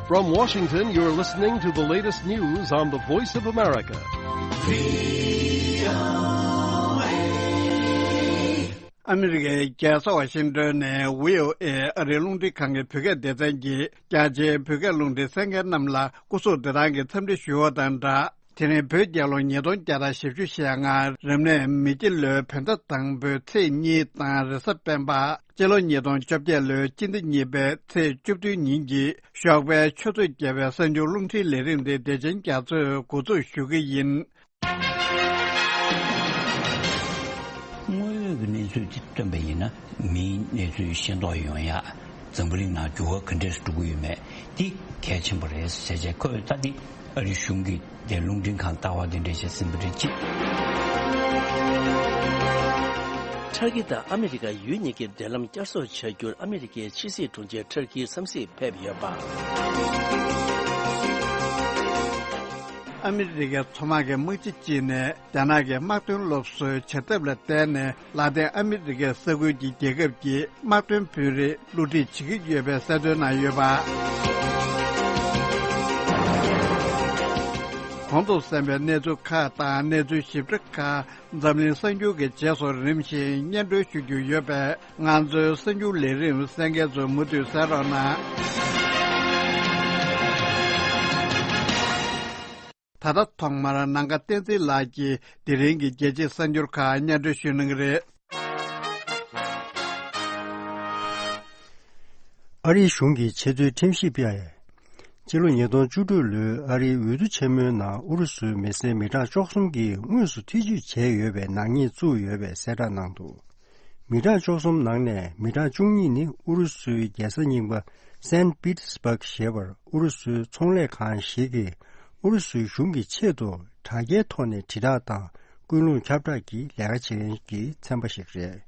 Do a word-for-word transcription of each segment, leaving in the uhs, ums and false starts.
From Washington, you're listening to the latest news on the Voice of America. ཨ་མི་རི་ཀའི་རྒྱལ་ས་ཝ་ཤིང་ཏོན་ནས་བྷི་ཨོ་ཨེ་ཨ་རིའི་རླུང་འཕྲིན་ཁང་གི་བོད་སྐད་སྡེ་ཚན་གྱི་རྒྱ་ཆེའི་བོད་སྐད་རླུང་འཕྲིན་གསན་མཁན་རྣམས་ལ་སྐུ་གཟུགས་བདེ་ཐང་གི་འཚམས་འདྲི་ཞུ་བ་དང་སྦྲགས། དེ་རིང་བོད་རྒྱལ་ལོ་ཉིས་སྟོང་བརྒྱ་དང་བཞི་བཅུ་ཞེ་ལྔ་རབ་གནས་མེ་ཁྱི་ལོའི་བོད་ཟླ་དང་པོའི་ཚེས་གཉིས་དང་རེས་གཟའ་སྤེན་པ། སྤྱི་ལོ་ཉིས་སྟོང་བཅོ་བརྒྱད་ལོའི་སྤྱི་ཟླ་གཉིས་པའི་ཚེས་བཅུ་བདུན་ཉིན་གྱི་ཞོགས་པའི་ཆུ་ཚོད་བརྒྱད་པའི་གསར་འགྱུར་རླུང་འཕྲིན་ལས་རིམ་དེ་བདེ་ཆེན་རྒྱ་མཚོས་འགོ་འཛུགས་ཞུ་གི་ཡིན། དངོས་ཡོད་ཀྱི་གནས་ཚུལ་དེ་སྟོན་པ་ཡིན་ན། མིའི་གནས་ཚུལ་ཤེས་རྟོགས་ཡོང་ཡ། འཛམ་བུ་གླིང་ནང་འགྱུར་བ་ག་འདྲས་སུ་འགྲོ་གི་ཡོད་མེད་དེ་གལ་ཆེན་པོ་རེད་ཟེར་བྱས། ཁོས་ད་དེ་ཨ་རིའི་གཞུང་གི་དེ་རླུང་འཕྲིན་ཁང་ལྟ་བ་དེ་འདྲས་བྱས་ཟིན་པ་རེད་ཅེས། ཐར་ཀི་དང་ཨ་མི་རི་ཀ་ཡུལ་གཉིས་ཀའི་འབྲེལ་ལམ་བསྐྱར་གསོ་བྱ་རྒྱུར་ཨ་མི་རི་ཀའི་ཕྱི་སྲིད་དྲུང་ཆེ་ཐར་ཀིའི་འཚམས་གཟིགས་ཕེབས་ཡོད་པ། ཨ་མི་རི་ཀའི་མཚོ་དམག་གི་དམག་སྤྱི་གཅིག་ནས་རྒྱ་ནག་གི་དམག་དོན་སློབ་གསོའི་བྱེད་ཐབས་ལ་བརྟེན་ནས་ལ་ཏིན་ཨ་མི་རི་ཀའི་ས་ཁུལ་གྱི་རྒྱལ་ཁབ་ཀྱི་དམག་དོན་དཔོན་རིགས་བསླུ་བྲིད་བྱེད་ཀྱི་ཡོད་པའི་གསལ་སྟོན་གནང་ཡོད་པ། གོང་དུ་གསན་པའི་གནས་ཚུལ་ཁག་དང་གནས་ཚུལ་ཞིབ་ཕྲ་ཁག་འཛམ་གླིང་གསར་འགྱུར་གྱི་རྗེས་སུ་རིམ་བཞིན་སྙན་སྒྲོན་ཞུ་རྒྱུ་ཡོད་པས། ང་ཚོའི་གསར་འགྱུར་ལས་རིམ་གསན་མཁན་ཚོས་མུ་མཐུད་གསན་རོགས་གནང་། ད་ལྟ་ཐོག་མར་ནམ་མཁའ་བསྟན་འཛིན་ལགས་ཀྱིས་དེ་རིང་གི་རྒྱལ་སྤྱིའི་གསར་འགྱུར་ཁག་སྙན་སྒྲོན་ཞུ་གནང་གི་རེད། ཨ་རིའི་གཞུང་གིས་ཆེས་མཐོའི་ཁྲིམས་ཞིབ་པས། སྤྱི་ལོ་ཉིས་སྟོང་བཅུ་དྲུག་ལོའི་ཨ་རིའི་འོས་བསྡུ་ཆེན་མོའི་ནང་ཨུ་རུ་སུའི་མི་སེར་མི་གྲངས་བཅུ་གསུམ་གྱིས་དངོས་སུ་ཐེ་ཇུས་བྱས་ཡོད་པའི་ནག་ཉེས་བཙུགས་ཡོད་པའི་གསལ་བསྒྲགས་གནང་འདུག་མི་གྲངས་བཅུ་གསུམ་ནང་ནས་མི་གྲངས་བཅུ་གཉིས་ནི་ཨུ་རུ་སུའི་རྒྱལ་ས་རྙིང་པ་སན་པི་ཏི་སི་བྷག་ཞེས་པར་ཨུ་རུ་སུའི་ཚོང་ལས་ཁང་ཞིག་གིས་ཨུ་རུ་སུའི་གཞུང་གི་ཆེད་དུ་དྲ་རྒྱའི་ཐོག་ནས་དྲིལ་བསྒྲགས་དང་ཀུན་སློང་ཁྱབ་བསྒྲགས་ཀྱི་ལས་ཀ་བྱེད་མཁན་གྱི་ཚན་པ་ཞིག་རེད།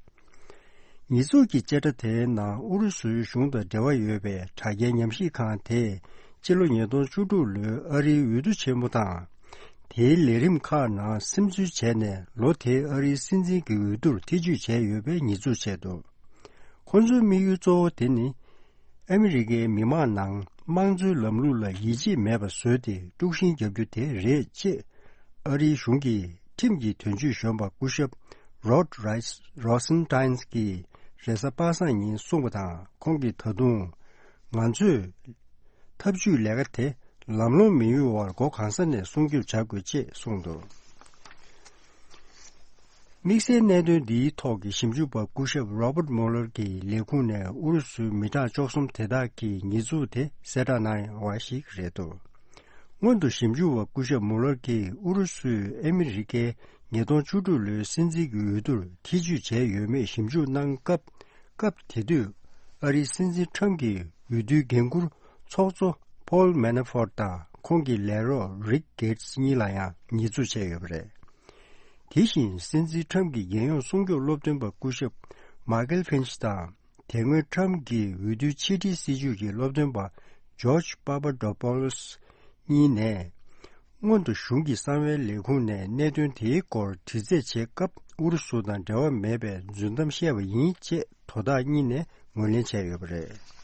ཉེས་འཛུགས་ཀྱི་བཅད་ཁྲ་དེའི་ནང་ཨུ་རུ་སུའི་གཞུང་དང་འབྲེལ་བ་ཡོད་པའི་དྲ་རྒྱའི་ཉམས་ཞིབ་ཁང་དེས་སྤྱི་ལོ་ཉིས་སྟོང་བཅུ་དྲུག་ལོའི་ཨ་རིའི་འོས་བསྡུ་ཆེན་མོ་དང་། དེའི་ལས་རིམ་ཁག་ནང་སིམ་འཛུལ་བྱས་ནས་ལོ་དེའི་ཨ་རིའི་སྲིད་འཛིན་གྱི་འོས་བསྡུར་ཐེ་ཇུས་བྱས་ཡོད་པའི་ཉེས་འཛུགས་བྱས་འདུག་ཁོ་ཚོའི་དམིགས་ཡུལ་གཙོ་བོ་དེ་ནི། ཨ་མི་རི་ཀའི་མི་མང་ནང་དམངས་གཙོའི་ལམ་ལུགས་ལ་ཡིད་ཆེས་མེད་པ་བཟོས་ཏེ་དཀྲུག་ཤིང་རྒྱག་རྒྱུ་དེ་རེད་ཅེས། ཨ་རིའི་གཞུང་གི་ཁྲིམས་ཀྱི་དོན་གཅོད་གཞོན་པ་སྐུ་ཞབས་Rod Rosenstein གྱིས་རེས་གཟའ་པ་སངས་ཉིན་གསུངས་པ་དང་། ཁོང་གིས་ད་དུང་། ང་ཚོས་ཐབས་ཇུས་ལས་ཀ་དེ་ལམ་ལྷོང་མི་ཡོང་བར་སྒོ་གང་ས་ནས་སྲུང་སྐྱོབ་བྱ་དགོས་ཅེས་གསུངས་འདུག་དམིགས་བསལ་གནད་དོན་འདིའི་ཐོག་གི་ཞིབ་འཇུག་པ་སྐུ་ཞབས་Robert Mueller གྱི་ལས་ཁུངས་ནས་ཨུ་རུ་སུའི་མི་གྲངས་བཅུ་གསུམ་དེ་དག་གི་ཉེས་འཛུགས་དེ་གསལ་བསྒྲགས་གནང་བ་ཞིག་རེད་འདུག་སྔོན་དུ་ཞིབ་འཇུག་པ་སྐུ་ཞབས་Mueller གྱིས་ཨུ་རུ་སུས་ཨ་མི་རི་ཀའི་ཉིས་སྟོང་བཅུ་དྲུག་ལོའི་སྲིད་འཛིན་གྱི་འོས་བསྡུར་ཐེ་ཇུས་བྱས་ཡོད་མེད་ཞིབ་འཇུག་གནང་སྐབས། སྐབས་དེ་དུས་ཨ་རིའི་སྲིད་འཛིན་ཁྲམ་གྱི་འོས་བསྡུའི་འགན་འཁུར་ཚོགས་གཙོ་Paul Manafort དང་ཁོང་གི་ལས་རོགས་Rick Gates གཉིས་ལ་ཡང་ཉེས་འཛུགས་བྱས་ཡོད་པ་རེད། དེ་བཞིན་སྲིད་འཛིན་ཁྲམ་གྱི་རྒྱལ་ཡོངས་སྲུང་སྐྱོབ་སློབ་སྟོན་པ་སྐུ་ཞབས་Michael Finch དང་དེ་སྔོན་ཁྲམ་གྱི་འོས་བསྡུའི་ཕྱི་འབྲེལ་སྲིད་ཇུས་ཀྱི་སློབ་སྟོན་པ་George Papadopoulos གཉིས་ནས། སྔོན་དུ་གཞུང་གི་གསང་བའི་ལས་ཁུངས་ནས་གནད་དོན་དེའི་སྐོར་དྲི་རྩད་བྱེད་སྐབས་ཨུ་རུ་སུ་དང་འབྲེལ་བ་མེད་པའི་རྫུན་གཏམ་བཤད་པ་ཡིན་ཅེས་དོ་བདག་གཉིས་ནས་ངོས་ལེན་བྱས་ཡོད་པ་རེད།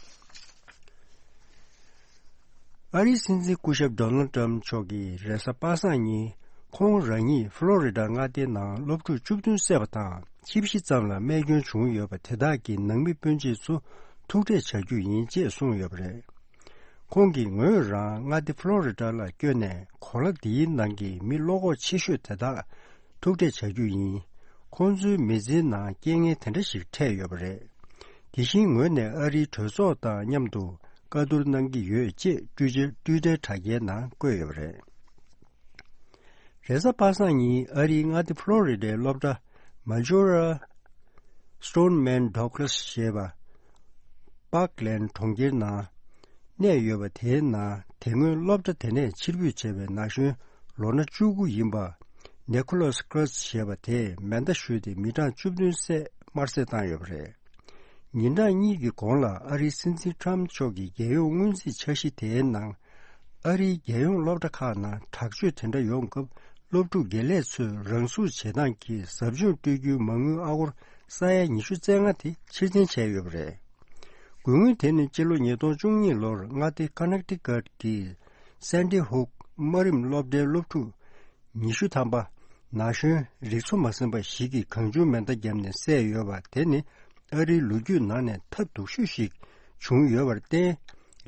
ཨ་རིའི་སྲིད་འཛིན་སྐུ་ཞབས་Donald Trump མཆོག་གིས་རེས་གཟའ་པ་སངས་ཉིན་ཁོང་རང་ཉིད་ཕློ་རི་ཌ་མངའ་སྡེའི་ནང་སློབ་ཕྲུག་བཅུ་བདུན་བསད་པ་དང་། ཆིག་བཞི་ཙམ་ལ་རྨས་སྐྱོན་བྱུང་ཡོད་པ་དེ་དག་གི་ནང་མི་སྤུན་མཆེད་ཚོ་ཐུག་འཕྲད་བྱ་རྒྱུ་ཡིན་ཅེས་གསུངས་ཡོད་པ་རེད། ཁོང་གིས་ངོས་རང་མངའ་སྡེ་ཕློ་རི་ཌ་ལ་བསྐྱོད་ནས་གོ་ལ་འདིའི་ནང་གི་མི་བློ་ཁོག་ཆེ་ཤོས་དེ་དག་ཐུག་འཕྲད་བྱ་རྒྱུ་ཡིན། ཁོང་ཚོའི་མི་ཚེའི་ནང་རྐྱེན་ངན་དེ་འདྲ་ཞིག་འཕྲད་ཡོད་པ་རེད། དེ་བཞིན་ངོས་ནས་ཨ་རིའི་གྲོས་ཚོགས་དང་མཉམ་དུ་བཀའ་བསྡུར་གནང་གི་ཡོད་ཅེས་ཊུའི་ཊར་ཊུའི་ཊར་དྲ་རྒྱའི་ནང་བཀོད་ཡོད་པ་རེད། རེས་གཟའ་པ་སངས་ཉིན་ཨ་རིའི་མངའ་སྡེ་ཕློ་རི་ཌའི་སློབ་གྲྭ་Majora Stoneman Douglas ཞེས་པ། པཱག་ལན་གྲོང་ཁྱེར་ནང་གནས་ཡོད་པ་དེའི་ནང་དེ་སྔོན་སློབ་གྲྭ་དེ་ནས་ཕྱིར་འབུད་བྱས་པའི་ན་གཞོན་ལོ་ན་བཅུ་དགུ་ཡིན་པ། Nikolas Cruz ཞེས་པ་དེས་མེ་མདའ་གཞུས་ཏེ་མི་གྲངས་བཅུ་བདུན་བསད་དམར་བསད་བཏང་ཡོད་པ་རེད། ཉིན་གྲངས་གཉིས་ཀྱི་གོང་ལ་ཨ་རིའི་སྲིད་འཛིན་ཁྲམ་མཆོག་གིས་རྒྱལ་ཡོངས་སྔོན་རྩིས་འཆར་གཞི་དེའི་ནང་། ཨ་རིའི་རྒྱལ་ཡོངས་སློབ་གྲྭ་ཁག་ནང་དྲག་སྤྱོད་དེ་འདྲ་ཡོང་སྐབས་སློབ་ཕྲུག་དགེ་ལས་ཚོས་རང་ཟུག་བྱེད་སྟངས་ཀྱི་ཟབ་སྦྱོང་སྤྲོད་རྒྱུའི་མ་དངུལ་ཨ་སྒོར་ས་ཡ་ཉི་ཤུ་རྩ་ལྔ་དེ་ཕྱིར་འཐེན་བྱས་ཡོད་པ་རེད། དགུན་དངུལ་དེ་ནི་སྤྱི་ལོ་ཉིས་སྟོང་བཅུ་གཉིས་ལོར་མངའ་སྡེ་ཀ་ནེག་ཊི་ཀཊ་ཀྱི་སན་ཌི་ཧུག་དམའ་རིམ་སློབ་གྲྭའི་སློབ་ཕྲུག་ཉི་ཤུ་ཐམ་པ་ན་གཞོན་རིག་འཚོ་མ་ཟིན་པ་ཞིག་གིས་གང་བྱུང་མེ་མདའ་བརྒྱབ་ནས་བསད་ཡོད་པ་དེ་ནི་ཨ་རིའི་ལོ་རྒྱུས་ནང་ནས་ཐབས་སྡུག་ཤོས་ཤིག་བྱུང་ཡོད་པར་བརྟེན་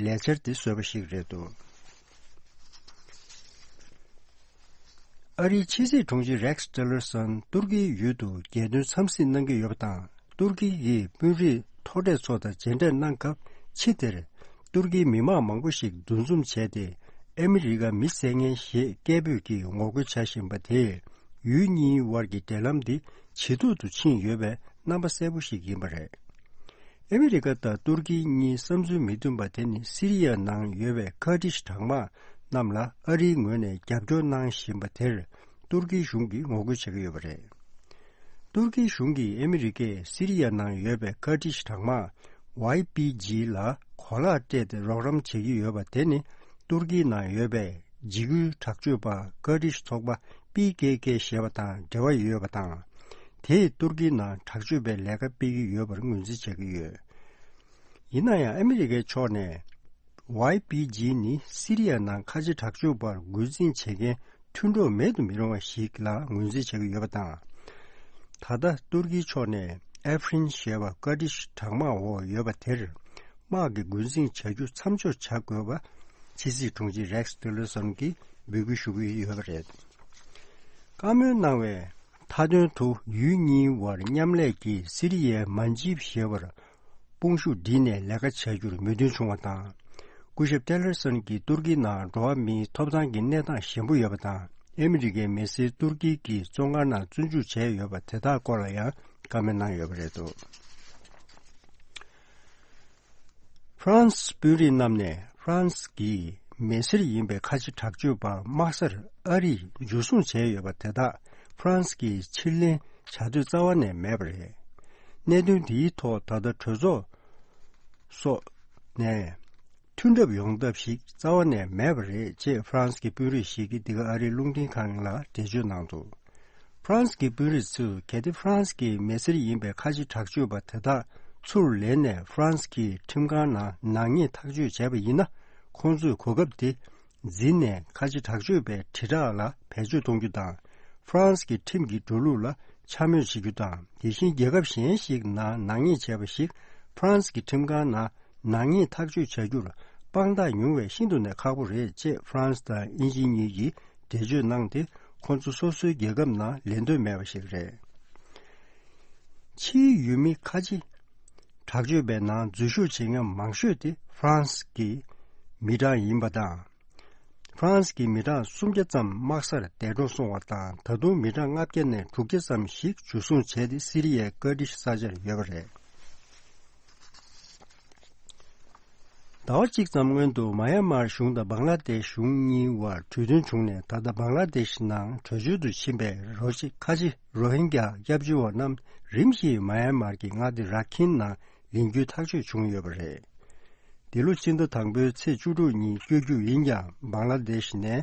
ལས་འཆར་དེ་བཟོས་པ་ཞིག་རེད་འདུག་ཨ་རིའི་ཕྱི་སྲིད་དྲུང་ཆེ་རེག་ཊི་ལར་སོན་ཏུར་ཀིའི་ཡུལ་དུ་རྒྱལ་དོན་འཚམས་གཟིགས་གནང་གི་ཡོད་པ་དང་། ཏུར་ཀི་ཡིས་དཔོན་རིགས་མཐོ་གྲས་ཚོ་དང་མཇལ་འཕྲད་གནང་སྐབས། ཕྱི་དེར་ཏུར་ཀིའི་མི་མང་མང་པོ་ཞིག་འདུ་འཛོམས་བྱས་ཏེ། ཨ་མི་རི་ཀ་མི་བསད་མཁན་ཞེས་སྐད་འབོད་ཀྱིས་ངོ་རྒོལ་བྱ་བཞིན་པ་དེས། ཡུལ་གཉིས་དབར་གྱི་འབྲེལ་ལམ་འདི་ཇེ་སྡུག་ཏུ་ཕྱིན་ཡོད་པའི་རྣམ་པ་གསལ་པོ་ཞིག་ཡིན་པ་རེད། ཨ་མི་རི་ཀ་དང་ཏུར་ཀི་གཉིས་བསམ་ཚུལ་མི་མཐུན་པ་དེ་ནི་སི་རི་ཡ་ནང་ཡོད་པའི་ཀར་ཏིཤ་གྲངས་མང་རྣམས་ལ་ཨ་རིའི་ངོས་ནས་རྒྱབ་སྐྱོར་གནང་བཞིན་པ་དེར། ཏུར་ཀིའི་གཞུང་གིས་ངོ་རྒོལ་བྱེད་ཀྱི་ཡོད་པ་རེད། ཏུར་ཀིའི་གཞུང་གིས་ཨ་མི་རི་ཀས་སི་རི་ཡ་ནང་ཡོད་པའི་ཀར་ཏིཤ་གྲངས་མང་ཝའི་པི་ཇི་ལ་གོ་ལག་སྤྲད་དེ་རོགས་རམ་བྱེད་ཀྱི་ཡོད་པ་དེ་ནི། ཏུར་ཀིའི་ནང་ཡོད་པའི་འཇིགས་སྐུལ་དྲག་སྤྱོད་པ་ཀར་ཏིཤ་ཚོགས་པ་པི་ཀེ་ཀེ་ཞེས་པ་དང་འབྲེལ་བ་ཡོད་པ་དང་། དེས་ཏུར་ཀིའི་ནང་དྲག་སྤྱོད་པའི་ལས་ཀ་སྤེལ་གྱི་ཡོད་པར་ངོས་འཛིན་བྱེད་ཀྱི་ཡོད། ཡིན་ན་ཡང་ཨ་མི་རི་ཀའི་ཕྱོགས་ནས། ཝའི་པི་ཇི་ནི་སི་རི་ཡ་ནང་ཁ་ཆེ་དྲག་སྤྱོད་པར་འགོ་འཛིན་བྱེད་མཁན་མཐུན་གྲོགས་མེད་དུ་མི་རུང་བ་ཞིག་ལ་ངོས་འཛིན་བྱེད་ཀྱི་ཡོད་པ་དང་། ད་ལྟ་ཏུར་ཀིའི་ཕྱོགས་ནས་ཨེ་ཕི་རིན་ཞེས་པ་ཀར་ཏིཤ་གྲངས་མང་འོག་ཡོད་པ་དེར་དམག་གི་འགོ་འཛིན་བྱ་རྒྱུ་མཚམས་འཇོག་བྱ་དགོས་པ། ཕྱི་སྲིད་དྲུང་ཆེ་རེག་ཊི་ལར་སོན་གྱིས་འབོད་སྐུལ་ཞུ་གི་ཡོད་པ་རེད། བཀའ་མོལ་གནང་བའི་མཐའ་དོན་དུ་ཡུལ་གཉིས་དབར་མཉམ་ལས་ཀྱིས་སི་རི་ཡའི་མན་ཇིབ་ཞེས་པར་དཔུང་ཤུགས་བསྒྲིལ་ནས་ལས་ཀ་བྱ་རྒྱུར་མོས་མཐུན་བྱུང་བ་དང་། སྐུ་ཞབས་ཊེ་ལར་སོན་གྱིས་ཏུར་ཀི་ནང་འགྲོ་བ་མིའི་ཐོབ་ཐང་གི་གནས་སྟངས་ཞན་པོ་ཡོད་པ་དང་། ཨ་མི་རི་ཀའི་མི་སེར་ཏུར་ཀི་གི་བཙོན་ཁང་ནང་བཙོན་འཇུག་བྱས་ཡོད་པ་དེ་དག་སྐོར་ལ་ཡང་བཀའ་མོལ་གནང་ཡོད་པ་རེད་འདུག་ཧྥ་རན་སི་དཔོན་རིགས་རྣམས་ནས་ཧྥ་རན་སི་གི་མི་སེར་ཡིན་པའི་ཁ་ཆེ་དྲག་སྤྱོད་པ་དམག་སར་ཨ་རིས་འཇུ་བཟུང་བྱས་ཡོད་པ་དེ་དག་ཧྥ་རན་སི་གིས་ཕྱིར་ལེན་བྱ་འདོད་རྩ་བ་ནས་མེད་པ་རེད། གནད་དོན་འདིའི་ཐོག་ད་ལྟ་གྲོས་ཚོགས་སོགས་ནས་མཐུན་གྲབས་ཡོང་ཐབས་ཤིག་རྩ་བ་ནས་མེད་པ་རེད་ཅེས་ཧྥ་རན་སི་གི་དཔོན་རིགས་ཤིག་གིས་འདི་ག་ཨ་རིའི་རླུང་འཕྲིན་ཁང་ལ་འགྲེལ་བརྗོད་གནང་འདུག་ཧྥ་རན་སི་གི་དཔོན་རིགས་ཚོས་གལ་ཏེ་ཧྥ་རན་སི་གི་མི་སེར་ཡིན་པའི་ཁ་ཆེ་དྲག་སྤྱོད་པ་དེ་དག་ཚུར་ལེན་ནས་ཧྥ་རན་སི་གི་ཁྲིམས་ཁང་ནང་ནག་ཉེས་ཐག་གཅོད་བྱས་པ་ཡིན་ན། ཁོང་ཚོས་གོ་སྐབས་དེ་འཛིན་ནས་ཁ་ཆེ་དྲག་སྤྱོད་པའི་དྲིལ་བསྒྲགས་ལ་བེད་སྤྱོད་གཏོང་རྒྱུ་དང་། ཧྥ་རན་སི་གི་ཁྲིམས་ཀྱི་འགྲོ་ལུགས་ལ་འཕྱ་སྨོད་བྱེད་རྒྱུ་དང་། དེ་བཞིན་རྒྱལ་ཁབ་གཞན་ཞིག་ནང་ནག་ཉེས་བྱས་པ་ཞིག་ཧྥ་རན་སི་གི་ཁྲིམས་ཁང་ནང་ནག་ཉེས་ཐག་གཅོད་བྱ་རྒྱུར་དཔང་རྟགས་ཉུང་བས་ཤིན་ཏུ་ནས་ཁག་པོ་རེད་ཅེས་ཧྥ་རན་སི་དང་དབྱིན་ཇི་གཉིས་ཀྱིས་འགྲེལ་བརྗོད་གནང་སྟེ། ཁོང་ཚོ་སོ་སོའི་རྒྱལ་ཁབ་ནང་ལེན་འདོད་མེད་པ་ཞིག་རེད། ཕྱིའི་ཡུལ་མི་ཁ་ཆེ་དྲག་སྤྱོད་པའི་ནང་འཛུལ་ཞུགས་བྱེད་མཁན་མང་ཤོས་དེ་ཧྥ་རན་སི་གི་མི་གྲངས་ཡིན་པ་དང་། ཧྥ་རན་སི་གི་མི་གྲངས་སུམ་བརྒྱ་ཙམ་དམག་སར་འདས་གྲོངས་སོང་བ་དང་། ད་དུང་མི་གྲངས་ལྔ་བརྒྱ་ནས་དྲུག་བརྒྱ་ཙམ་ཞིག་འཇུ་བཟུང་བྱས་ཏེ་སི་རི་ཡའི་ཀར་ཏིཤ་ས་ཆར་ཡོད་པ་རེད། ཟླ་བ་གཅིག་ཙམ་སྔོན་དུ་མ་ཡན་མར་གཞུང་དང་བང་ལ་དེཤ་གཞུང་གཉིས་དབར་གྲོས་མཐུན་བྱུང་ནས། ད་ལྟ་བང་ལ་དེཤ་ནང་བྲོས་བྱོལ་དུ་ཕྱིན་པའི་རོ་ཅི་ཁ་ཆེ་རོ་ཧིན་གྱ་སྐྱབས་བཅོལ་བ་རྣམས་རིམ་བཞིན་མ་ཡན་མར་གྱི་མངའ་སྡེ་ར་ཁིན་ནང་ལིང་རྒྱུའི་ཐག་གཅོད་བྱུང་ཡོད་པ་རེད། འདི་ལོ་ཕྱི་ཟླ་དང་པོའི་ཚེས་བཅུ་དྲུག་ཉིན་བསྐྱོད་རྒྱུ་ཡིན་ཀྱང་། བང་ལ་དེཤ་ནས་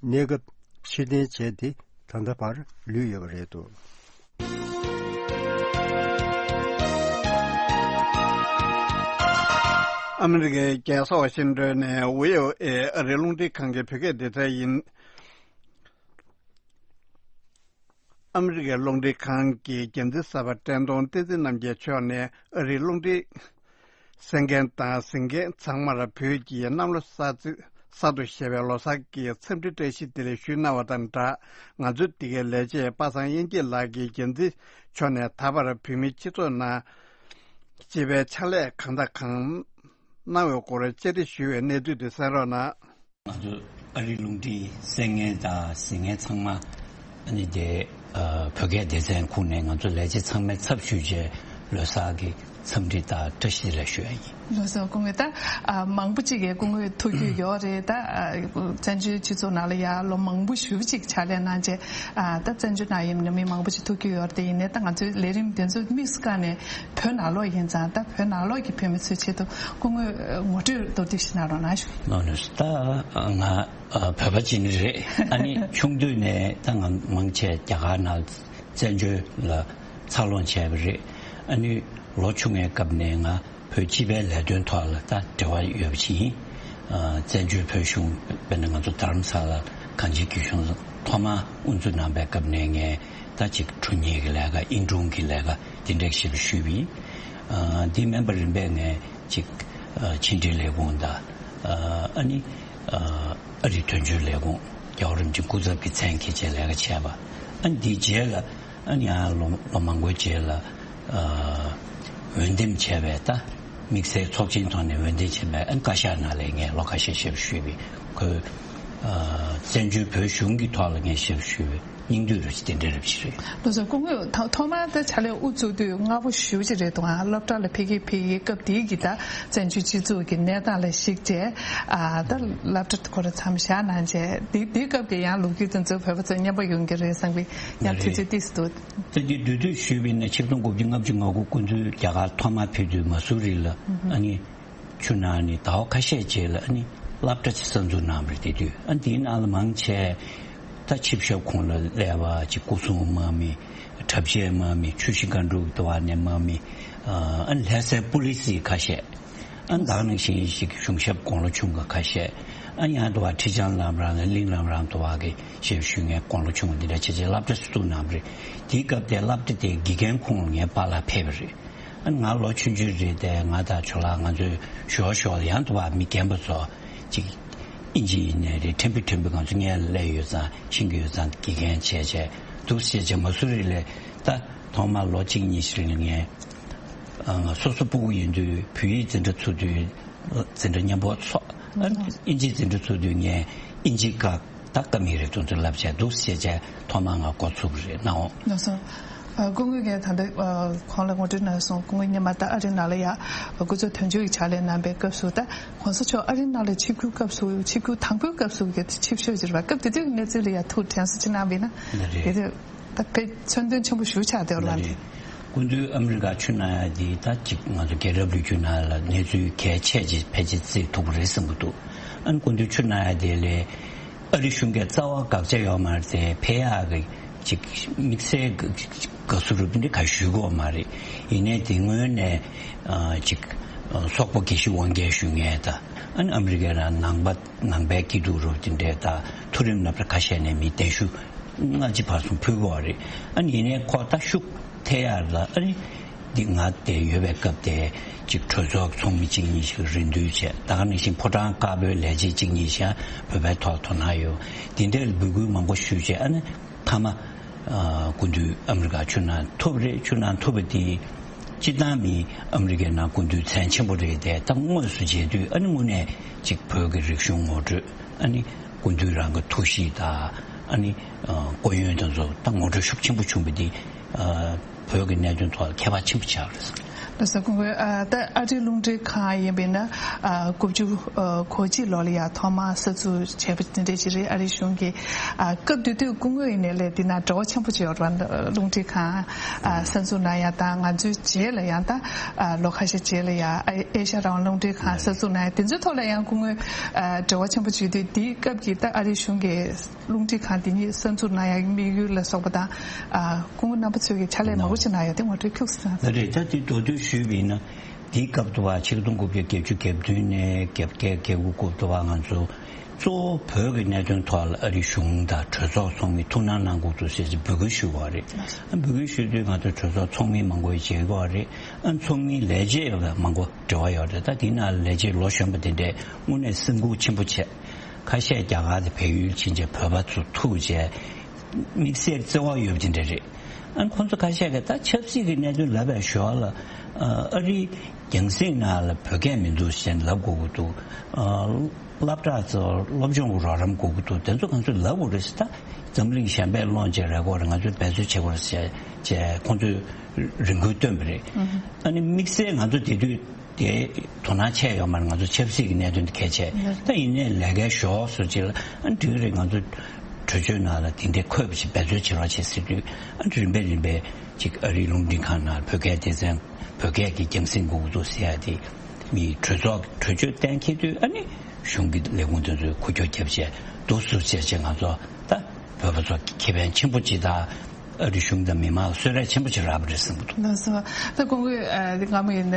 གནས་སྐབས་ཕྱིར་འཐེན་བྱས་ཏེ་ད་ལྟ་བར་ལུས་ཡོད་པ་རེད་འདུག་ཨ་མི་རི་ཀའི་རྒྱལ་ས་ཝ་ཤིང་ཏོན་ནས་བྷི་ཨོ་ཨེ་ཨ་རིའི་རླུང་འཕྲིན་ཁང་གི་བོད་སྐད་སྡེ་ཚན་ཡིན། ཨ་མི་རི་ཀའི་རླུང་འཕྲིན་ཁང་གི་འགན་འཛིན་གསར་པ་བཀྲས་མཐོང་བསྟན་འཛིན་རྣམ་རྒྱལ་མཆོག་ནས་ཨ་རིའི་རླུང་འཕྲིན་གསན་མཁན་དང་གཟིགས་མཁན་ཚང་མར་བོད་ཀྱི་གནམ་ལོ་གསར་ཚེས་གསར་དུ་བཞད་པའི་ལོ་གསར་གྱི་འཚམས་འདྲི་བཀྲ་ཤིས་བདེ་ལེགས་ཞུས་གནང་བ་དང་སྦྲགས། ང་ཚོའི་འདི་གའི་ལས་བྱེད་པ་སངས་དབྱངས་སྐྱིད་ལགས་ཀྱིས་འགན་འཛིན་མཆོག་ནས་ད་བར་བོད་མིའི་སྤྱི་ཚོགས་ནང་སྤྱི་པའི་ཕྱག་ལས་གང་དང་གང་གནང་བའི་སྐོར་བཅར་འདྲི་ཞུས་པའི་གནས་ཚུལ་དེ་གསན་རོགས་གནང་། ང་ཚོ་ཨ་རིའི་རླུང་འཕྲིན་གསན་མཁན་དང་གཟིགས་མཁན་ཚང་མ་ཨ་ནི་དེ་ཨ་བོད་སྐད་སྡེ་ཚན་ཁོངས་ནས་ང་ཚོ་ལས་བྱེད་ཚང་མའི་ཚབ་ཞུས་བྱས་ལོ་གསར་གྱི་འཚམས་འདྲི་དང་བཀྲ་ཤིས་བདེ་ལེགས་ཞུ་ཡ་ཡིན། ལགས་སོ། སྐུ་ངོ། ད་ཨ་མང་པོ་ཅིག་གིས་སྐུ་ངོ་ཐུག་རྒྱུ་ཡོད་རེད། ད་ཨ་བཙན་བྱོལ་སྤྱི་ཚོགས་ནང་ལ་ཡ་ལོ་མང་པོ་ཞེ་པོ་ཅིག་ཕྱག་ལས་གནང་བྱས། ཨ་ད་བཙན་བྱོལ་ནང་ཡིན་ན་མི་མང་པོ་ཅིག་ཐུག་རྒྱུ་ཡོད་རེད། དེ་ཡིན་ནའི་ད་ང་ཚོའི་ལས་རིམ་དེ་ཚོ་དམིགས་སུ་བཀར་ནས་བོད་ནང་ལོགས་ཡིན་ཙང་། ད་བོད་ནང་ལོགས་ཀྱི་བོད་མི་ཚོའི་ཆེད་དུ་སྐུ་ངོ་ངོ་སྤྲོད་མདོར་བསྡུས་ཤིག་གནང་རོགས་གནང་ཞུ། ལགས་སོ། ད་ང་ཨ་བོད་པ་ཅིག་ནི་རེད། ཨ་ནི་ཆུང་དུས་ནས་ད་ང་མང་ཆེ་རྒྱ་གར་ནང་བཙན་བྱོལ་ལ་འཚར་ལོངས་བྱས་པ་རེད། ཨ་ནི་ལོ་ཆུང་བའི་སྐབས་ནས་ང་ བོད་སྤྱི་པའི་ལས་དོན་ཐོག་ལ་ད་འབྲེལ་བ་ཡོད་པ་ཞིག་ཡིན། ཨ། བཙན་བྱོལ་བོད་གཞུང་དཔེར་ན་ང་ཚོ་རྡ་རམ་ས་ལ་གངས་ཅན་སྐྱིད་གཤོངས་ཐོག་མ་དབུ་འཛུགས་གནང་པའི་སྐབས་ནས་ངས་ད་ཅིག་དྲུང་ཡིག་གི་ལས་ཀ་ཨིན་དྲུང་གི་ལས་ཀ་དེ་འདྲ་ཞིག་ཞུས་པ་ཡིན། ཨ། འདི་མིན་པར་རིམ་པས་ངས་ཅིག་ཨ། ཕྱི་འབྲེལ་ལས་ཁུངས་དང་། ཨ། ཨ་ནི། ཨ། ཨ་རིའི་དོན་གཅོད་ལས་ཁུངས་རྒྱལ་བ་རིན་པོ་ཆེའི་སྐུ་ཚབ་ཀྱི་མཚན་འཁྱེར་བྱས་ལས་ཀ་བྱས་པ། ཨ་ནི་འདིའི་རྗེས་ལ། ཨ་ནི་ཡང་ལོ་ལོ་མང་པོའི་རྗེས་ལ། ཨ། འོས་འདེམས་བྱས་པའི་ད་དམིགས་བསལ་ཚོགས་ཆེན་ཐོག་ནས་འོས་འདེམས་བྱས་པའི། ཨ་ནི་བཀའ་ཤག་ནང་ལ་ངས་ལོ་ཁ་ཤས་ཞབས་ཞུས་པའི་ཁོས། ཨ། བཙན་བྱོལ་བོད་གཞུང་གི་ཐོག་ལ་ངས་ཞབས་ཞུས་པའི་སྙིང་བསྡུས་རུ་དེ་འདྲ་རབ་ཅིག་རེད། ལགས་སོ། སྐུ་ངོ་ཐོག་ཐོག་མར་ད་ཕྱག་ལས་དབུ་བཙུགས་དུས་སྔ་པོ་ཞེ་པོ་ཅིག་རེད་འདུག་ཨ། སློབ་གྲྭ་ལ་ཕེབས་ཀྱི་ཕེབས་ཀྱི་སྐབས་དེའི་གི་ད་བཙན་བྱོལ་སྤྱི་ཚོགས་ཀྱི་གནས་སྟངས་ལ་གཞིགས་བྱས། ཨ། ད་སློབ་གྲྭ་ཁོ་རང་མཚམས་བཞག་གནང་བྱས། དེ་དེའི་སྐབས་ཀྱི་ཡང་ལོ་རྒྱུས་དེ་ཚོ་བོད་པ་ཚོ་སྙན་པོ་ཡོང་གི་རེད་བསམ་གི། ཡང་དུས་ཚོད་ཏོག་ཙམ་འདུག་ད་འདི་བསྡུས་བསྡུས་ཞུས་པ་ཡིན་ན། ཆིག་སྟོང་དགུ་བརྒྱ་ལྔ་བཅུ་ང་དགུ་སྐུ་མདུན་རྒྱ་གར་ཐོག་མར་ཕེབས་དུས་མ་སུ་རི་ལ། ཨ་ནི། ཆུ་ནང་ནས་ཟླ་བ་ཁ་ཤས་རྗེས་ལ་ཨ་ནི་སློབ་གྲྭ་ཅིག་གསར་འཛུགས་གནང་བ་རེད། དེ་དུས་ཨ་ནི་དེའི་ནང་ལ་མང་ཆེ་ད་ཆིབས་ཞབས་ཁོངས་ལ་སླེབས་པ་ཅིག་སྐུ་སྲུང་དམག་མི། གྲྭ་ཆས་དམག་མི། ཆུ་བཞི་སྒང་དྲུག་དུ་བ་ནས་དམག་མི། ཨ་ནི་ལྷ་སའི་པུ་ལི་སི་ཁ་ཤས། ཨ་ནི་ད་ག་ནང་བཞིན་ཞིག་གཞུང་ཞབས་དགུང་ལོ་ཆུང་བ་ཁ་ཤས། ཨ་ནི་ཡང་དུ་བ་ཁྲི་བྱང་ལམ་རིམ་དང་གླིང་ལམ་རིམ་དུ་བ་གི་ཞབས་ཞུ་མཁན་དགུང་ལོ་ཆུང་བ་འདི་འདྲ་བྱས་བྱས་སློབ་གྲྭ་ཞིག་བཙུགས་གནང་བ་རེད། དེའི་སྐབས་དེ་སློབ་གྲྭ་དེའི་དགེ་རྒན་ཁོངས་ལ་ངའི་པཱ་ལགས་ཕེབས་པ་རེད། ཨ་ནི་ང་ལོ་ཆུང་ཆུང་རེད་དེ། ང་དང་ཇོ་ལགས་ང་ཚོས་ཞོར་ཞོར་ལ་ཡང་དུ་བ་མི་རྒན་པ་ཚོ་ཅིག་ཨིན་ཇི་ཡིན་ནའི་རེད། ཕྲན་བུ་ཕྲན་བུ་ང་ཚོ་སྔོན་ལ་སླེབས་ཡོད་ཙང་ཤེས་ཀྱི་ཡོད་ཙང་དགེ་རྒན་བྱས་བྱས་འདུག་སེ་བྱས་བྱས་མ་སུ་རི་ལ་ད་ཐོག་མར་ལོ་གཅིག་གཉིས་ཤིག་ལ་ངས། ཨ། སོ་སོ་སྤུ་གུ་ཡིན་དུས་བོད་ཡིག་འཛིན་གྲྭ་ཚུགས་དུས་འཛིན་གྲྭ་མཉམ་པོ་ཚོགས། ཨ། ཨིན་ཇི་འཛིན་གྲྭ་ཚུགས་དུས་ངས་ཨིན་ཇི་སྐད་ད་ཀ་མི་རེ་ཏོག་ཙམ་བསླབ་བྱས་འདུག་སེ་བྱས་ཐོག་མར་ང་འགོ་ཚུགས་པ་རེད། ནའོ། ལགས་སོ། ཨ། སྐུ་ངོས་ཀྱིས་ད་ལྟ། ཨ། གོང་ལ་ངོ་སྤྲོད་གནང་སོང་། སྐུ་ངོ་སྔོན་མ་ད་ཨ་རི་ནང་ལ་ཡ་སྐུ་ཚབ་དོན་གཅོད་ཀྱི་ཕྱག་ལས་གནང་པའི་སྐབས་སུ། ད་གོང་ས་མཆོག་ཨ་རི་ནང་ལ་ཆིབས་བསྒྱུར་སྐབས་སུ། ཆིབས་བསྒྱུར་དང་པོའི་སྐབས་སུ་གི་ཆིབས་ཞབས་ཅིག་རེད་པ། སྐབས་དེ་དུས་ཀྱི་གནས་ཚུལ་ལ་ཡ་ཐུགས་དྲན་གསོ་ཅིག་གནང་བ་ཡིན་ན། ལགས་རེད། དེ་དུས་ད་དཔེ་མཚོན་དོན་ཆེན་པོ་ཞེ་པོ་ཆགས་བསྡད་ཡོད་རེད་པ། ལགས་རེད། སྐུ་མདུན་ཨ་མི་རི་ཀ་ཆུ་ནང་ཡ་དེ་ད་ཅིག་ང་ཚོ་རྒྱལ་རབས་ལོ་རྒྱུས་ནང་ལ་གནས་ཚུལ་གལ་ཆེ་ཅིག་ཕལ་ཆེར་བརྩི་ཐུབ་ཀྱི་རེད་བསམ་གྱི་འདུག་ཨ་ནི་སྐུ་མདུན་ཆུ་ནང་ཡ་དེ་ལ་ཨ་རི་གཞུང་གིས་རྩ་བ་དགག་བྱ་ཡོད་མ་རེད་དེ། ཕེབས་ཡག་གི་ཅིག་དམིགས་བསལ་དགའ་བསུ་རུ་འདི་ག་ཞུ་གི་ཡོད་མ་རེད། ཡིན་ནའི་དེ་སྔོན་ནས། ཨ། ཅིག་ཨ། སོག་པོ་དགེ་བཤེས་དབང་རྒྱལ་ཞུ་མཁན་དང་། ཨ་ནི་ཨ་མི་རི་ཀའི་ནང་ནང་པ་ནང་པའི་སྐྱིད་སྡུག་རུ་དེ་འདྲས་དང་། མཐོ་རིམ་སློབ་གྲྭ་ཁ་ཤས་ནས་མི་གདན་ཞུ་སྔ་ཕྱི་བར་གསུམ་ཕུལ་གྱི་ཡོད་རེད། ཨ་ནི་ཡིན་ནའི་ཁོ་ད་ཤུགས་ཐེབས་ཡག་ལ། ཨ་ནི་འདི་ང་དེ་ཡོད་པའི་སྐབས་དེ་ཅིག་གྲོས་ཚོགས་ཚོགས་མི་གཅིག་གཉིས་ཤིག་རེ་འདུན་བྱས། ད་ག་ནང་བཞིན་ཕོ་བྲང་དཀར་པོའི་ལས་བྱེད་གཅིག་གཉིས་ཤིག་བོད་པའི་ཐོག་དོ་སྣང་ཡོད། དེ་འདྲའི་འབོད་སྐུལ་མང་པོ་ཞུས་བྱས། ཨ་ནི་མཐའ་མ། ཨ། སྐུ་མདུན་ཨ་མི་རི་ཀ་ཆུ་ནང་ཐུག་པ་རེད། ཆུ་ནང་ཐུག་པ་དེ་སྤྱིར་བཏང་མི་ཨ་མི་རི་ཀའི་ནང་སྐུ་མདུན་མཚན་ཆེན་པོ་རེད་དེ། ད་དངོས་སུ་མཇལ་དུས་ཨ་ནི་དངོས་གནས་ཅིག་བོད་ཀྱི་རིག་གཞུང་ངོ་སྤྲོད། ཨ་ནི་སྐུ་མདུན་རང་གི་ཐུགས་གཤིས་དང་། ཨ་ནི། ཨ། སྐུ་ཡོན་དེ་ཚོ་ད་ངོ་སྤྲོད་ཤུགས་ཆེན་པོ་བྱུང་བ་དེ། ཨ། བོད་ཀྱི་གནད་དོན་ཐོག་ལ་ཁྱད་པར་ཆེན་པོ་ཆགས་རེད་བསམ། ལགས་སོ། སྐུ་ངོ། ཨ། ད་ཨ་རིའི་རླུང་འཕྲིན་ཁང་ཡིན་པས་ན། ཨ། དགུ་བཅུ་གོ་གཅིག་ལོ་ལ་ཡ་ཐོག་མར་གསར་འཛུགས་བྱས་པ་དེ་འདྲ་ཅིག་རེད། ཨ་རིའི་གཞུང་གིས། ཨ། སྐབས་དེ་དུས་སྐུ་ངོ་ཡིན་ནའི་ལས་འདི་ན་འབྲེལ་བ་ཆེན་པོ་ཅིག་ཡོད་རེད་པ། རླུང་འཕྲིན་ཁང་། ཨ། གསར་འཛུགས་གནང་ཡ་དང་། ང་ཚོའི་རྗེས་ལ་ཡང་ད། ཨ། ལོ་ཁ་ཤས་རྗེས་ལ་ཡ་ཨེ་ཤ་ཡ་རང་དབང་རླུང་འཕྲིན་ཁང་གསར་འཛུགས་གནང་ཡ་དེ་ཚོའི་ཐོག་ལ་ཡང་སྐུ་ངོ། ཨ། འབྲེལ་བ་ཆེན་པོ་བྱེད་དུས། དེའི་སྐབས་ཀྱི་ད་ཨ་རིའི་གཞུང་གིས་རླུང་འཕྲིན་ཁང་དེ་ཉིད་གསར་འཛུགས་གནང་ཡག་གི་དམིགས་ཡུལ་ལ་སོགས་པ་དང་། ཨ། སྐུ་ངོ་རྣམ་པ་ཚོས་ཀྱི་ཕྱག་ལས་མང་པོ་ཞིག་གནང་ཡོད་དེ་ངོ་སྤྲོད་ཁྱུག་ཙམ་གནང་། ལགས་རེད། ད་དེ་མདོར་བསྡུས་ཞུས་པ་ཡིན་ན། དེའི་སྐབས་དུ་བ་ཆིག་སྟོང་དགུ་བརྒྱ་བརྒྱད་ཅུ་གྱ་བདུན་ནས་བརྒྱད་བརྒྱད་དགུ་དགུ་དུ་བ་ང་ཚོ་གཙོ་བོ་བོད་ཀྱི་གནད་དོན་ཐོག་ལ་ཨ་རིའི་གཞུང་དང་གྲོས་ཚོགས་ཚོགས་མི་ཐུགས་སྣང་གནང་དགོས་འདུག་ཟེར་ཏེ་འབོད་སྐུལ་ཞུས་པ་རེད། ཨ། འབོད་སྐུལ་ཞུས་དུས་ང་ཚོ་གྲོས་ཚོགས་ཚོགས་མི་མང་པོ་ཞིག་མཇལ་གྱི་ཡོད་རེད། ཨ། ཚོགས་མིའི་ལས་བྱེད་མང་པོ་འབྲེལ་བ་ཡོད་རེད། ད་དེའི་ནང་ལས་བྱེད་ལོ་གཞོན་པ་དེ་འདྲས་དངོས་གནས་སེམས་ཁུར་ཆེན་པོ་བྱས། ཁ་ཤས་རྒྱ་གར་དུ་བལ་ཡུལ་ཕྱིན་བྱས་བོད་པ་ཚོ་ཐུག་བྱས། དམིགས་བསལ་བརྩེ་བ་ཡོད་པ་དེ་འདྲ་རེད། ཨ་ནི་ཁོང་ཚོ་ཁ་ཤས་ཀྱིས་ད་ཆབ་སྲིད་ཀྱི་གནད་དོན་ལབ་པའི་ཞོར་ལ། ཨ། ཨ་རིའི་རྒྱང་སྲིང་ནང་ལ་བོད་སྐད་མི་འདུག་ཟེར་ལབ་དགོས་ཀྱི་འདུག་ཨ། སློབ་གྲྭ་ཚོ་སློབ་སྦྱོང་གི་རོགས་རམ་དགོས་ཀྱི་འདུག་དེ་ཚོ་ང་ཚོས་ལབ་དགོས་རེད་ཟེར། ད་འཛམ་གླིང་གཞན་པས་སློང་བྱས་རེད་དགོས་རེད། ང་ཚོས་འབད་རྩོལ་བྱེད་དགོས་རེད་ཟེར་བྱས་ཁོང་ཚོས་རེ་སྐུལ་བཏོན་པ་རེད། ཨ་ནི་དམིགས་བསལ་ང་ཚོ་དེ་དུས་དེ་དོ་སྣང་ཆེ་ཡོད་མ་རེད། ང་ཚོ་ཆབ་སྲིད་ཀྱི་གནད་དོན་དེ་གལ་ཆེ། ད་ཡིན་ནའི་ལས་ཀའི་ཞོར་སོ་ཅིག་ལ། ཨ། འགྲིག་རེད། ང་ཚོ་གྲོས་ཆོད་ནང་ལ་དེ་འདྲའི་འཁོད་པ་ཞིག་འབད་རྩོལ་བྱེད་རོགས་བྱེད་ཟེར་དུས། ཨ། རིམ་པས་རིམ་པས་ཅིག་ཨ་རིའི་རླུང་འཕྲིན་ཁང་ནང་བོད་སྐད་སྡེ་ཚན། བོད་སྐད་ཀྱི་རྒྱང་སྲིང་དགོས་ཀྱི་འདུག་ཟེར་ཡ་དེ། མི་གྲོས་ཚོགས་གྲོས་ཆོད་གཏན་འཁེལ་དུས། ཨ་ནི་གཞུང་གི་ལས་ཁུངས་དེ་ཚོས་འགུལ་སྐྱོད་བརྒྱབ་བྱས་འདུག་སེ་བྱས་བྱས་ང་ཚོ་ད་བོད་པ་ཚོ་ཁེ་ཕན་ཆེན་པོ་ཅིག་དང་། ཨ་རི་གཞུང་དང་མི་མང་ལ་གསོལ་རས་ཆེན་པོ་ཅིག་རག་པ་རེད་བསམ་གྱི་འདུག་ལགས་སོ། ད་སྐུ་ངོ་ཨ་སྔ་མོ་ཡིན་ན་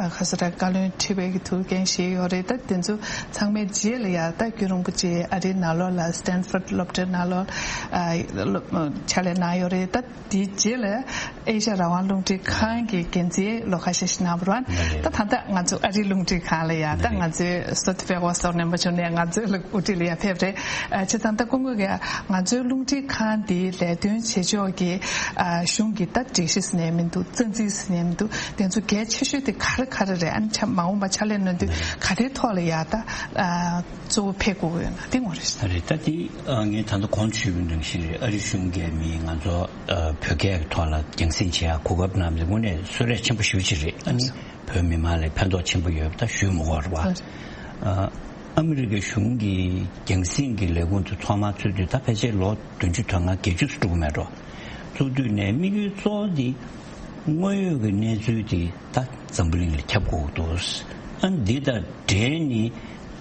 ཨ་ཁ་ས་ར་བཀའ་བློན་ཁྲི་པའི་གི་ཐུགས་འགན་བཞེས་ཡོད་རེད། ད་དེ་ཚོ་ཚང་མའི་རྗེས་ལ་ཡ་ད་རྒྱུན་རིང་པོ་ཅིག་ཨ་རིའི་ནང་ལོགས་ལ་སི་ཏན་ཕོར་ཌི་སློབ་གྲྭའི་ནང་ལོགས་ཨ་སློབ་ཕྱག་ལས་གནང་ཡོད་རེད། ད་དེའི་རྗེས་ལ་ཨེ་ཤ་ཡ་རང་དབང་རླུང་འཕྲིན་ཁང་གི་འགན་འཛིན་ལོ་ཁ་ཤས་ཤིག་གནང་བ་རེད། ད་ད་ལྟ་ང་ཚོ་ཨ་རིའི་རླུང་འཕྲིན་ཁང་ལ་ཡ་ད་ང་ཚོའི་བསོད་བདེ་ཕེབས་སོགས་ནས་མ་བྱུང་ནས་ང་ཚོའི་ལ་དབུ་ཁྲིད་ལ་ཡ་ཕེབས་རེད། ཨ་བྱས་ཙང་ད་སྐུ་ངོ་གིས་ང་ཚོའི་རླུང་འཕྲིན་ཁང་འདིའི་ལས་དོན་བྱེད་ཕྱོགས་ཀྱི་ཨ་གཞུང་གི་ད་སྒྲིག་གཞི་ཟེར་ནའི་མི་འདུག་རྩ་འཛིན་ཟེར་ནའི་མི་འདུག་དེ་ཚོ་གལ་ཆེ་ཤོས་དེ་ག་རེ་ག་རེ་རེད། ཨ་ནི་ཆ་མ་འོངས་པ་ཕྱག་ལས་གནང་དུས་ག་རེའི་ཐོག་ལ་ཡ་ད་ཨ་གཙོ་བོ་ཕེབས་དགོས་ཀྱི་ཡོད་ན་དེ་ངོ་རེད། རེད། ད་དེ་ཨ་ངས་ད་ལྟ་གོང་དུ་ཞུས་པའི་ནང་བཞིན་རེད། ཨ་རི་གཞུང་གིས་མི་ང་ཚོ་ཨ་བོད་སྐད་ཀྱི་ཐོག་ལ་རྒྱང་སྲིང་བྱེད་ཡག་གོ་སྐབས་གནང་བ་དེ་དངོས་གནས་གསོལ་རས་ཆེན་པོ་ཞེ་པོ་ཅིག་རེད། ཨ་ནི་བོད་མི་མང་ལ་ཕན་ཐོགས་ཆེན་པོ་ཡོད་པ་ད་ཞུས་མི་དགོས་རེད་བ། ཨ་ཨ་མི་རི་ཀའི་གཞུང་གིས་རྒྱང་སྲིང་གི་ལས་ཁུངས་དེ་ཐོག་མར་ཚུགས་དུས་ད་ཕལ་ཆེར་ལོ་བདུན་ཅུ་དོན་ལྔ་བརྒྱད་ཅུ་ཙམ་འགྲོ་གི་མེད་འགྲོ། ཚུགས་དུས་ནས་དམིགས་ཡུལ་གཙོ་བོ་དེ་དངོས་ཡོད་ཀྱི་གནས་ཚུལ་དེ་ད་འཛམ་བུ་གླིང་ལ་ཁྱབ་དགོས་ཀྱི་འདུག་ཨ་འདི་དང་འབྲེལ་ནས་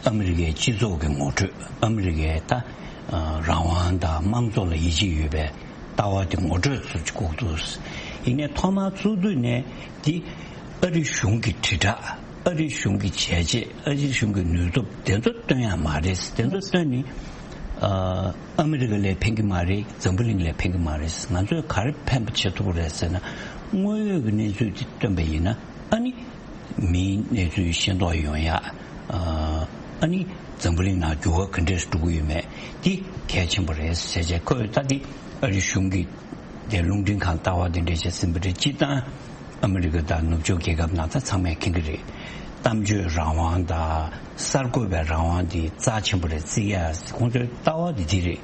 ཨ་མི་རི་ཀའི་སྤྱི་ཚོགས་ཀྱི་ངོ་སྤྲོད། ཨ་མི་རི་ཀའི་ད་རང་དབང་དང་དམངས་གཙོ་ལ་ཡིད་ཆེས་ཡོད་པའི་ལྟ་བ་དེ་ངོ་སྤྲོད་ཚུལ་གཅིག་དགོས་འདུག་ཡིན་ནའི་ཐོག་མར་ཚུགས་དུས་ནས་འདི་ཨ་རི་གཞུང་གི་དྲིལ་བསྒྲགས། ཨ་རི་གཞུང་གི་བྱས་རྗེས། ཨ་རི་གཞུང་གི་ནུས་སྟོབས་དེ་ཚོ་སྟོན་ཡག་མ་རེད། དེ་ཚོ་སྟོན་ནི་ཨ་ཨ་མི་རི་ཀ་ལ་ཕན་གྱི་མ་རེད། འཛམ་བུ་གླིང་ལ་ཕན་གྱི་མ་རེད། ང་ཚོས་ག་རེ་ཕན་པ་བྱེད་ཐུབ་ཀྱི་རེད་ཟེར་ན། དངོས་ཡོད་ཀྱི་གནས་ཚུལ་དེ་སྟོན་པ་ཡིན་ན་ཨ་ནི་མིའི་གནས་ཚུལ་ཤེས་རྟོགས་ཡོང་ཡག་ཨ་ནི་འཛམ་བུ་གླིང་ནང་འགྱུར་བ་ག་འདྲས་འགྲོ་གི་ཡོད་མེད་འདི་གལ་ཆེན་པོ་རེད་ཟེར་བྱས། ཁོས་ད་འདི་ཨ་རི་གཞུང་གི་དེ་རླུང་འཕྲིན་ཁང་ལྟ་བ་དེ་འདྲས་བྱས་ཟིན་པ་རེད། སྤྱིར་བཏང་ཨ་མི་རི་ཀ་དང་ནུབ་ཕྱོགས་རྒྱལ་ཁབ་ནང་ད་ཚང་མས་མཁྱེན་གྱི་རེད། གཏམ་བརྗོད་རང་དབང་དང་གསར་འགོད་པའི་རང་དབང་དེ་རྩ་ཆེན་པོ་རེད། བརྩི་ཡ་ཁོང་ཚོའི་ལྟ་བ་དེ་དེ་རེད།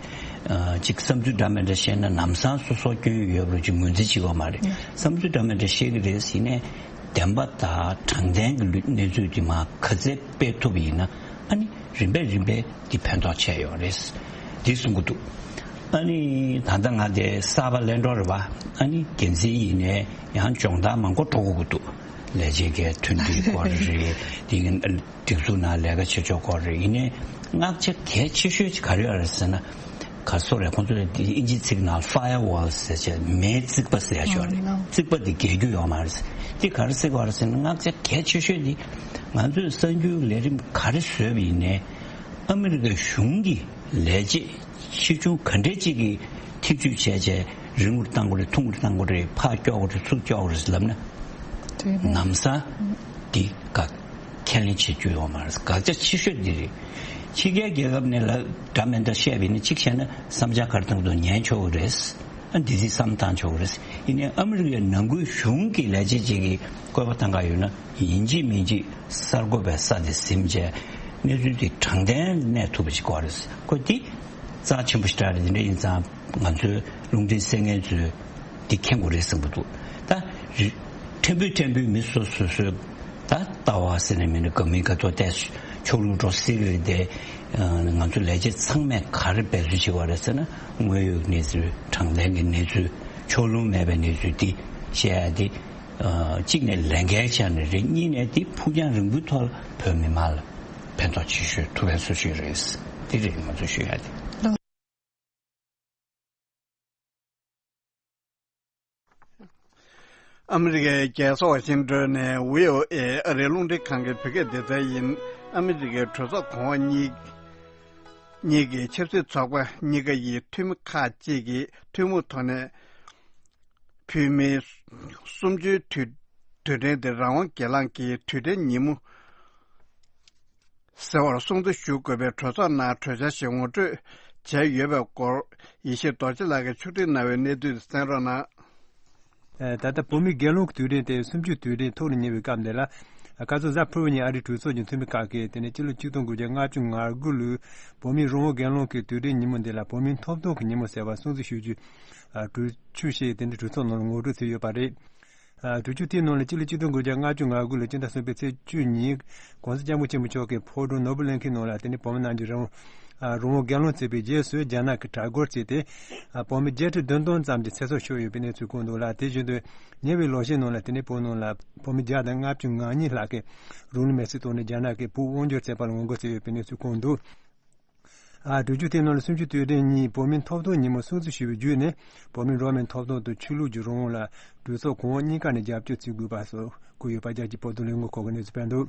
ཨ་གཅིག་བསམ་ཚུལ་འདྲ་མི་འདྲ་བཤད་ན་ལམ་སང་སོ་སོ་སྐྱོན་ཡོད་རུ་ཅིག་ངོས་འཛིན་བྱེད་དགོས་མ་རེད། བསམ་ཚུལ་འདྲ་མི་འདྲ་བཤད་ཀྱི་རེད་ཟེར་ནས་བདེན་པ་དང་དྲང་བདེན་གྱི་ལུ་གནས་ཚུལ་དེ་མར་ག་ཚད་སྤེལ་ཐུབ་པ་ཡིན་ན་ཨ་ནི་རིམ་པས་རིམ་པས་འདི་ཕན་ཐོགས་ཆེ་ཡོད་རེད། འདི་གསུང་གི་འདུག་ཨ་ནི་ད་ལྟ་ང་དེ་གསར་པ་ལེན་འགྲོ་རེད་པ། ཨ་ནི་འགན་འཛིན་ཡིན་ནའི་ཡང་སྦྱོང་བརྡར་མང་པོ་འགྲོ་དགོས་ཀྱི་འདུག་ལས་བྱེད་ཀྱི་མཐུན་སྒྲིལ་སྐོར་རེད། དེ་གི་སྒྲིག་འཛུགས་ནང་ལས་ཀ་བྱེད་ཕྱོགས་སྐོར་རེད། ཡིན་ནའི་བསྔགས་བྱ་གལ་ཆེ་ཤོས་ཅིག་ག་རེ་ཡོད་རེད་ཟེར་ན། ག་སོ་རེད། ཁོང་ཚོས་དེ་ཨིན་ཇི་ཚིག་ནང་ཕ་ཡར་ཝོལ་ཟེར་བྱས་མེའི་རྩིག་པ་ཟེར་ཡ་ཅིག་ཡོད་རེད། རྩིག་པ་དེ་འགེལ་རྒྱུ་ཡོད་མ་རེད། དེ་ག་རེ་ཟེར་གྱི་ཡོད་རེད་ཟེར་ན། བསྔགས་བྱ་གལ་ཆེ་ཤོས་དེ་ང་ཚོས་གསར་འགྱུར་ལས་རིམ་ག་རེ་བཟོས་པ་ཡིན་ནའི་ཨ་མི་རི་ཀའི་གཞུང་གི་ལས་བྱེད་ཆེ་ཆུང་ག་འདྲས་ཅིག་གིས་ཐེ་བྱུས་བྱས་བྱས་རིང་པོར་བཏང་དགོས་རེད། ཐུང་ངུར་བཏང་དགོས་རེད། ཕར་ཀྱོག་དགོས་རེད། ཚུར་ཀྱོག་དགོས་རེད་ལབ་ན། དེ་ནས་ལམ་སང་འདི་དགག་ཁས་ལེན་བྱེད་རྒྱུ་ཡོད་མ་རེད། དགག་བྱ་ཆེ་ཤོས་འདི་རེད། ཕྱི་རྒྱལ་རྒྱལ་ཁབ་ནས་ལ་འདྲ་མི་འདྲ་བཤད་པ་ཡིན་ན་གཅིག་བྱས་ན་བསམ་འཆར་ག་རེ་བཏང་འདུག་ཉན་ཆོག་གི་རེད། ཨ་འདི་འདི་བསམ་བཏང་ཆོག་གི་རེད། ཡིན་ནའི་ཨ་མི་རི་ཀའི་ནང་ཁུལ་གཞུང་གི་ལས་བྱེད་ཅིག་གིས་བཀོད་པ་བཏང་ག་ཡོད་ན་ཡིན་གཅིག་མིན་གཅིག་གསར་འགོད་པའི་ས་དེ་ཟིན་བྱས་གནས་ཚུལ་དེ་དྲང་བདེན་གནས་ཐུབ་པ་ཞིག་དགོས་རེད། ཁོ་འདི་རྩ་ཆེན་པོ་ཞིག་རེད། འདི་འདྲ་ཡིན་ཙང་ང་ཚོའི་རླུང་འཕྲིན་གསན་མཁན་ཚོས་འདི་མཁྱེན་དགོས་རེད་བསམ་གྱི་འདུག་ད་རི་ཕྲན་བུ་ཕྲན་བུ་མི་སོ་སོ་སོའི་ད་ལྟ་བ་ཟེར་ནས་མིན་ན་དགའ་མིན་དགའ་ཐོག་བལྟས་ཕྱོགས་ལྷུང་འགྲོ་སྲིད་ཀྱི་རེད་དེ། ང་ཚོ་ལས་བྱེད་ཚང་མས་ག་རེ་འབད་རྩོལ་བྱེད་དགོས་རེད་ཟེར་ན། དངོས་ཡོད་གནས་ཚུལ་དྲང་བདེན་གྱི་གནས་ཚུལ་ཕྱོགས་ལྷུང་མེད་པའི་གནས་ཚུལ་འདི་བཤད་ཡ་དེ་གཅིག་ནས་ལས་འགན་ཆ་ནས་རེད། གཉིས་ནས་འདི་ཕུགས་རྒྱང་རིང་པོའི་ཐོག་ལ་བོད་མི་མང་ལ་ཕན་ཐོགས་ཆེ་ཤོས་ཐུབ་པའི་བཟོ་ཞིག་རེད། འདི་རེད་ང་ཚོ་ཞུ་ཡ་དེ། ཨ་མི་རི་ཀའི་རྒྱལ་ས་ཝ་ཤིང་ཏོན་ནས་ཝི་ཨོ་ཨེ་ཨ་རིའི་རླུང་འཕྲིན་ཁང་གི་བོད་སྐད་སྡེ་ཚན་ཡིན། ཨ་མི་རི་ཀའི་གྲོས་ཚོགས་གོང་འོག་གཉིས་གཉིས་ཀྱི་ཆབ་སྲིད་ཚོགས་པ་གཉིས་ཀ་ཡི་འཐུས་མི་ཁག་ཅིག་གིས་ཐུན་མོང་ཐོག་ནས་བོད་མིའི་གསུམ་བཅུའི་དུས་དུས་དྲན་དེ་རང་དབང་སྒེར་ལངས་ཀྱི་དུས་དྲན་ཉིན་མོ་ཟེར་བར་སྲུང་བརྩི་ཞུ་དགོས་པའི་གྲོས་ཚོགས་ནང་གྲོས་འཆར་ཞིག་ངོ་སྤྲོད་བྱས་ཡོད་པའི་སྐོར་ཡེ་ཤེས་རྡོ་རྗེ་ལགས་ཀྱིས་ཕྱོགས་སྒྲིག་གནང་བའི་གནས་ཚུལ་གསན་རོགས་གནང་། ད་ལྟ་བོད་མིའི་སྒེར་ལངས་ཀྱི་དུས་དྲན་དེ་གསུམ་བཅུའི་དུས་དྲན་ཐུགས་ལ་ཉེ་བའི་སྐབས་འདི་ལ། ཁ་སང་གཟའ་ཕུར་བུ་ཉིན་ཨ་རིའི་གྲོས་ཚོགས་ཀྱི་འཐུས་མི་ཁག་གིས་དེ་ནས་སྤྱི་ལོ་ཆིག་སྟོང་དགུ་བརྒྱ་ལྔ་བཅུ་ང་དགུ་ལོའི་བོད་མིའི་རང་དབང་སྒེར་ལངས་ཀྱི་དུས་དྲན་ཉིན་མོ་འདི་ལ་བོད་མིའི་ཐོབ་ཐང་གི་ཉིན་མོ་ཟེར་བ་སྲུང་བརྩི་ཞུ་རྒྱུ་གྲོས་ཆོད་བཞེས། དེ་འདྲའི་གྲོས་ཚོགས་ནང་ལ་ངོ་སྤྲོད་བྱས་ཡོད་པ་རེད། གྲོས་ཆོད་དེའི་ནང་ལ་སྤྱི་ལོ་ཆིག་སྟོང་དགུ་བརྒྱ་ལྔ་བཅུ་ང་དགུ་ལོའི་སྤྱི་ཟླ་གསུམ་པའི་ཚེས་བཅུ་ཉིན་༸གོང་ས་༸སྐྱབས་མགོན་ཆེན་པོ་མཆོག་གིས་ཕོ་བྲང་ནོར་བུ་གླིང་ཁའི་ནང་ལ་དེ་ནས་བོད་མི་རྣམས་ཀྱི་རང་དབང་རང་དབང་སྒེར་ལངས་བྱས་པའི་རྗེས་སུ་རྒྱ་ནག་གིས་དྲག་རྒོལ་བྱས་ཏེ། བོད་མི་བརྒྱད་ཁྲི་བདུན་སྟོང་ཙམ་གྱི་ཚེ་སྲོག་ཤོར་ཡོད་པའི་གནས་ཚུལ་བཀོད་འདུག་ལ། དེ་བཞིན་དུ་ཉེ་བའི་ལོ་ཤས་ནང་ལ་དེ་ནས་བོད་ནང་ལ་བོད་མི་བརྒྱ་དང་ལྔ་བཅུ་ང་གཉིས་ལྷག་གིས་རང་ལུས་མེར་སྲེག་བཏང་ནས་རྒྱ་ནག་གིས་བོད་དབང་སྒྱུར་བྱས་པ་ལ་ངོ་རྒོལ་བྱས་ཡོད་པའི་གནས་ཚུལ་བཀོད་འདུག་ཨ། གྲོས་ཆོད་དེའི་ནང་ལ་གསུམ་བཅུའི་དུས་དྲན་ཉིན་བོད་མིའི་ཐོབ་ཐང་ཉིན་མོ་སྲུང་བརྩི་ཞུས་པའི་བརྒྱུད་ནས། བོད་མིའི་འགྲོ་བ་མིའི་ཐོབ་ཐང་དང་ཆོས་ལུགས་ཀྱི་རང་དབང་ལ་གྲོས་ཚོགས་གོང་འོག་གཉིས་ཀ་ནས་རྒྱབ་སྐྱོར་བྱེད་དགོས་པ་སོགས་བཀོད་ཡོད་པ། རྒྱལ་སྤྱིའི་བོད་དོན་ལས་འགུལ་ཁང་གི་གནས་ཚུལ་སྤེལ་འདུག་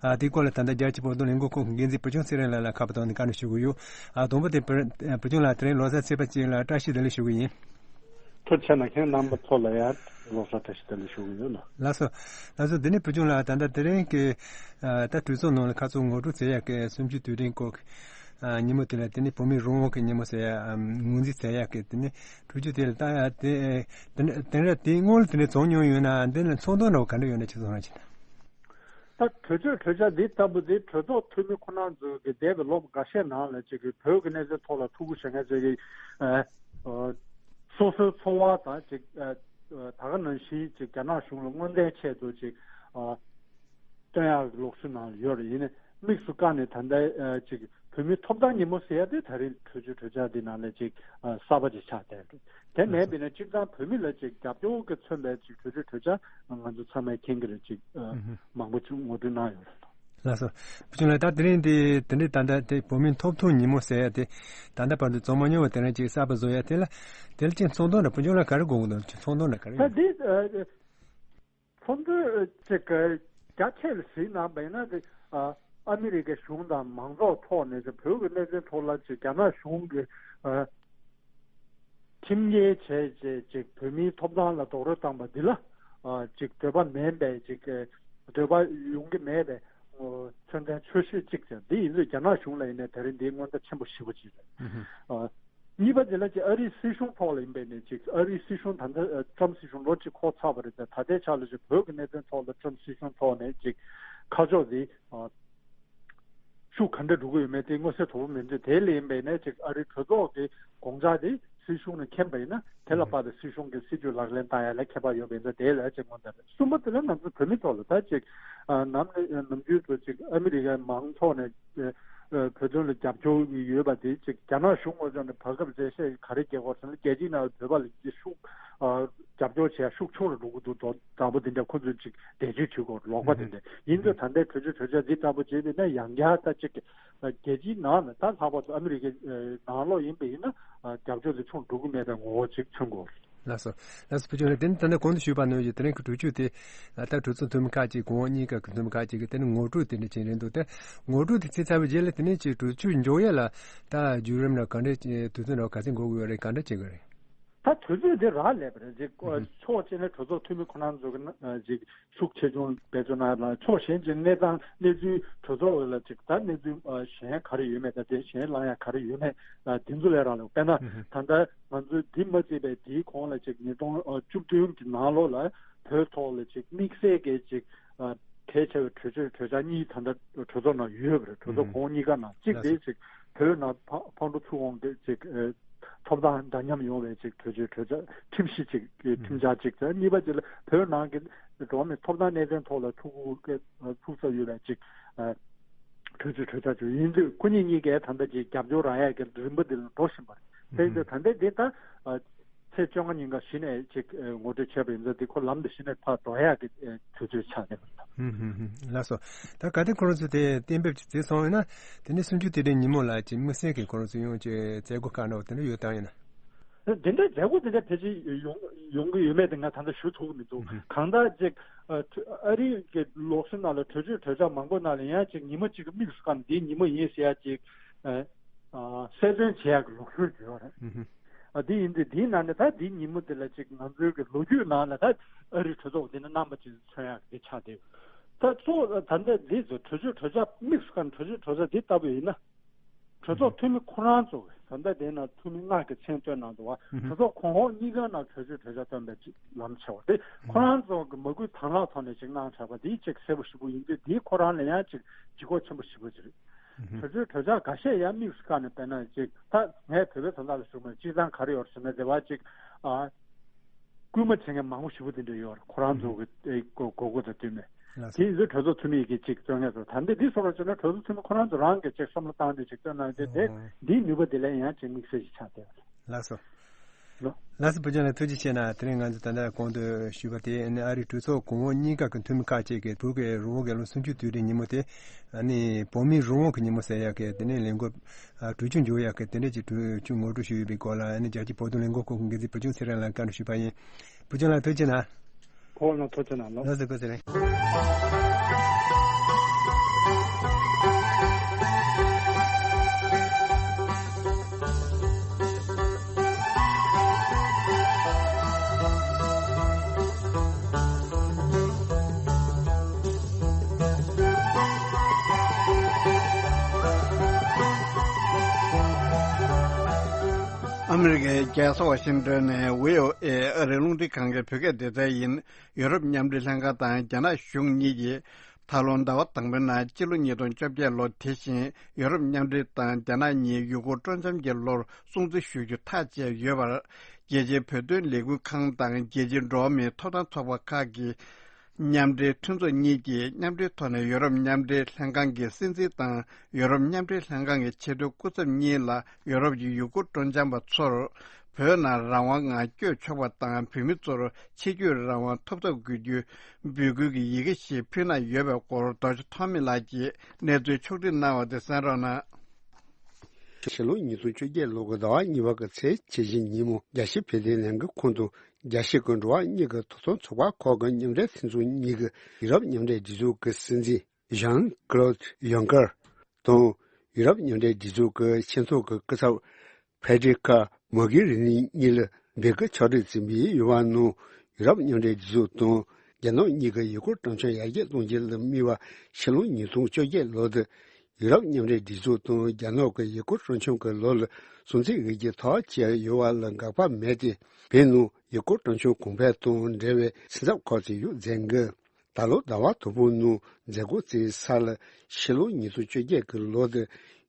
ཨ། དེའི་སྐོར་ལ་ད་ལྟ་རྒྱལ་སྤྱིའི་བོད་དོན་ལས་འགུལ་ཁང་གི་འགན་འཛིན་བུ་ཆུང་ཚེ་རིང་ལགས་ལ་ཁ་པར་བཏང་ནས་བཀའ་འདྲི་ཞུ་གི་ཡོད། ཨ། དང་པོ་དེ་བུ་བུ་ཆུང་ལགས། དེ་རིང་ལོ་གསར་ཚེས་པ་གཅིག་ལ་བཀྲ་ཤིས་བདེ་ལེགས་ཞུ་གི་ཡིན། ཐུགས་རྗེ་གནང་། ཁྱེད་རྣམ་པ་ཚོ་ལ་ཡང་ལོ་གསར་བཀྲ་ཤིས་བདེ་ལེགས་ཞུ་གི་ཡོད་ལགས། ལགས་སོ། ལགས་སོ། འདི་ནས་བུ་ཆུང་ལགས། ད་ལྟ་དེ་རིང་གི་ཨ། ད་གྲོས་ཚོགས་ནང་ལ་ཁ་ཚོན་ངོ་སྤྲོད་བྱེད་ཡག་གི་གསུམ་བཅུའི་དུས་དྲན་སྐོར་གྱི་ཨ། ཉིན་མོ་དེ་ལ་དེ་ནས་བོད་མིའི་རང་དབང་གི་ཉིན་མོ་ཟེར་ཡག་ཨ། ངོས་འཛིན་བྱེད་ཡག་གི་དེ་ནས་གྲོས་ཆོད་དེ་ལ་ད་ཡ་དེ་དེ་ནས་དེ་ནས་དེ་སྔོན་ལ་དེ་འདྲ་བྱུང་མྱོང་ཡོད་ན། འདི་ལ་ཚོར་སྣང་འདྲ་བོ་ག་འདྲ་ཡོད་ན་ཁྱེད་ཚོ་རང་གིས། ད་གྲོས་ཆོད་གྲོས་འཆར་འདི་ལྟ་བུ་འདི་གྲོས་ཚོགས་འཐུས་མི་ཁོ་རང་ཚོ་གི་འདས་པའི་ལོ་འགའ་ཤས་ནང་ལ་ཅིག་གི་བོད་ཀྱི་གནད་དོན་ཐོག་ལ་ཐུགས་ཁུར་བཞེས་མཁན་ཚོ་གི་ཨ། ཨ། སོ་སོའི་འཚོ་བ་དང་ཅིག་ཨ། ཨ། ད་ག་ནང་བཞིན་ཅིག་རྒྱ་ནག་གཞུང་ལ་དངོས་བདེན་ཆེད་དུ་ཅིག་ཨ། སྟོན་ཡག་གི་ལུགས་སྲོལ་ནང་ལ་ཡོད་རེད། ཡིན་ནའི་དམིགས་སུ་བཀར་ནས་ད་ལྟ་ཨ། ཅིག་བོད་མིའི་ཐོབ་ཐང་ཉིན་མོ་ཟེར་ཡ་དེ་ད་རེས་གྲོས་ཆོད་གྲོས་འཆར་འདི་ནང་ལ་ཅིག་ཨ། གསར་པ་ཅིག་ཆགས་བསྡད་རེད། དེ་མིན་པ་ཡིན་ན་སྤྱིར་བཏང་བོད་མི་ལ་ཅིག་རྒྱབ་སྐྱོར་གྱིས་མཚོན་པའི་ཅིག་གྲོས་ཆོད་གྲོས་འཆར་ང་ཚོ་ཚང་མས་མཁྱེན་གྱི་རེད། ཅིག་ཨ། ཧུམ་ཧུམ། མང་པོ་ཅིག་ངོ་སྤྲོད་གནང་ཡོད་རེད། ལགས་སོ། བུ་ཆུང་ལགས། ད་དེ་རིང་འདི་དེ་འདྲའི་ད་ལྟ་དེ་བོད་མིའི་ཐོབ་ཐང་ཉིན་མོ་ཟེར་ཡ་དེ་ད་ལྟ་བར་དུ་བྱུང་མ་མྱོང་བ་དེ་རིང་ཅིག་གསར་པ་བཟོ་ཡ་དེ་ལ། དེ་ལ་ཅིག་ཚོར་སྣང་འདྲ་བོ་བུ་ཆུང་ལགས་ག་རེ་དགོངས་ཀྱི་འདུག་ཅིག་ཚོར་སྣང་འདྲ་ག་རེ་ད་ཡོད། འདི་ཨ། ཚོར་སྣང་ཅིག་རྒྱ་ཆེ་ལ་གཟིགས་གནང་བ་ཡིན་ན། དེ་ཨ། ཨ་མི་རི་ཀའི་གཞུང་དང་མང་ཚོགས་ཐོག་ནས་ཅིག་བོད་ཀྱི་གནད་དོན་ཐོག་ལ་ཅིག་རྒྱ་ནག་གཞུང་གིས་ཨ། ཁྲིམས་འགལ་བྱས་བྱས་ཅིག་བོད་མིའི་ཐོབ་ཐང་ལ་རྡོག་རོལ་བཏང་བ་འདི་ལ་ཨ། ཅིག་འདོད་པ་མེད་པའི་ཅིག་འདོད་པ་ཡོང་གི་མེད་པའི་མཚོན་མཁན་ཆོས་བཤད་ཅིག་ཅིག་འདི་ཡིན་དུས་རྒྱ་ནག་གཞུང་ལ་ཡིན་ནའི་དེ་རིང་འདི་མངོན་མཐོ་ཆེན་པོ་ཞེ་པོ་ཅིག་རེད། ཨ། གཉིས་པ་དེ་ལ་ཅིག་ཨ་རིའི་སྲིད་གཞུང་ཐོག་ལ་ཡིན་པས་ནས་ཅིག་ཨ་རིའི་སྲིད་གཞུང་ད་ལྟ་ཨ། ཊྲམ་སྲིད་གཞུང་ལོ་གཅིག་འཁོར་ཚར་བ་རེད། ད་ད་ལྟའི་ཆ་ལ་ཅིག་བོད་ཀྱི་གནད་དོན་ཐོག་ལ་ཊྲམ་སྲིད་གཞུང་ཐོག་ནས་ཅིག་ཁ་ཕྱོགས་འདི་ཨ། ཤུགས་ག་འདྲ་འགྲོ་གི་ཡོད་མེད་དེ་མངོན་གསལ་དོད་པོ་མི་འདུག་དེ་ལས་ཡིན་པས་ནས་ཅིག་ཨ་རིའི་གྲོས་ཚོགས་ཀྱི་དགོངས་འཆར་དེ་སྲིད་གཞུང་ནས་མཁྱེན་པ་ཡིན་ན། དེ་ལ་དཔག་པའི་སྲིད་གཞུང་གི་སྲིད་ཇུས་ལག་ལེན་བསྟར་ཡ་ལ་ཁྱད་པར་ཡོད་པ་ཡིན་ཙང་། དེ་ལ་ཅིག་མངོན་གསལ་རེད། གསུམ་པ་དེ་ལ་ང་ཚོ་བོད་མི་ཐོག་ལ་ད་ཅིག་ཨ། ནམ་ནས་ནམ་རྒྱུན་དུ་ཅིག་ཨ་མི་རི་ཀའི་མང་ཚོགས་ནས་ཨ། བོད་དོན་ལ་རྒྱབ་སྐྱོར་ཡོད་པ་དེ་ཅིག་རྒྱ་ནག་གཞུང་ངོས་ཕྱོགས་ནས་བར་སྐབས་འགྲེལ་བཤད་ག་རེ་རྒྱག་དགོས་ཟེར་ན། རྒྱལ་སྤྱིའི་ནང་ལ་བོད་པ་ལ་ཅིག་ཤུགས་ཨ། རྒྱབ་སྐྱོར་བྱེད་ཡ་ཤུགས་ཆུང་རུ་འགྲོ་གི་འདུག་འདྲ་པོ་དེ་འདྲ་ཁོ་ཚོས་ཅིག་འགྲེལ་བརྗོད་བྱེད་དགོས། ལོག་པ་དེ་འདྲ་ཡིན་དུས། ད་ལྟའི་གྲོས་ཆོད་གྲོས་འཆར་འདི་ལྟ་བུ་བྱས་པ་ཡིན་ན་ཡང་བསྐྱར་ད་ཅིག་རྒྱལ་སྤྱིའི་ནང་ལ་ད་ལྷག་པར་དུ་ཨ་མི་རི་ཀའི་ནང་ལོགས་ཡིན་པ་ཡིན་ན་རྒྱབ་སྐྱོར་དེ་ཆུང་འགྲོ་གི་མེད་པའི་ངོ་བོ་ཅིག་མཚོན་དགོས། ལགས་སོ། ལགས་སོ། བུ་ཆུང་ལགས། དེ་ནི་ད་ལྟ་གོང་དུ་ཞུས་པ་ནང་བཞིན་དེ་རིང་གི་གྲོས་ཆོད་དེ་ད་གྲོས་ཚོགས་འཐུས་མི་ཁག་ཅིག་གོང་འོག་གཉིས་ཀ་གི་འཐུས་མི་ཁག་ཅིག་གིས་དེ་ནི་ངོ་སྤྲོད་དེ་འདྲ་བྱས་རེད་འདུག་དེ་ངོ་སྤྲོད་དེ་བྱས་ཚར་བའི་རྗེས་ལ་དེ་ནས་ཅིག་གྲོས་ཆོད་འཇོག་ཡ་ལ་ད་བརྒྱུད་རིམ་ལ་ག་འདྲ་དུས་ཚོད་འདྲ་བ་ག་ཚད་འགོར་གི་ཡོད་རེད། ག་འདྲ་བྱེད་དགོས་རེད། ད་དུས་ཚོད་དེ་རག་ལས་པ་རེད། ཅིག་ཨ། ཕྱོགས་གཅིག་ནས་གྲོས་ཚོགས་འཐུས་མི་ཁོ་རང་ཚོ་གི་ཨ། ཅིག་ཤུགས་ཆེ་ཆུང་འབད་བརྩོན་གནང་ཡ་ལ། ཕྱོགས་གཞན་ཅིག་གནས་སྟངས་གནས་ཚུལ་གྲོས་ཚོགས་འོག་ལ་ཅིག་ད་གནས་ཚུལ་ཨ། གཞན་ག་རེ་ཡོད་མེད། ད་དེ་གཞན་ལངས་ཡ་ག་རེ་ཡོད་མེད་ཨ། དེ་ཚོ་ལས་རག་ལས། དཔེར་ན་ཨ། ད་ལྟ་ང་ཚོས་འདི་མ་བརྩིས་པའི་དེའི་གོང་ལ་ཅིག་ཉིས་སྟོང་བཅུ་བདུན་གྱི་ནང་ལོགས་ལ་བོད་ཐོག་ལ་ཅིག་དམིགས་བསལ་གྱི་ཅིག་ཨ། གལ་ཆེ་བའི་གྲོས་ཆོད་གྲོས་འཆར་གཉིས་ད་ལྟ་གྲོས་ཚོགས་ནང་ཡོད་པ་རེད། གྲོས་ཚོགས་གོང་འོག་གཉིས་ཀ་ནང་། གཅིག་དེ་ཅིག་བོད་ནང་ཕ་ཕར་འགྲོ་ཚུར་འོང་གི་ཅིག་ཨ། ཐོབ་ཐང་འདྲ་མཉམ་ཡོང་བའི་ཅིག་གྲོས་ཆོད་གྲོས་འཆར་ཁྲིམས་གཞི་ཅིག་གི་ཁྲིམས་འཆར་ཅིག་དང་། གཉིས་པ་ཅིག་ལ་བོད་ནང་གི་འགྲོ་བ་མིའི་ཐོབ་ཐང་གནད་དོན་ཐོག་ལ་ཐུགས་ཁུར་ཐུགས་གཟབ་ཡོད་པའི་ཅིག་ཨ། གྲོས་ཆོད་གྲོས་འཆར་ཅིག་ཡིན་དུས། ཁོ་གཉིས་གཉིས་ཀས་ད་ལྟ་ཅིག་རྒྱབ་སྐྱོར་རག་ཡ་གི་རིམ་པ་འདི་ལ་འགྲོ་བཞིན་པ་རེད། དེ་ཡིན་དུས་ད་ལྟའི་འདི་ད་ཨ། ཚེས་བཅོ་ལྔ་ཉིན་ཀ་གཞི་ནས་ཅིག་ཨ། ངོ་སྤྲོད་བྱས་པ་ཡིན་ཙང་། འདི་ཁོ་ལམ་དུ་གཞི་ནས་ཕར་འགྲོ་ཡག་གི་ཨ། དུས་ཚོད་ཆགས་བསྡད་པ་རེད། ཧུམ་ཧུམ་ཧུམ། ལགས་སོ། ད་གལ་ཏེ་ཁོ་རང་ཚོས་དེ་གཏན་འབེབས་ཅིག་བྱས་སོང་ཡིན་ན། དེ་ནས་གསུམ་བཅུའི་དུས་དྲན་ཉིན་མོ་ལ་ཅིག་དམིགས་བསལ་གྱི་ཁོ་རང་ཚོས་ཡང་ཅིག་མཛད་སྒོ་ཁག་འདྲ་བོ་དེ་འདྲ་ཡོད་དམ། ཡིན་ན། དེ་འདྲའི་མཛད་སྒོ་དེ་འདྲ་ཕལ་ཆེར་ཡོང་ཡོང་གི་ཡོད་མེད་དེ་ང་ད་ལྟ་ཞུ་ཐུབ་ཀྱི་མི་འདུག་ཧུམ་ཧུམ། གང་ལྟར་ཅིག་ཨ། ཨ་རིའི་གི་ལུགས་སྲོལ་ནང་ལ་གྲོས་ཆོད་གྲོས་འཆར་མང་པོ་ནང་ལ་ཡང་ཅིག་ཉིན་མོ་གཅིག་གི་དམིགས་སུ་བཀར་ནས་འདིའི་ཉིན་མོ་ཡིན་ཟེར་ཡ་ཅིག་ཨ། ཨ། གསལ་སྟོན་བྱེད་ཡག་གི་ལུགས་སྲོལ་ཡོད་རེད། ཧུམ་ཧུམ། ཨ། འདི་ཡིན་དུས་འདིའི་ནང་ནས་ད་འདིའི་ཉིན་མོ་འདི་ལ་ཅིག་ང་ཚོའི་གི་ལོ་རྒྱུས་ནང་ལ་ད་ཨ་རིའི་གྲོས་ཚོགས་འདི་ནི་རྣམ་པ་ཅིག་མཚོན་ཡག་འདི་ཆགས་བསྡད་ཡོད། ད་གཙོ་བོ་ད་ལྟ་འདི་ཚོ་གྲོས་ཆོད་གྲོས་འཆར་དམིགས་སུ་བཀར་ནས་གྲོས་ཆོད་གྲོས་འཆར་འདི་ལྟ་བུ་ཡིན་ན། གྲོས་ཚོགས་འཐུས་མི་ཁོ་རང་ཚོ་ད་ལྟ་དེ་ནང་འཐུས་མི་ལྔ་གི་མཚན་བཏོན་གནང་འདུག་བ། ཧུམ། གྲོས་ཚོགས་གོང་འོག་གཉིས་ཀ་ནང་གྲོས་ཆོད་གྲོས་འཆར་བཏོན་པའི་ཅིག་ལམ་ཆེ་བ་དེ། ཧུམ། ཁོ་རང་ཚོ་གི་མ་བསྐུལ་དང་བླངས་ཐོག་ནས་ཅིག་གནང་བཞག་པ་འདི་ཅིག་གསལ་པོ་ཞེ་པོ་ཡིན་དུས། འདིའི་ཁོ་རང་ལ་ཡང་ཅིག་ལྗིད་ཁོག་ཆེན་པོ་ཞེ་པོ་ཅིག་རེད། ཧུམ། གྲོས་ཆོད་གྲོས་འཆར་འགའ་ཤས་ཡང་དམིགས་སུ་བཀར་ནས། དཔེར་ན་ཅིག་ད་ངས་བོད་པའི་དོན་དག་ལ་ཞུ་མ། སྤྱིར་བཏང་ག་རེ་ཡོད་ཟེར་ན། དེ་བ་ཅིག་ཨ། སྐུལ་མ་བྱེད་མཁན་མང་པོ་ཞེ་པོ་དེ་འདྲ་ཡོད་རེད། ཁོ་རང་ཚོ་གི་ཨེ་དགོས་དགོས་མཁོ་དང་བསྟུན་ནས། ལགས་སོ། དེ་ཡིན་ཚེ་གྲོས་ཚོགས་འཐུས་མི་གིས་ཅིག་བཏོན་མཁན་ཚོ། ད་འདི་འདི་སོགས་ལ་བྱས་ན་གྲོས་ཚོགས་འཐུས་མི་ཁོ་རང་ཚོ་རང་གིས་ཅིག་བསམ་བློ་བཏང་སྟེ་ཅིག་བཏོན་གནང་སྟེ། དེ་ཨོ། འདིའི་ནུས་པ་དེ་ལ་ཡང་ཅིག་དམིགས་བསལ་ཞིག་ཆགས་བསྡད་པ་རེད། ལགས་སོ། ལགས་སོ། བུ་ཆུང་ལགས་ཐུགས་རྗེ་ཆེ་གནང་། དེ་རིང་ང་ཚོ་ད་ལྟ་གོང་དུ་ཞུས་པ་དེ་ཨ་ནི་ཨ་རིའི་གྲོས་ཚོགས་གོང་འོག་གཉིས་ཀ་གི་འཐུས་མི་ཁག་ཅིག་གིས་བོད་ཀྱི་རང་དབང་གི་ལོ་སུམ་ཅུ་དུས་དྲན་ཉིན་མོ་དེ་ཨ་ནི་བོད་མིའི་རང་དབང་གི་ཉིན་མོ་ཟེར་ཡག་གི་དེ་ནས་ལས་འགུལ་ཨ་གྲོས་ཆོད་འཇོག་ཡག་གི་དེ་འདྲ་ཅིག་གྲོས་ཆོད་ངོ་སྤྲོད་ཞུས་ཡོད་པའི་སྐོར་ལ་ཨ་ནི་རྒྱལ་སྤྱིའི་བོད་དོན་ལས་འགུལ་ཁང་གི་འགན་འཛིན་བུ་ཆུང་ཚེ་རིང་ལགས་བཀའ་འདྲི་ཞུས་པ་ཡིན། བུ་ཆུང་ལགས་ཐུགས་རྗེ་གནང་། ཁོ་ལ་ཐུགས་རྗེ་གནང་། ལགས་སོ། ཁོ་ཚེ་རིང་། ཨ་མི་རི་ཀའི་རྒྱལ་ས་ཝ་ཤིང་ཏོན་ནས་བྷི་ཨོ་ཨེ་ཨ་རིའི་རླུང་འཕྲིན་ཁང་གི་བོད་སྐད་སྡེ་ཚན་ཡིན། ཡུ་རོབ་མཉམ་འབྲེལ་ལྷན་ཁང་དང་རྒྱ་ནག་གཞུང་གཉིས་ཀྱིས་ད་ལོ་ཟླ་བ་དང་པོའི་ནང་སྤྱི་ལོ་ཉིས་སྟོང་བཅོ་བརྒྱད་ལོ་དེ་བཞིན་ཡུ་རོབ་མཉམ་འབྲེལ་དང་རྒྱ་ནག་གཉིས་ཡུལ་སྐོར་སྤྲོ་འཆམ་གྱི་ལོར་སྲུང་བརྩི་ཞུ་རྒྱུ་ཐག་བཅད་ཡོད་པར། རྒྱལ་སྤྱིའི་བོད་དོན་ལས་འགུལ་ཁང་དང་རྒྱལ་སྤྱིའི་འགྲོ་བ་མིའི་ཐོབ་ཐང་ཚོགས་པ་ཁག་གི་མཉམ་འབྲེལ་མཐུན་ཚོགས་གཉིས་ཀྱིས་མཉམ་འབྲེལ་ཐོག་ནས་ཡུ་རོབ་མཉམ་འབྲེལ་ལྷན་ཁང་གི་སྲིད་འཛིན་དང་ཡུ་རོབ་མཉམ་འབྲེལ་ལྷན་ཁང་གི་ཆེས་མཐོའི་སྐུ་ཚབ་གཉིས་ལ་ཡུ་རོབ་ཀྱི་ཡུལ་སྐོར་སྤྲོ་འཆམ་པ་ཚོར་བོད་ནང་རང་དབང་ངང་བསྐྱོད་ཆོག་པ་དང་བོད་མི་ཚོར་ཕྱི་སྐྱོད་རང་དབང་ཐོབ་ཐབས་དགོས་རྒྱུའི་འབོད་སྐུལ་གྱི་ཡི་གེ་ཞིག་ཕུལ་གནང་ཡོད་པའི་སྐོར་རྡོ་རྗེ་ཐོགས་མེད་ལགས་ཀྱིས་གནས་ཚུལ་ཕྱོགས་སྒྲིག་གནང་བ་དེ་གསན་རོགས་གནང་། ཕྱི་ལོ་ཉིས་སྟོང་བཅོ་བརྒྱད་ལོ་གི་ཟླ་བ་གཉིས་པ་གི་ཚེས་ཇི་བཞིན་ཉིན་མོ་རྒྱལ་སྤྱིའི་བོད་དོན་ལས་འགུལ་ཁང་དང་རྒྱལ་སྤྱི་གི་འགྲོ་བ་མིའི་ཐོབ་ཐང་ཚོགས་པ་ཁག་གི་མཉམ་འབྲེལ་མཐུན་ཚོགས་གཉིས་ཀྱི་ཡུ་རོབ་མཉམ་འབྲེལ་སྒྲིག་འཛུགས་ཀྱི་སྲིད་འཛིན་ཞན་ཀློད་ཡོང་ཀར་དང་ཡུ་རོབ་མཉམ་འབྲེལ་སྒྲིག་འཛུགས་ཀྱི་ཆེས་མཐོ་གི་སྐུ་ཚབ་ཕེ་ཏྲི་ཁ་མོ་གྷི་རི་ནི་གཉིས་ལ་འབོད་སྐུལ་ཕྱོགས་སྒྲིག་བྱས་པའི་ཡོད་པ་ནང་ཡུ་རོབ་མཉམ་འབྲེལ་སྒྲིག་འཛུགས་དང་རྒྱ་ནག་གཉིས་ཀྱི་ཡུལ་སྐོར་སྤྲོ་འཆམ་ཡར་རྒྱས་གཏོང་རྒྱུ་ལ་དམིགས་པ་ཕྱི་ལོ་ཉིས་སྟོང་བཅོ་བརྒྱད་ལོ་དེ་ཡུ་རོབ་མཉམ་འབྲེལ་སྒྲིག་འཛུགས་དང་རྒྱ་ནག་གི་ཡུལ་སྐོར་སྤྲོ་འཆམ་གྱི་ལོ་ལ་སྲུང་བརྩི་འོས་བསྡུ་ཐག་བཅད་ཡོད་པ་ལ་དགག་པ་མེད་དེ། བོད་ནང་ཡུལ་སྐོར་སྤྲོ་འཆམ་གོང་འཕེལ་དང་འབྲེལ་བའི་སེམས་འཚབ་ཁག་ཅིག་ཡོད་མཛད་འགི། ད་ལོ་ཟླ་བ་དང་པོའི་ནང་མཛད་སྒོ་བྱས་ས་ལ་ཕྱི་ལོ་ཉིས་སྟོང་བཅོ་བརྒྱད་ཀྱི་ལོ་དེ་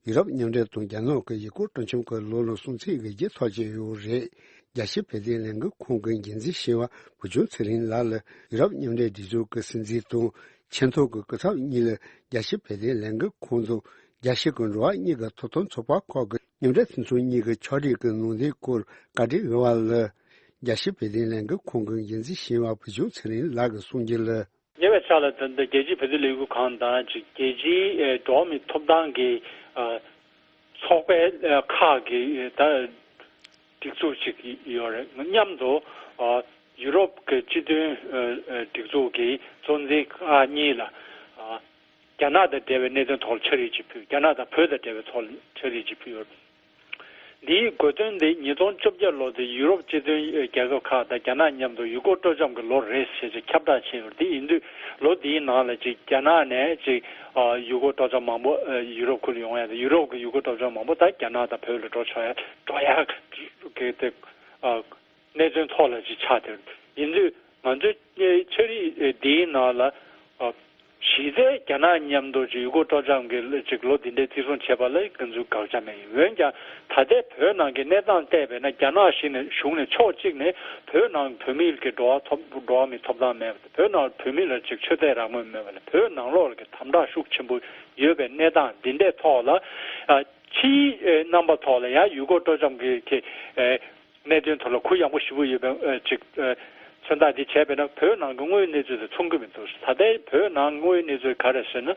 ཡུ་རོབ་མཉམ་འབྲེལ་དང་རྒྱ་ནག་གི་ཡུལ་སྐོར་སྤྲོ་འཆམ་གྱི་ལོ་ལ་སྲུང་བརྩི་འོས་བསྡུ་ཐག་བཅད་ཡོད་རེད། རྒྱལ་སྤྱིའི་བོད་དོན་ལས་འགུལ་ཁང་གི་འགན་འཛིན་ཞི་བ་བུ་ཆུང་ཚེ་རིང་ལགས་ལ་ཡུ་རོབ་མཉམ་འབྲེལ་སྒྲིག་འཛུགས་ཀྱི་སྲིད་འཛིན་དང་ཆེས་མཐོ་གི་སྐུ་ཚབ་གཉིས་ལ་རྒྱལ་སྤྱིའི་བོད་དོན་ལས་འགུལ་ཁང་དང་རྒྱལ་སྤྱི་གི་འགྲོ་བ་མིའི་ཐོབ་ཐང་ཚོགས་པ་ཁག་གི་མཉམ་འབྲེལ་མཐུན་ཚོགས་གཉིས་ཀྱི་ཕྱོགས་སྒྲིག་གི་གནང་དོན་སྐོར་བཀའ་འདྲི་ཞུས་པ་ལ། རྒྱལ་སྤྱིའི་བོད་དོན་ལས་འགུལ་ཁང་གི་འགན་འཛིན་ཞི་བ་བུ་ཆུང་ཚེ་རིང་ལགས་ཀྱིས་གསུངས་རྒྱུ་ལ། ཉེ་བའི་ཆར་ལ་ད་ལྟ་རྒྱལ་སྤྱིའི་བོད་དོན་ལས་འགུལ་ཁང་དང་ཅིག་རྒྱལ་སྤྱིའི་ཨེ་འགྲོ་བ་མིའི་ཐོབ་ཐང་གི་ཨ་ཚོགས་པའི་ཨ་ཁག་གི་ཨེ་ད་སྒྲིག་འཛུགས་ཅིག་ཡོད་རེད། མཉམ་དུ་ཨ་ཡུ་རོབ་ཀྱི་སྤྱི་མཐུན་ཨ་ཨ་སྒྲིག་འཛུགས་ཀྱི་གཙོ་འཛིན་ཁག་གཉིས་ལ་ཨ་རྒྱ་ནག་དང་འབྲེལ་བའི་གནད་དོན་ཐོག་ལ་ཕྱག་བྲིས་ཅིག་ཕུལ། རྒྱ་ནག་དང་བོད་དང་འབྲེལ་བའི་ཐོག་ལ་ཕྱག་བྲིས་ཅིག་ཕུལ་ཡོད། འདིའི་དགོས་དོན་དེ་ཉིས་སྟོང་བཅོ་བརྒྱད་ལོ་དེ་ཡུ་རོབ་སྤྱི་མཐུན་རྒྱལ་ཁབ་ཁག་དང་རྒྱ་ནག་མཉམ་དུ་ཡུལ་སྐོར་སྤྲོ་འཆམ་གྱི་ལོ་རེད་ཟེར་ཅིག་ཁྱབ་བསྒྲགས་བྱས་ཡོད། དེ་ཡིན་དུས་ལོ་འདིའི་ནང་ལ་ཅིག་རྒྱ་ནག་ནས་ཅིག་ཨ་ཡུལ་སྐོར་སྤྲོ་འཆམ་མང་པོ་ཨ་ཡུ་རོབ་ཁུལ་ཡོང་ཡ་དང་ཡུ་རོབ་ཀྱི་ཡུལ་སྐོར་སྤྲོ་འཆམ་མང་པོ་ད་རྒྱ་ནག་དང་བོད་ལ་འགྲོ་ཆོག་ཡ་འགྲོ་ཡ་གི་དེ་ཨ་གནད་དོན་ཐོག་ལ་ཅིག་ཆགས་བསྡད་ཡོད། ཡིན་དུས་ང་ཚོའི་ཕྱག་བྲིས་འདིའི་ནང་ལ་ཨ་གཞི་རྩའི་རྒྱ་ནག་མཉམ་དུ་ཅིག་ཡུལ་སྐོར་སྤྲོ་འཆམ་གྱི་ཅིག་ལོ་འདི་འདྲའི་བརྩི་སྲུང་བྱས་པ་ལ་ང་ཚོས་དགག་བྱ་མེད། འོན་ཀྱང་ད་ལྟའི་བོད་ནང་གི་གནས་སྟངས་བལྟས་པས་ན་རྒྱ་ནག་གཞི་ནས་གཞུང་ནས་ཕྱོགས་གཅིག་ནས་བོད་ནང་བོད་མིའི་གི་འགྲོ་བ་ཐོབ་འགྲོ་བ་མིའི་ཐོབ་ཐང་མེད་པ་དང་བོད་ནང་བོད་མི་ལ་ཅིག་ཆོས་དད་རང་མོས་མེད་པ་ལ་བོད་ནང་ལོགས་ལ་གི་དམ་དྲག་ཤུགས་ཆེན་པོ་ཡོད་པའི་གནས་སྟངས་འདི་འདྲའི་ཐོག་ལ་ཨ་ཕྱིའི་རྣམ་པ་ཐོག་ལ་ཡང་ཡུལ་སྐོར་སྤྲོ་འཆམ་གྱི་གི་ཨ་གནད་དོན་ཐོག་ལ་གུ་ཡངས་པོ་ཞེ་པོ་ཡོད་པའི་ཨ་ཅིག་ཨ་མཚོན་རྟགས་འདི་བྱས་པས་ན་བོད་ནང་གི་དངོས་ཡོད་གནས་ཚུལ་དང་མཚུངས་ཀྱི་མི་འདུག་ད་ལྟའི་བོད་ནང་དངོས་ཡོད་གནས་ཚུལ་ག་རེ་ཟེར་ན་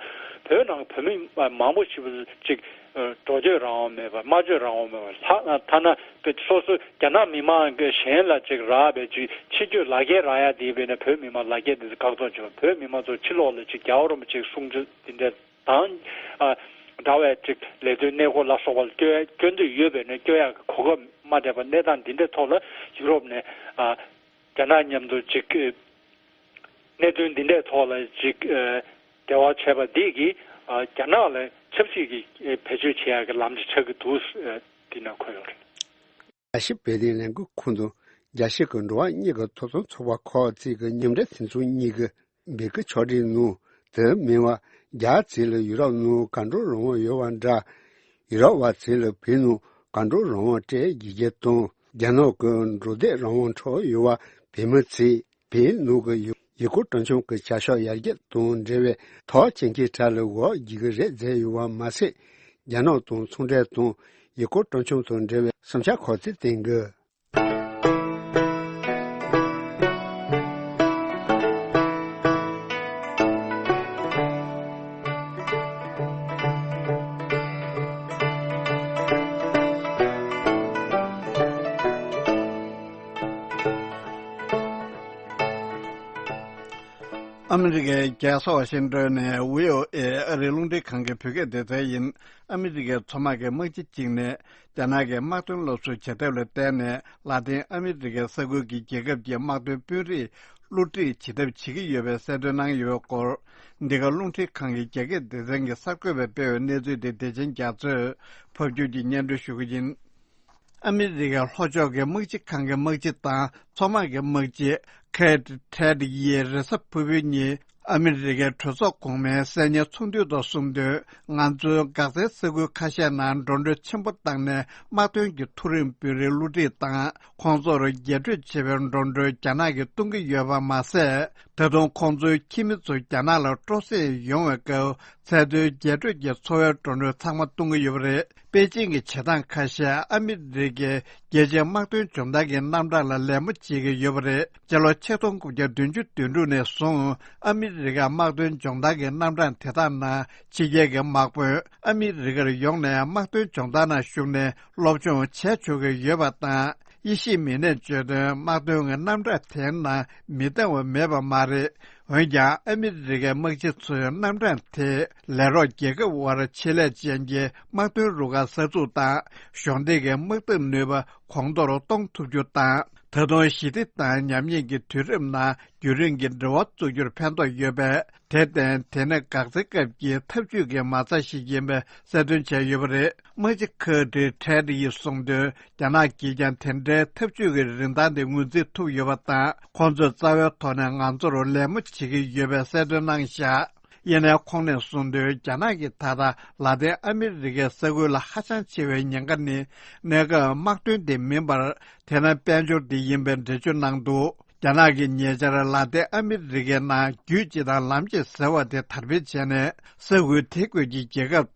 བོད་ནང་གི་བོད་མི་མང་པོ་ཞེ་པོ་ཅིག་ཨ་འགྲོ་སྐྱོད་རང་དབང་མེད་པ་སྨྲ་བརྗོད་རང་དབང་མེད་པ་ལྷག་ཐ་ན་སོ་སོ་རྒྱ་ནག་མི་མང་གི་གཞན་ལ་ཅིག་རག་པའི་ཅིག་ཕྱི་སྐྱོད་ལག་འཁྱེར་རག་ཡ་དེ་བས་ན་བོད་མི་མང་ལག་འཁྱེར་དེ་ཚོ་བཀག་སྡོམ་བྱེད་པ་བོད་མི་མང་ཚོ་ཕྱི་ལོགས་ལ་ཅིག་རྒྱལ་བ་རིན་པོ་ཆེའི་གསུང་ཆོས་འདི་འདྲ། དང་། ཨ། འདྲ་བའི་ཅིག་ལས་དོན་གནས་སྐོར་ལ་སོགས་པ་ལ་སྐྱོད་སྐྱོད་འདོད་ཡོད་པས་ན་སྐྱོད་ཡག་གི་གོ་སྐབས་མ་སྤྲད་པ་གནས་སྟངས་འདི་འདྲའི་ཐོག་ལ་ཡུ་རོབ་ནས་ཨ། རྒྱ་ནག་མཉམ་དུ་ཅིག་གནད་དོན་འདི་འདྲའི་ཐོག་ལ་ཅིག་ཨ། འབྲེལ་བ་བྱས་པ་འདི་གིས་ཨ། རྒྱ་ནག་ལ་ཆབ་སྲིད་ཀྱི་བེད་སྤྱོད་བྱེད་ཡག་གི་ལམ་ཅིག་ཆགས་ཀྱི་འདུག་ཨ། འདི་ནང་འཁོད་ཡོད་རེད། རྒྱལ་སྤྱིའི་བོད་དོན་ལས་འགུལ་ཁང་དང་རྒྱལ་སྤྱི་གི་འགྲོ་བ་མིའི་ཐོབ་ཐང་ཚོགས་པ་ཁག་ཅིག་གི་མཉམ་འབྲེལ་མཐུན་ཚོགས་གཉིས་ཀྱི་འབོད་སྐུལ་ཕྱོགས་སྒྲིག་ནང་དེ་མིན་པ་རྒྱ་ཆེ་ལ་ཡུ་རོབ་ནང་གང་འགྲོ་རང་དབང་ཡོད་པ་འདྲ། ཡུ་རོབ་པ་ཆེ་ལ་བོད་ནང་གང་འགྲོ་རང་དབང་སྤྲད་དགོས་རྒྱུ་དང་རྒྱ་ནག་གི་འགྲོ་སྡོད་རང་དབང་འཕྲོག་ཡོད་པ་བོད་མི་ཚོས་བོད་ནང་གི་ཡུལ་ཡུལ་སྐོར་སྤྲོ་འཆམ་གྱི་བྱ་གཞག་ཡར་རྒྱས་དང་འབྲེལ་བའི་ཐབས་ཇུས་ཁག་ལ་འགོག་རྒྱུ་གི་རེད་མཛད་ཡོད་པ་མ་ཟད། རྒྱ་ནག་དང་ཚོང་འབྲེལ་དང་ཡུལ་སྐོར་སྤྲོ་འཆམ་དང་འབྲེལ་བའི་བསམ་འཆར་ཁག་ཅིག་བཏོན་དགོས། ཨ་མི་རི་ཀའི་རྒྱལ་ས་ཝ་ཤིང་ཏོན་ནས་བྷི་ཨོ་ཨེ་ཨ་རིའི་རླུང་འཕྲིན་ཁང་གི་བོད་སྐད་སྡེ་ཚན་ཡིན། ཨ་མི་རི་ཀའི་མཚོ་དམག་གི་དམག་སྤྱི་གཅིག་ནས་རྒྱ་ནག་གི་དམག་དོན་སློབ་གསོ་བྱེད་ཐབས་ལ་བརྟེན་ནས་ལ་ཏིན་ཨ་མི་རི་ཀའི་ས་ཁུལ་གྱི་རྒྱལ་ཁབ་ཀྱི་དམག་དོན་དཔོན་རིགས་བསླུ་བྲིད་བྱེད་ཐབས་བྱེད་ཀྱི་ཡོད་པའི་གསལ་སྟོན་གནང་ཡོད་པའི་སྐོར། འདི་ག་རླུང་འཕྲིན་ཁང་གི་རྒྱ་སྐད་སྡེ་ཚན་གྱི་གསར་འགོད་པས་སྤེལ་བའི་གནས་ཚུལ་དེ་བདེ་ཆེན་རྒྱ་མཚོས་ཕབ་སྒྱུར་གྱིས་སྙན་སྒྲོན་ཞུ་གི་ཡིན། ཨ་མི་རི་ཀའི་ལྷོ་ཕྱོགས་ཀྱི་དམག་སྤྱི་ཁང་གི་དམག་སྤྱི་དང་མཚོ་དམག་གི་དམག་སྤྱི་ཁེ་ཏྲེད་ཡིས་རེས་གཟའ་ཕུར་བུའི་ཉིན་ཨ་མི་རི་ཀའི་གྲོས་ཚོགས་གོང་མའི་གསན་ཉན་ཚོགས་འདུའི་ཐོག་གསུངས་དོན། ང་ཚོའི་འགག་རྩའི་ས་ཁུལ་ཁ་ཤས་ནང་འགྲོ་གྲོན་ཆེན་པོ་བཏང་ནས་དམག་དོན་གྱི་མཐོ་རིམ་དཔོན་རིགས་བསླུ་བྲིད་དང་ཁོང་ཚོར་རྒྱས་སྤྲོས་བྱེད་པའི་འགྲོ་གྲོན་རྒྱ་ནག་གིས་གཏོང་གི་ཡོད་པ་མ་ཟད། ད་དུང་ཁོང་ཚོའི་ཁྱིམ་མི་ཚོ་རྒྱ་ནག་ལ་སྤྲོ་གསེང་ཡོང་བའི་སྐབས། ཚད་མཐོའི་རྒྱས་སྤྲོས་ཀྱི་འཚོ་བའི་འགྲོ་གྲོན་ཚང་མ་གཏོང་གི་ཡོད་པ་རེད། པེ་ཅིང་གི་བྱེད་སྟངས་ཁ་ཤས་ཨ་མི་རི་ཀའི་རྒྱལ་སྤྱིའི་དམག་དོན་སྦྱོང་བརྡར་གྱི་རྣམ་གྲངས་ལ་ལད་མོ་བྱེད་ཀྱི་ཡོད་པ་རེད། སྤྱི་ལོ་ཆིག་སྟོང་དགུ་བརྒྱ་བདུན་ཅུ་དོན་དྲུག་ནས་བཟུང་ཨ་མི་རི་ཀའི་དམག་དོན་སྦྱོང་བརྡར་གྱི་རྣམ་གྲངས་དེ་དག་ནང་ཕྱི་རྒྱལ་གྱི་དམག་དཔོན་ཨ་མི་རི་ཀར་ཡོང་ནས་དམག་དོན་སྦྱོང་བརྡར་ནང་ཞུགས་ནས་སློབ་སྦྱོང་བྱས་ཆོག་གི་ཡོད་པ་དང་། དབྱེ་ཞིབ་མི་སྣས་བརྗོད་དོན། དམག་དོན་གྱི་རྣམ་གྲངས་དེའི་ནང་མི་འདང་བ་མེད་པ་མ་རེད། འོན་ཀྱང་ཨ་མི་རི་ཀའི་དམག་སྤྱི་ཚོའི་རྣམ་གྲངས་དེ་ལས་རོགས་རྒྱལ་ཁབ་དབར་ཆེད་ལས་ཅན་གྱི་དམག་དོན་རུ་ཁག་གསར་འཛུགས་དང་གཞོགས་འདེགས་ཀྱི་དམག་འཐབ་ནུས་པ་གོང་མཐོར་གཏོང་ཐུབ་རྒྱུ་དང་། ད་དུང་ཞི་བདེ་དང་ཉམས་ཉེས་ཀྱི་དུས་རིམ་ནང་རྒྱུན་རིང་གི་འབྲེལ་བ་བཙུགས་རྒྱུར་ཕན་ཐོགས་ཡོད་པས། དེར་བརྟེན་དེ་ནི་འགག་རྩའི་སྐབས་ཀྱི་འཐབ་ཇུས་ཀྱི་མ་རྩ་ཞིག་ཡིན་པའི་གསལ་སྟོན་བྱས་ཡོད་པ་རེད། དམག་སྤྱི་ཁེ་ཏྲེད་ཡིས་གསུངས་དོན། རྒྱ་ནག་གིས་ཀྱང་དེ་འདྲའི་འཐབ་ཇུས་ཀྱི་རིན་ཐང་དེ་ངོས་འཛིན་ཐུབ་ཡོད་པ་དང་། ཁོང་ཚོས་རྩ་བའི་ཐོག་ནས་ང་ཚོར་ལད་མོ་བྱེད་ཀྱི་ཡོད་པའི་གསལ་སྟོན་གནང་བཞག་ཡིན་ནའི་ཁོང་ནས་གསུངས་དོན། རྒྱ་ནག་གིས་ད་ལྟ་ལ་ཏིན་ཨ་མི་རི་ཀའི་ས་ཁུལ་ལ་ཧ་ཅང་ཆེ་བའི་ཉེན་ཁ་ནི་གནས་སྐབས་དམག་དོན་དེ་མིན་པར། དེ་ནི་དཔལ་འབྱོར་དེ་ཡིན་པའི་འགྲེལ་བརྗོད་གནང་འདུག་རྒྱ་ནག་གིས་ཉེ་ཆར་ལ་ཏིན་ཨ་མི་རི་ཀའི་ནང་རྒྱུད་སྤྱི་དང་ལམ་སྤྱི་ཟེར་བ་དེ་དར་སྤེལ་བྱས་ནས། ས་ཁུལ་དེ་ཁུལ་གྱི་རྒྱལ་ཁབ་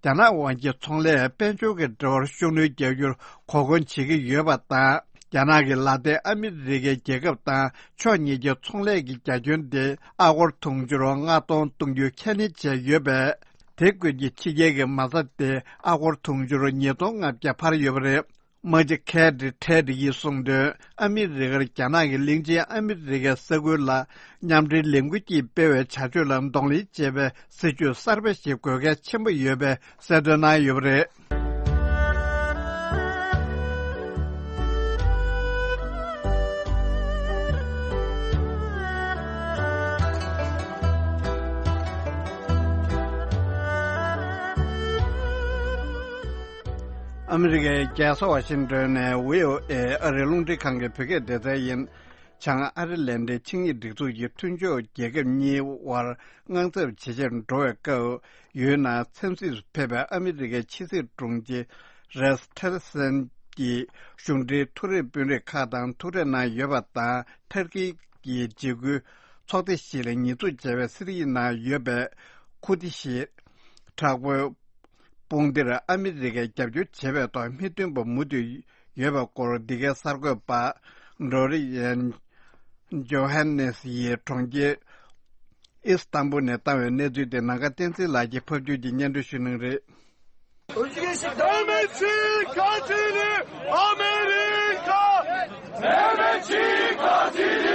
དང་རྒྱ་ནག་དབར་གྱི་ཚོང་ལས་དཔལ་འབྱོར་གྱི་འབྲེལ་བར་ཤུགས་སྣོན་རྒྱག་རྒྱུར་གོ་སྐོན་བྱེད་ཀྱི་ཡོད་པ་དང་། རྒྱ་ནག་གིས་ལ་ཏིན་ཨ་མི་རི་ཀའི་རྒྱལ་ཁབ་དང་ཕྱོགས་གཉིས་ཀྱི་ཚོང་ལས་ཀྱི་རྒྱ་ཁྱོན་དེ་ཨ་སྒོར་དུང་ཕྱུར་ལྔ་སྟོང་གཏོང་རྒྱུ་ཁས་ལེན་བྱས་ཡོད་པས། དེ་ཁུལ་གྱི་ཕྱི་རྒྱལ་གྱི་མ་རྩ་དེ་ཨ་སྒོར་དུང་ཕྱུར་ཉིས་སྟོང་ལྔ་བརྒྱ་འཕར་ཡོད་པ་རེད། དམག་སྤྱི་ཁེ་ཏྲེད་ཡིས་གསུངས་དོན། ཨ་མི་རི་ཀར་རྒྱ་ནག་གི་གླིང་ཆེན་ཨ་མི་རི་ཀའི་ས་ཁུལ་ལ་མཉམ་འབྲེལ་ལས་འགུལ་གྱིས་སྤེལ་བའི་བྱ་སྤྱོད་ལ་གདོང་ལེན་བྱེད་པའི་སྲིད་ཇུས་གསར་པ་ཞིག་དགོས་གལ་ཆེན་པོ་ཡོད་པའི་གསལ་སྟོན་གནང་ཡོད་པ་རེད། ཨ་མི་རི་ཀའི་རྒྱལ་ས་ཝ་ཤིང་ཏོན་ནས་བྷི་ཨོ་ཨེ་ཨ་རིའི་རླུང་འཕྲིན་ཁང་གི་བོད་སྐད་སྡེ་ཚན་ཡིན། བྱང་ཨ་རི་ལན་ཌན་ཆིངས་ཡིག་སྒྲིག་འཛུགས་ཀྱི་མཐུན་ཕྱོགས་རྒྱལ་ཁབ་གཉིས་དབར་དངངས་འཚབ་ཇེ་ཆེར་འགྲོ་བའི་སྐབས། ཡུལ་ནང་འཚམས་གཟིགས་སུ་ཕེབས་པའི་ཨ་མི་རི་ཀའི་ཕྱི་སྲིད་དྲུང་ཆེ་རེགས་ཊི་ལར་སན་གྱིས་གཞུང་འབྲེལ་མཐོ་རིམ་དཔོན་རིགས་ཁག་དང་ཐུག་འཕྲད་གནང་ཡོད་པ་དང་། ཐར་ཀི་གི་འཇིགས་སྐུལ་ཚོགས་སྡེ་ཞིག་ལ་ཉེས་འཛུགས་བྱས་པའི་སི་རི་ཡའི་ནང་ཡོད་པའི་ཁུར་དི་ཤི་དྲག་པོའི་དཔུང་སྡེར་ཨ་མི་རི་ཀས་རྒྱབ་སྐྱོར་བྱེད་པའི་ཐོག་མི་བདུན་པ་མུ་མཐུད་ཡོད་པའི་སྐོར། འདི་གའི་གསར་འགོད་པ་ཌོ་རི་ཡན་ཇོ་ཧན་ནེ་སི་ཡིས་གྲོང་ཁྱེར་ཨི་སི་ཏམ་བུལ་ནས་བཏང་བའི་གནས་ཚུལ་དེ་ནམ་མཁའ་བསྟན་འཛིན་ལགས་ཀྱིས་ཕབ་སྒྱུར་གྱིས་སྙན་སྒྲོན་ཞུ་གནང་གི་རེད། Demeci katili Amerika! Demeci katili!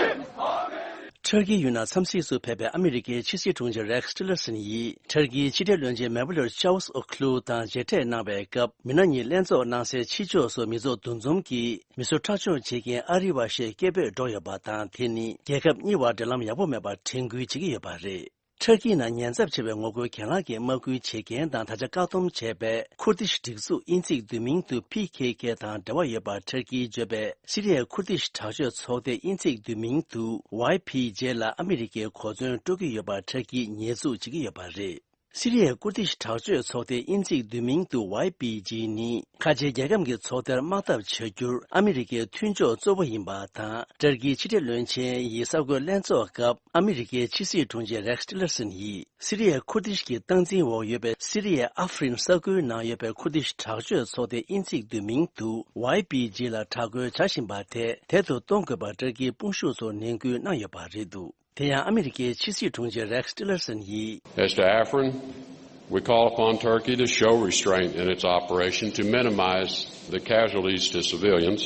ཊར་ཀི་ཡུལ་ནང་འཚམས་གཟིགས་སུ་ཕེབས་པའི་ཨ་མི་རི་ཀའི་ཕྱི་སྲིད་དྲུང་ཆེ་རེགས་ཊི་ལར་སན་ཡིས། ཊར་ཀིའི་ཕྱི་འབྲེལ་བློན་ཆེན་མེ་བྷ་ལོར་ཅཱའུ་ཨོ་ཁུ་ལུ་དང་མཇལ་འཕྲད་གནང་བའི་སྐབས། མི་སྣ་གཉིས་ལྷན་ཚོགས་གནང་སའི་ཕྱི་ཕྱོགས་སུ་མི་ཚོགས་འདུ་འཛོམས་ཀྱིས། མི་གསོད་ཁྲག་སྦྱོར་བྱེད་མཁན་ཨ་རི་བ་ཞེས་སྐད་འབོད་སྒྲོག་ཡོད་པ་དང་། དེ་ནི་རྒྱལ་ཁབ་གཉིས་བར་འབྲེལ་ལམ་ཡག་པོ་མེད་པར་དྲན་སྐུལ་བྱེད་ཀྱི་ཡོད་པ་རེད། ཊར་ཀིའི་ནང་ཉེན་ཚབས་ཆེ་བའི་ངོ་རྒོལ་གྱེན་ལངས་ཀྱི་དམག་སྐུལ་བྱེད་མཁན་དང་ད་ཆ་བཀག་སྡོམ་བྱས་པའི་ཁུར་དི་ཤི་སྒྲིག་འཛུགས་དབྱིན་ཚིག་བསྡུས་མིང་དུ་པི་ཁེ་ཁེ་དང་འབྲེལ་བ་ཡོད་པ་ཊར་ཀིས་བརྗོད་པའི་སི་རི་ཡའི་ཁུར་དི་ཤི་དྲག་སྤྱོད་ཚོགས་སྡེ་དབྱིན་ཚིག་བསྡུས་མིང་དུ་ཝའི་པི་ཇེ་ལ་ཨ་མི་རི་ཀས་གོ་མཚོན་སྤྲོད་ཀྱི་ཡོད་པར་ཊར་ཀིས་ཉེས་འཛུགས་བྱེད་ཀྱི་ཡོད་པ་རེད། སི་རི་ཡའི་ཀུར་དི་ཤི་དྲག་སྤྱོད་ཚོགས་སྡེ་དབྱིན་ཚིག་བསྡུས་མིང་དུ་ཝའི་པི་ཇེ་ནི་ཁ་ཆེའི་རྒྱལ་ཁམས་ཀྱི་ཚོགས་སྡེར་དམག་འཐབ་བྱ་རྒྱུར་ཨ་མི་རི་ཀའི་མཐུན་ཕྱོགས་གཙོ་བོ་ཡིན་པ་དང་། ཊར་ཀིའི་ཕྱི་འབྲེལ་བློན་ཆེན་ཡིས་གསར་འགོད་ལྷན་ཚོགས་སྐབས་ཨ་མི་རི་ཀའི་ཕྱི་སྲིད་དྲུང་ཆེ་རེགས་ཊི་ལར་སན་ཡིས། སི་རི་ཡའི་ཁུར་དི་ཤི་གི་སྟངས་འཛིན་འོག་ཡོད་པའི་སི་རི་ཡའི་ཨ་ཧྥ་རིན་ས་ཁུལ་ནང་ཡོད་པའི་ཁུར་དི་ཤི་དྲག་སྤྱོད་ཚོགས་སྡེ་དབྱིན་ཚིག་བསྡུས་མིང་དུ་ཝའི་པི་ཇེ་ལ་དྲག་རྒོལ་བྱ་བཞིན་པ་དེ་དལ་དུ་གཏོང་དགོས་པར་ཊར་ཀིའི་དཔུང་ཤུགས་ཚོར་ནན་སྐུལ་གནང་ཡོད་པ་རེད་འདུག་དེ་ཡང་ཨ་མི་རི་ཀའི་ཕྱི་སྲིད་དྲུང་ཆེ་རེགས་ཊི་ལར་སན་ཡིས། As to Afrin, we call upon Turkey to show restraint in its operation to minimize the casualties to civilians.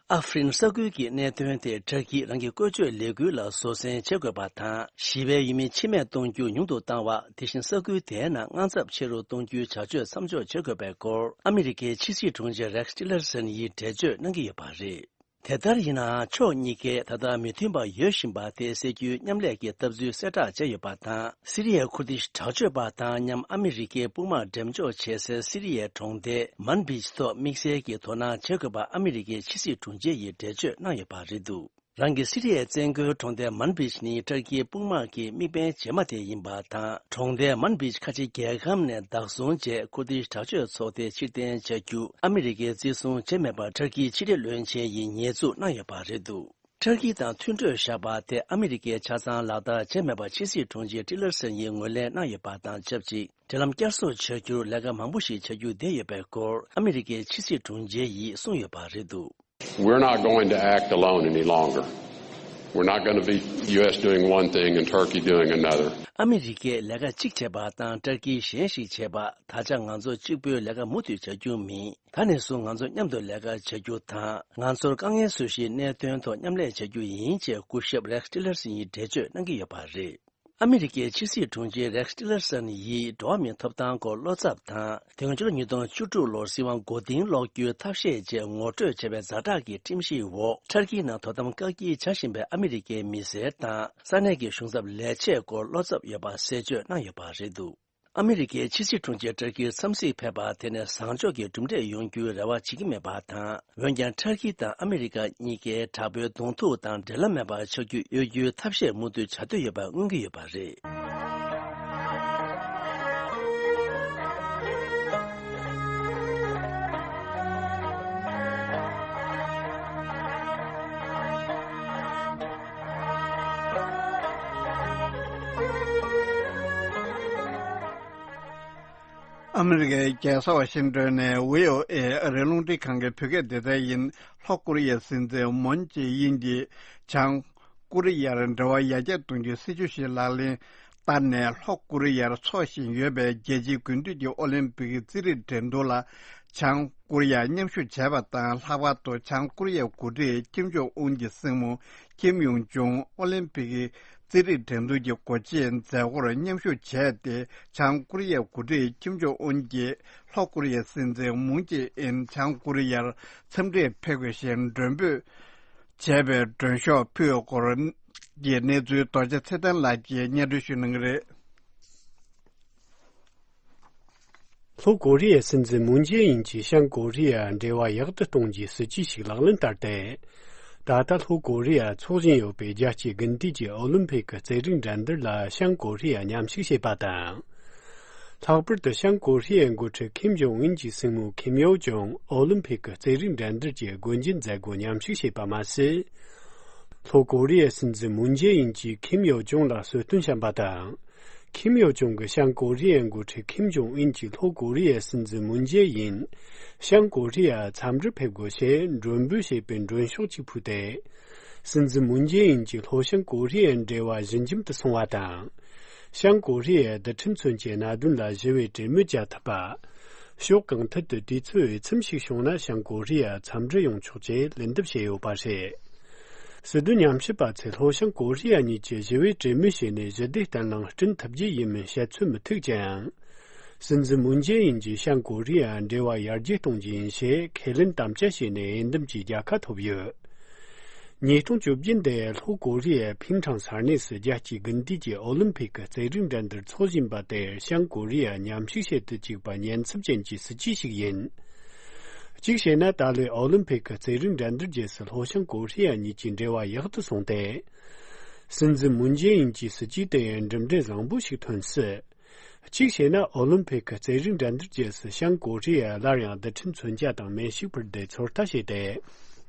ཨ་ཧྥེ་རིན་ས་ཁུལ་གྱི་གནད་དོན་དེ་ཏུར་ཀིས་རང་གི་བཀོལ་སྤྱོད་ལས་འགུལ་ལ་བཟོད་བསྲན་བྱེད་དགོས་པ་དང་། ཞི་བའི་ཡུལ་མི་འཆི་རྨས་གཏོང་རྒྱུ་ཉུང་དུ་བཏང་བ། དེ་བཞིན་ས་ཁུལ་དེའི་ནང་དངངས་འཚབ་ཆེ་རུ་གཏོང་རྒྱུའི་བྱ་སྤྱོད་མཚམས་འཇོག་བྱེད་དགོས་པའི་སྐོར། ཨ་མི་རི་ཀའི་ཕྱི་སྲིད་དྲུང་ཆེ་རེགས་ཊི་ལར་སན་ཡིས་འགྲེལ་བརྗོད་གནང་གི་ཡོད་པ་རེད། དེ་ལྟར་ཡིན་ནའང་། ཕྱོགས་གཉིས་ཀས་ད་ལྟ་མི་མཐུན་པ་ཡོད་བཞིན་པ་དེ་སེལ་རྒྱུའི་མཉམ་ལས་ཀྱི་ལྟ་ཚུལ་གསལ་བསྒྲགས་བྱས་ཡོད་པ་དང་། སི་རི་ཡའི་ཁུར་དིཤ་དྲག་སྤྱོད་པ་དང་མཉམ་ཨ་མི་རི་ཀའི་དཔུང་དམག་འགྲེམས་འཇོག་བྱེད་སའི་སི་རི་ཡའི་གྲོང་སྡེ་མན་བིཇ་ཐོག་དམིགས་བསལ་གྱི་དོ་སྣང་བྱེད་དགོས་པ་ཨ་མི་རི་ཀའི་ཕྱི་སྲིད་དྲུང་ཆེ་ཡིས་འགྲེལ་བརྗོད་གནང་ཡོད་པ་རེད་འདུག་རང་གི་སི་རི་ཡའི་བཙན་རྒོལ་གྲོང་སྡེ་མན་བིཇ་ནི་ཏུར་ཀིའི་དཔུང་དམག་གི་དམིགས་འབེན་རྗེས་མ་དེ་ཡིན་པ་དང་། གྲོང་སྡེ་མན་བིཇ་ཁ་ཆེ་རྒྱལ་ཁམས་ནས་བདག་བཟུང་བྱས། ཁུར་དིཤ་དྲག་སྤྱོད་ཚོགས་སྡེ་ཕྱིར་འཐེན་བྱ་རྒྱུ་ཨ་མི་རི་ཀས་བརྩི་སྲུང་བྱས་མེད་པར་ཏུར་ཀིའི་ཕྱི་འབྲེལ་བློན་ཆེན་ཡིས་ཉེས་འཛུགས་གནང་ཡོད་པ་རེད་འདུག་ཏུར་ཀི་དང་མཐུན་གྲོས་བཞག་པ་དེ་ཨ་མི་རི་ཀས་ཆ་ཚང་ལག་བསྟར་བྱས་མེད་པ་ཕྱི་སྲིད་དྲུང་ཆེ་ཊི་ལར་སན་ཡིས་ངོས་ལེན་གནང་ཡོད་པ་དང་ཆབས་ཅིག་འབྲེལ་ལམ་བསྐྱར་གསོ་བྱ་རྒྱུར་ལས་ཀ་མང་པོ་ཞིག་བྱ་རྒྱུ་བསྡད་ཡོད་པའི་སྐོར། ཨ་མི་རི་ཀའི་ཕྱི་སྲིད་དྲུང་ཆེ་ཡིས་གསུངས་ཡོད་པ་རེད་འདུག We're not going to act alone any longer. We're not going to be U S doing one thing and Turkey doing another. ཨ་མི་རི་ཀས་ལས་ཀ་གཅིག་བྱས་པ་དང་ཏུར་ཀིས་གཞན་ཞིག་བྱས་པ། ད་ཆ་ང་ཚོ་གཅིག་པུའི་ལས་ཀ་མུ་མཐུད་བྱ་རྒྱུ་མིན། ད་ནས་བཟུང་ང་ཚོ་མཉམ་དུ་ལས་ཀ་བྱ་རྒྱུ་དང་། ང་ཚོར་དཀའ་ངལ་བཟོ་གཞིའི་གནད་དོན་ཐོག་མཉམ་ལས་བྱ་རྒྱུ་ཡིན་ཅེས་སྐུ་ཞབས་རེགས་ཊི་ལར་སན་ཡིས་འགྲེལ་བརྗོད་གནང་གི་ཡོད་པ་རེད། ཨ་མི་རི་ཀའི་ཕྱི་སྲིད་དྲུང་ཆེ་རེགས་ཊི་ལར་སན་ཡིས་འགྲོ་བ་མིའི་ཐོབ་ཐང་སྐོར་བློ་འཚབ་དང་། དེ་སྔོན་ཕྱི་ལོ་ཉིས་སྟོང་བཅུ་དྲུག་ལོར་སྲིད་དབང་མགོ་རྟིང་སློག་རྒྱུའི་ཐབས་ཤེས་བཅས་ངོ་སྤྲོད་བྱས་པའི་ཛ་དྲག་གི་ཁྲིམས་གཞིའི་འོག་ཏུར་ཀིའི་ནང་དོ་དམ་བཀག་སྐྱིལ་བྱ་བཞིན་པའི་ཨ་མི་རི་ཀའི་མི་སེར་དང་ས་གནས་ཀྱི་གཞུང་ཚབ་ལས་བྱེད་སྐོར་བློ་འཚབ་ཡོད་པ་གསལ་བརྗོད་གནང་ཡོད་པ་རེད་འདུག་ཨ་མི་རི་ཀའི་ཕྱི་སྲིད་དྲུང་ཆེ་ཏུར་ཀིར་འཚམས་གཟིགས་ཕེབས་པ་དེ་ནས་བཟང་ཕྱོགས་ཀྱི་གྲུབ་འབྲས་ཡོང་རྒྱུའི་རེ་བ་བྱེད་ཀྱི་མེད་པ་དང་། འོན་ཀྱང་ཏུར་ཀི་དང་ཨ་མི་རི་ཀ་གཉིས་ཀས་དྲག་པོའི་གདོང་ཐུག་དང་འབྲེལ་ལམ་མེད་པར་ཆགས་རྒྱུ་གཡོལ་རྒྱུའི་ཐབས་ཤེས་མུ་མཐུད་བྱ་འདོད་ཡོད་པ་མངོན་གྱི་ཡོད་པ་རེད། ཨ་མི་རི་ཀའི་རྒྱལ་ས་ཝ་ཤིང་ཏོན་ནས་བྷི་ཨོ་ཨེ་ཨ་རིའི་རླུང་འཕྲིན་ཁང་གི་བོད་སྐད་སྡེ་ཚན་ཡིན། ལྷོ་ཀོ་རི་ཡའི་སྲིད་འཛིན་མུན་ཇེ་ཨིན་གྱིས་བྱང་ཀོ་རི་ཡར་འབྲེལ་བ་ཡར་རྒྱས་གཏོང་རྒྱུའི་སྲིད་ཇུས་ཤིག་ལག་ལེན་བསྟར་ནས། ལྷོ་ཀོ་རི་ཡར་འཚོགས་བཞིན་ཡོད་པའི་རྒྱལ་སྤྱིའི་དགུན་དུས་ཀྱི་ཨོ་ལིམ་པིག་རྩེད་རིགས་འགྲན་བསྡུར་ལ་བྱང་ཀོ་རི་ཡ་མཉམ་ཞུགས་བྱས་པ་དང་། ལྷག་པར་དུ་བྱང་ཀོ་རི་ཡའི་འགོ་ཁྲིད་ཀིམ་ཇོང་ཨུན་གྱི་སྲིང་མོ་ཀིམ་ཡོང་ཇོང་ཨོ་ལིམ་པིག་རྩེད་རིགས་འགྲན་བསྡུར་གྱི་སྒོ་འབྱེད་མཛད་སྒོར་མཉམ་ཞུགས་བྱས་ཏེ། བྱང་ཀོ་རི་ཡའི་འགོ་ཁྲིད་ཀིམ་ཇོང་ཨུན་གྱིས་ལྷོ་ཀོ་རི་ཡའི་སྲིད་འཛིན་མུན་ཇེ་ཨིན་བྱང་ཀོ་རི་ཡར་འཚམས་འདྲིར་ཕེབས་དགོས་ཞེས་མགྲོན་འབོད་བྱས་པའི་མགྲོན་ཤོག་ཕུལ་སྐོར་གྱི་གནས་ཚུལ་རྡོ་རྗེ་ཚེ་བརྟན་ལགས་ཀྱིས་སྙན་སྒྲོན་ཞུ་གནང་གི་རེད། ལྷོ་ཀོ་རི་ཡའི་སྲིད་འཛིན་མུན་ཇེ་ཨིན་གྱིས་བྱང་ཀོ་རི་ཡ་འབྲེལ་བ་ཡག་ཏུ་གཏོང་རྒྱུའི་སྲིད་ཇུས་ཤིག་ལག་ལེན་བསྟར་ཏེ། ད་ལྟ་ལྷོ་ཀོ་རི་ཡ་འཚོགས་བཞིན་ཡོད་པའི་རྒྱལ་སྤྱིའི་དགུན་དུས་ཀྱི་ཨོ་ལིམ་ཕིག་གི་རྩེད་རིགས་འགྲན་བསྡུར་ལ་བྱང་ཀོ་རི་ཡ་མཉམ་ཞུགས་བྱས་པ་དང་། ལྷག་པར་དུ་བྱང་ཀོ་རི་ཡའི་འགོ་ཁྲིད་ཁིམ་ཇོང་ཨུན་གྱི་སྲིང་མོ་ཁིམ་ཡོ་ཇོང་ཨོ་ལིམ་ཕིག་གི་རྩེད་རིགས་འགྲན་བསྡུར་གྱི་སྒོ་འབྱེད་མཛད་སྒོར་མཉམ་ཞུགས་བྱས་པ་མ་ཟད། ལྷོ་ཀོ་རི་ཡའི་སྲིད་འཛིན་མུན་ཇེ་ཨིན་གྱིས་ཁིམ་ཡོ་ཇོང་ལ་གསོལ་སྟོན་བཤམས་པ་དང་། ཁིམ་ཡོ་ཇོང་གིས་བྱང་ཀོ་རི་ཡའི་འགོ་ཁྲིད་ཁིམ་ཇོང་ཨུན་གྱིས་ལྷོ་ཀོ་རི་ཡའི་སྲིད་འཛིན་མུན་ཇེ་ཨིན་བྱང་ཀོ་རི་ཡར་འཚམས་འདྲིར་ཕེབས་དགོས་ཞེས་མགྲོན་འབོད་བྱས་པའི་མགྲོན་ཤོག་ཅིག་ཕུལ་ཏེ། སྲིད་འཛིན་མུན་ཇེ་ཨིན་གྱིས་ལྷོ་བྱང་ཀོ་རི་ཡའི་འབྲེལ་བ་ཞི་འཇམ་དུ་སོང་བ་དང་། བྱང་ཀོ་རི་ཡའི་རྡུལ་ཕྲན་མཚོན་ཆའི་གནད་དོན་ལ་ཞི་བའི་གྲོས་མོལ་བྱ་ཐུབ་པ། ཕྱོགས་གང་ཐད་དུ་དུས་ཚོད་འོས་འཚམ་ཞིག་བྱུང་ན་བྱང་ཀོ་རི་ཡར་འཚམས་འདྲིར་ཡོང་ཆོག་ཅེས་ལན་འདེབས་བྱས་ཡོད་པ་རེད། སྲིད་དོན་ཉམས་ཞིབ་པ་ཚོས་ལྷོ་བྱང་ཀོ་རི་ཡ་གཉིས་ཀྱིས་ཞི་བའི་གྲོས་མོལ་བྱས་ནས་ཞི་བདེ་བརྟན་ལྷིང་བསྐྲུན་ཐུབ་རྒྱུ་ཡིན་མིན་བཤད་ཚོད་མི་ཐིག་ཅིང་། སྲིད་འཛིན་མུན་ཇེ་ཨིན་གྱིས་བྱང་ཀོ་རི་ཡར་འབྲེལ་བ་ཡར་རྒྱས་གཏོང་རྒྱུ་ཡིན་ཞེས་ཁས་ལེན་དམ་བཅའ་བྱས་ནས་འོས་འདེམས་ཀྱི་རྒྱལ་ཁ་ཐོབ་ཡོད། ཉིས་སྟོང་བཅོ་བརྒྱད་འདིའི་ལྷོ་ཀོ་རི་ཡའི་ཕིང་ཁྲང་ས་གནས་སུ་རྒྱལ་སྤྱིའི་དགུན་དུས་ཀྱི་ཨོ་ལིམ་ཕིག་གི་རྩེད་རིགས་འགྲན་བསྡུར་འཚོགས་བཞིན་པ་དེར་བྱང་ཀོ་རི་ཡ་མཉམ་ཞུགས་བྱེད་དུ་བཅུག་པ་ཉེན་ཚབས་ཅན་གྱི་སྲིད་ཇུས་ཤིག་ཡིན། གཅིག་བྱས་ན། ད་ལོའི་ཨོ་ལིམ་ཕིག་གི་རྩེད་རིགས་འགྲན་བསྡུར་རྗེས་སུ་ལྷོ་བྱང་ཀོ་རི་ཡ་གཉིས་ཀྱི་འབྲེལ་བ་ཡག་ཏུ་སོང་སྟེ། སྲིད་འཛིན་མུན་ཇེ་ཨིན་གྱི་སྲིད་ཇུས་དེ་ཡང་གྲུབ་འབྲས་བཟང་པོ་ཞིག་ཐོན་སྲིད། གཅིག་བྱས་ན། ཨོ་ལིམ་ཕིག་གི་རྩེད་རིགས་འགྲན་བསྡུར་རྗེས་སུ་བྱང་ཀོ་རི་ཡས་སླར་ཡང་རྡུལ་ཕྲན་མཚོན་ཆ་དང་མེ་ཤུགས་འཕུར་མདེལ་ཚོད་ལྟ་བྱས་ཏེ།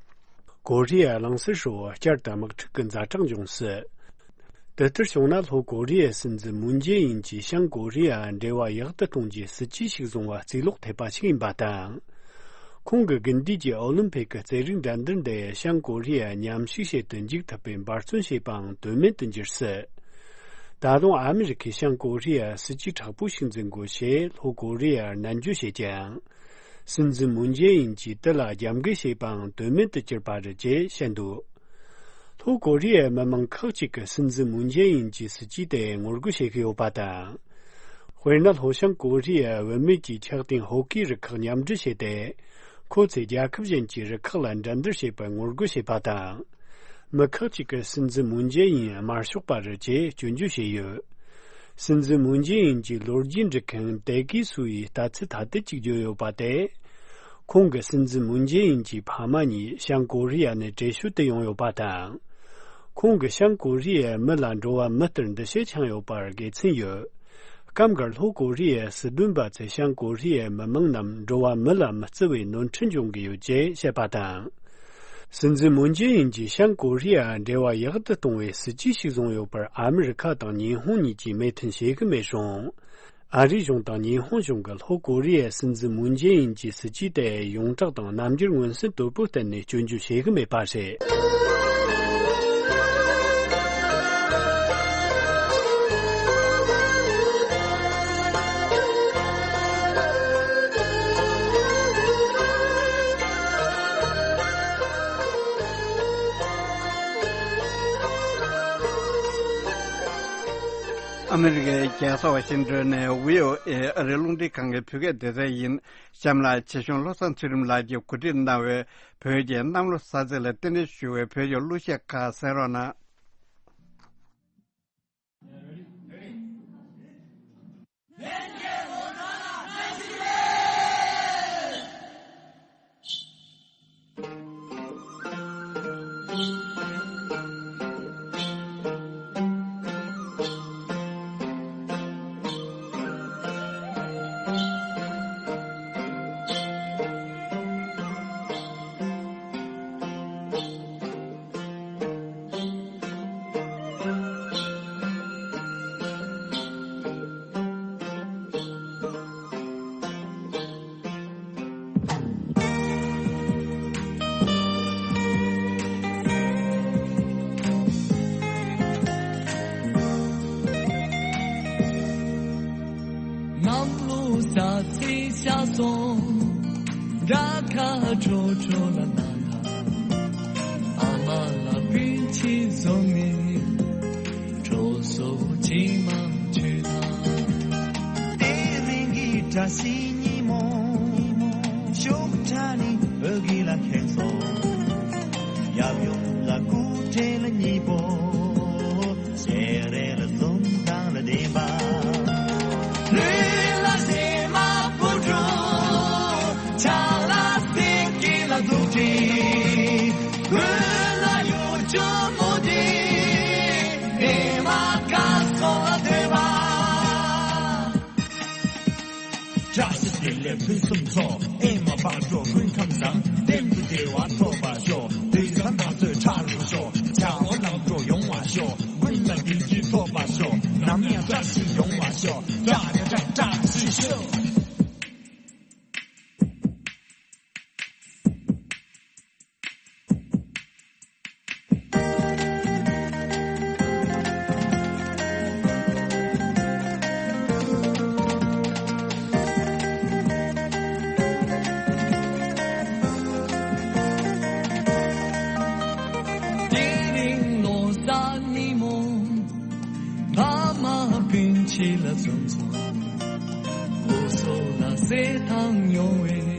ཀོ་རི་ཡ་གླིང་ཟུར་ཧྲིལ་བོར་བསྐྱར་དུ་དམག་འཁྲུག་གི་ཛ་དྲག་འབྱུང་སྲིད། དེ་ལྟར་བྱུང་ན། ལྷོ་ཀོ་རི་ཡའི་སྲིད་འཛིན་མུན་ཇེ་ཨིན་གྱིས་བྱང་ཀོ་རི་ཡ་འབྲེལ་བ་ཡག་ཏུ་གཏོང་རྒྱུའི་སྲིད་ཇུས་ཤིག་བཟུང་བ་རྩིས་ལོག་ཐེབས་པ་ཞིག་ཡིན་པ་དང་། ཁོང་གིས་དགུན་དུས་ཀྱི་ཨོ་ལིམ་ཕིག་གི་རྩེད་རིགས་འགྲན་བསྡུར་འདི་བྱང་ཀོ་རི་ཡ་མཉམ་ཞུགས་བྱེད་དུ་འཇུག་ཐུབ་པའི་འབད་བརྩོན་བྱས་པའང་དོན་མེད་དུ་འགྱུར་སྲིད། ད་དུང་ཨ་མི་རི་ཁས་བྱང་ཀོ་རི་ཡར་སྲིད་ཇུས་དྲག་པོ་ཞིག་འཛིན་དགོས་ཞེས་ལྷོ་ཀོ་རི་ཡར་ནན་བརྗོད་བྱེད་ཀྱང་། སྲིད་འཛིན་མུན་ཇེ་ཨིན་གྱིས་དེ་ལ་རྒྱབ་འགལ་བྱས་པའང་དོན་མེད་དུ་གྱུར་པ་རེད་ཅེས་བཤད་འདུག་ལྷོ་ཀོ་རི་ཡའི་མི་མང་ཁག་ཅིག་གིས་སྲིད་འཛིན་མུན་ཇེ་ཨིན་གྱི་སྲིད་ཇུས་དེ་ངོ་རྒོལ་བྱེད་ཀྱི་ཡོད་པ་དང་། དཔེར་ན། ལྷོ་བྱང་ཀོ་རི་ཡའི་བུད་མེད་ཀྱི་འཁྱག་རྟེན་ཧོ་ཀི་རུ་ཁག་མཉམ་འབྲེལ་བྱས་ཏེ། ཁོ་ཚོས་རྒྱལ་ཁབ་གཞན་གྱི་རུ་ཁག་ལ་འགྲན་བསྡུར་བྱེད་པར་ངོ་རྒོལ་བྱས་པ་དང་། མི་ཁག་ཅིག་གིས་སྲིད་འཛིན་མུན་ཇེ་ཨིན་དམར་ཤོག་པ་རེད་ཅེས་སྐྱོན་བརྗོད་བྱས་ཡོད། སྲིད་འཛིན་མུན་ཇེ་ཨིན་གྱི་ལོ་རྒྱུས་འབྲི་མཁན་ཏེ་ཀི་སུ་ཡིས་ལྟ་ཚུལ་ཐ་དད་ཅིག་བརྗོད་ཡོད་པ་དེ། ཁོང་གི་སྲིད་འཛིན་མུན་ཇེ་ཨིན་གྱི་ཕ་མ་གཉིས་བྱང་ཀོ་རི་ཡ་ནས་བྲོས་བྱོལ་དུ་ཡོང་ཡོད་པ་དང་། ཁོང་གིས་བྱང་ཀོ་རི་ཡའི་མི་ལ་འགྲོ་བ་མི་ལྟར་འདུ་ཤེས་འཆང་ཡོད་པར་དགེ་མཚན་ཡོད། སྐབས་འགར་ལྷོ་ཀོ་རི་ཡའི་སྲིད་དོན་པ་ཚོས་བྱང་ཀོ་རི་ཡའི་མི་མང་རྣམས་འགྲོ་བ་མི་ལ་མི་བརྩི་བའི་ནོར་འཁྲུལ་འབྱུང་གི་ཡོད་ཅེས་བཤད་པ་དང་། སྲིད་འཛིན་མུན་ཇེ་ཨིན་གྱིས་བྱང་ཀོ་རི་ཡ་འབྲེལ་བ་ཡག་ཏུ་གཏོང་བའི་སྲིད་ཇུས་ཤིག་བཟུང་ཡོད་པར་ཨ་མི་རི་ཁ་དང་ཉི་ཧོང་གཉིས་ཀྱིས་མོས་མཐུན་བྱེད་ཀྱི་མེད་རུང་། ཨ་རིའི་གཞུང་དང་ཉི་ཧོང་གཞུང་གིས་ལྷོ་ཀོ་རི་ཡའི་སྲིད་འཛིན་མུན་ཇེ་ཨིན་གྱི་སྲིད་ཇུས་དེ་ཡོངས་གྲགས་དང་རྣམ་འགྱུར་མངོན་གསལ་དོད་པོ་བསྟན་ནས་སྐྱོན་བརྗོད་བྱེད་ཀྱི་མེད་པ་རེད། ཨ་མི་རི་ཀའི་རྒྱལ་ས་ཝ་ཤིང་ཏོན་ནས་བྷི་ཨོ་ཨེ་ཨ་རིའི་རླུང་འཕྲིན་ཁང་གི་བོད་སྐད་སྡེ་ཚན་ཡིན། གཤམ་ལ་ཆེ་ཆུང་བློ་བཟང་ཚུལ་ཁྲིམས་ལགས་ཀྱིས་གོ་སྒྲིག་གནང་བའི་བོད་ཀྱི་གནམ་ལོ་གསར་ཚེས་ལ་རྟེན་འབྲེལ་ཞུ་བའི་བོད་ཀྱི་གླུ་གཞས་ཁག་གསན་རོགས་གནང་། གནམ་ལོ་གསར་ཚེས་ཤར་སོང་། དགྲ་ཁ་ཁྲོ་ཁྲོ་ལ་ན་ན། ཨ་མ་ལ་སྤུན་མཆེད་བཟུང་ནས། གྲོ་སོ་ཆེན་མ་མཆོད་ན། དེ་རིང་གི་བཀྲ་ཤིས་ཉིན་མོ། ཕྱོགས་ཁྲ་ནི་འོད་གི་ལ་ཁེངས་སོ། ཡབ་ཡུམ་ལ་སྐུ་ཕྲེང་ལ་གཉིས་པོ། ཞལ་རས་ལ་འཛུམ་མདངས་ལ་ལྡན་པ། ལུས་ལ་ཞེ་མ་སྤུ་གྲོགས། ཆ་ལ་སེ་ཀི་ལ་འཛུགས་ཀྱི། དགུན་ལ་ཡུལ་ལྗོངས་མུ་ཏིག་ཨེ་མ་ཀ་སོ་ལ་སྡོད་པ། བཀྲ་ཤིས་བདེ་ལེགས་ཕུན་སུམ་ཚོགས། ཨེ་མ་བག་དྲོ་སྐུ་ཁམས་བཟང་། གཏན་དུ་བདེ་བ་ཐོབ་པར་ཤོག་དུས་བཟང་བདག་ཚོད་ཁྲ་རུ་ཤོག་བྱ་བ་ལམ་འགྲོ་ཡོང་བར་ཤོག་ཀུན་ལ་བདེ་སྐྱིད་ཐོབ་པར་ཤོག་ནམ་ཡང་བཀྲ་ཤིས་ཡོང་བར་ཤོག་བཀྲ་རེ་བཀྲ་བཀྲ་ཤིས་ཤོག་དེ་རིང་ལོ་གསར་ཉིན་མོ། ཕ་མ་སྤུན་མཆེད་ལ་འཛོམས་སོང་། སློབ་གསོ་ལ་གསེར་ཐང་ཡོང་བའི།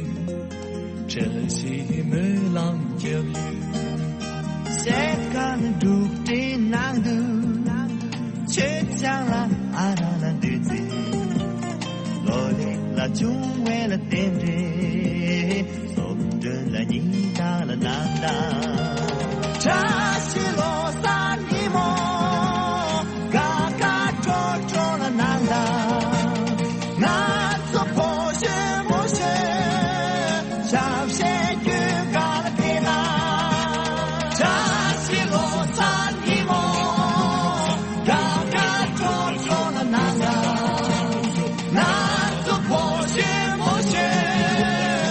བཀྲ་ཤིས་སྨོན་ལམ་རྒྱབ་ཡོད། གསེར་ཁང་སྒྲུབ་གྲྭའི་ནང་དུ། མཆོད་ཆང་ལ་ཨ་རག་ལ་འདུད་རྩི། ལོ་ལེགས་ལ་བྱུང་བའི་ལ་རྟེན་འབྲེལ། སོ་མགྲོན་ལ་ཉིན་ཐག་ལ་ནམ་ཟླ། བཀྲ་ཤིས་ལོ་གསར་ཉིན་མོ། དགའ་དགའ་སྤྲོ་སྤྲོ་ལ་ནམ་ཟླ། ང་ཚོ་ཕོ་གཞོན་མོ་གཞོན། ཞབས་ཕྱི་རྒྱུད་དཀར་ལ་ཕེབས་ན། བཀྲ་ཤིས་ལོ་གསར་ཉིན་མོ། དགའ་དགའ་སྤྲོ་སྤྲོ་ལ་ནམ་ཟླ། ང་ཚོ་ཕོ་གཞོན་མོ་གཞོན།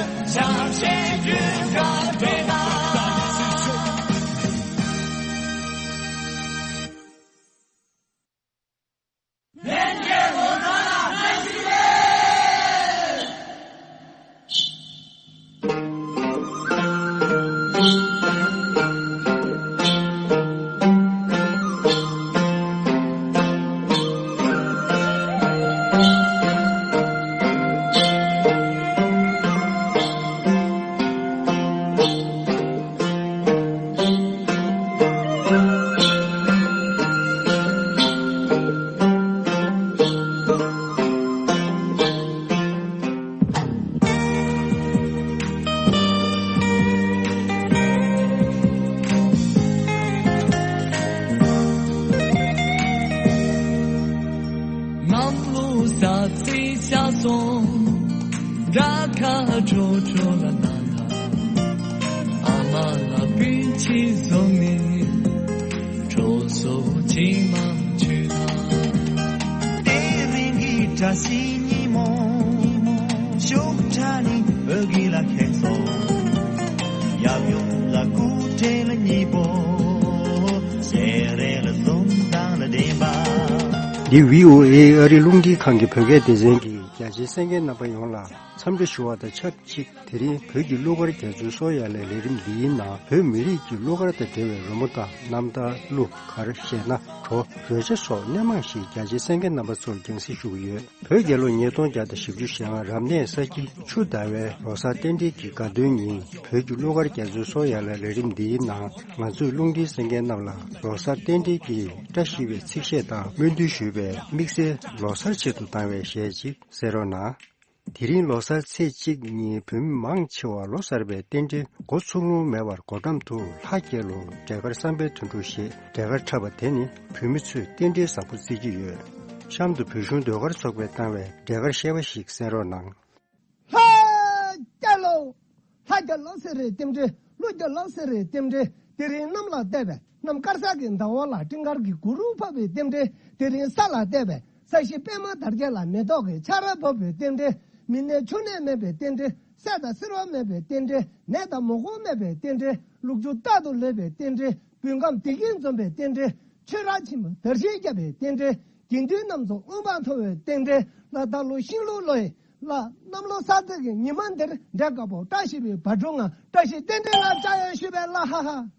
ས་རྩི་ཤ་སོང་། དགྲ་ཁ་ཁྲོ་ཁྲོ་ལ་ན་ན། ཨ་མ་ལ་པིན་ཆི་བཟུང་ནས། གྲོ་སོ་ཆི་མ་ཆུ་ལ། དེ་རིང་གི་བཀྲ་ཤིས་ཉིན་མོ། ཤུགས་དྲག་ནི་འོད་གི་ལ་ཁེངས་སོ། ཡབ་ཡུམ་ལ་སྐུ་དྲིན་ལ་གཉིས་པོ། ཞལ་རས་ལ་འཛུམ་མདངས་ལ་བདེན་པ། འདི་བྷི་ཨོ་ཨེ་ཨ་རི་རླུང་འཕྲིན་ཁང་གི་བོད་སྐད་སྡེ་ཚན་གྱིས་རྒྱ་ཆེའི་གསན་མཁན་རྣམ་པ་ཡོངས་ལ་འཚམས་འདྲི་ཞུ་བ་དང་ཆབས་ཅིག་དེ་རིང་བོད་ཀྱི་གླུ་གར་རྒྱ་མཚོའི་སོ་ཡ་ལའི་ལས་རིམ་འདིའི་ནང་བོད་མི་རིགས་ཀྱི་གླུ་གར་དང་འབྲེལ་བའི་རོལ་མོ་དང་རྣམ་ཐར། གླུ་གར། གཞས་སྣ། བྲོ། རོལ་ཆ་སོགས་སྣེ་མང་ཞིག་རྒྱ་ཆེའི་གསན་མཁན་རྣམ་པ་ཚོར་རྒྱང་སྲིང་ཞུ་གི་ཡོད། བོད་རྒྱལ་ལོ་ཉིས་སྟོང་བརྒྱ་དང་བཞི་བཅུ་ཞེ་ལྔ་རབ་གནས་ས་ཁྱི་ཆུ་ཟླ་བའི་ལོ་གསར་རྟེན་འབྲེལ་གྱི་དགའ་སྟོན་ཉིན་བོད་ཀྱི་གླུ་གར་རྒྱ་མཚོའི་སོ་ཡ་ལའི་ལས་རིམ་འདིའི་ནང་ང་ཚོས་རླུང་འཕྲིན་གསན་མཁན་རྣམས་ལ་ལོ་གསར་རྟེན་འབྲེལ་གྱི་བཀྲ་ཤིས་པའི་ཚིག་བཤད་དང་སྨོན་འདུན་ཞུས་པའི་དམིགས་བསལ་ལོ་གསར་ཆེད་དུ་བཏང་བའི་གཞས་ཅིག་གསན་རོགས་གནང་། དེ་རིང་ལོ་གསར་ཚེས་གཅིག་ཉིན་བོད་མི་མང་ཆེ་བ་ལོ་གསར་པའི་རྟེན་འབྲེལ་འགོ་ཚུགས་ལོང་མེད་པར་སྒོ་འགྲམ་དུ་ལྷ་རྒྱལ་ལོ་འབྲས་དཀར་བསམ་འཕེལ་དོན་གྲུབ་ཞེས་འབྲས་དཀར་འཁྲབ་པ་དེ་ནི་བོད་མི་ཚོས་རྟེན་འབྲེལ་བཟང་པོ་བརྩི་གི་ཡོད། གཤམ་དུ་བོད་གཞུང་ཟློས་གར་ཚོགས་པས་བཏང་བའི་འབྲས་དཀར་བཤད་པ་ཞིག་གསན་རོགས་གནང་། ལྷ་རྒྱལ་ལོ། ལྷ་རྒྱལ་ལོ་ཟེར་རེ་རྟེན་འབྲེལ། ཀླུ་རྒྱལ་ལོ་ཟེར་རེ་རྟེན་འབྲེལ། དེ་རིང་གནམ་ལ་བལྟས་པས། གནམ་དཀར་ས་གི་ཟླ་འོག་ལ་སྤྲིན་དཀར་གྱི་གུ་རུ་ཕབ་པའི་རྟེན་འབྲེལ། དེ་རིང་ས་ལ་བལྟས་པས། ས་གཞི་པད་མ་དར་རྒྱས་ལ་མེ་ཏོག་གི་ཆར་ཕབ་པའི་རྟེན་འབྲེལ། མི་ནད་ཕྱུགས་ནད་མེད་པའི་རྟེན་འབྲེལ། སད་དང་སེར་བ་མེད་པའི་རྟེན་འབྲེལ། ནད་དང་མུ་གུ་མེད་པའི་རྟེན་འབྲེལ། ལུག་ཁྱུ་རྟག་ཏུ་ལུས་པའི་རྟེན་འབྲེལ། བོད་ཁམས་བདེ་སྐྱིད་འཛོམས་པའི་རྟེན་འབྲེལ། ཆོས་ར་ཆེན་མོ་དར་ཞིང་རྒྱས་པའི་རྟེན་འབྲེལ། དགེ་འདུན་རྣམས་སུ་དབུལ་བ་ཐོབ་པའི་རྟེན་འབྲེལ། ལ་ད་ལོ་ཤིང་ལུག་ལོ་ཡི་ལ་གནམ་ལོ་གསར་ཚེས་ཀྱི་ཉི་མ་འདིར་འབྲས་དཀར་པོ་བཀྲ་ཤིས་པའི་བ་དྲུག་ང་བཀྲ་ཤིས་རྟེན་འབྲེལ་ལ་བཅར་ཡོད་ཞུས་པས། ལ་ཧ་ཧ།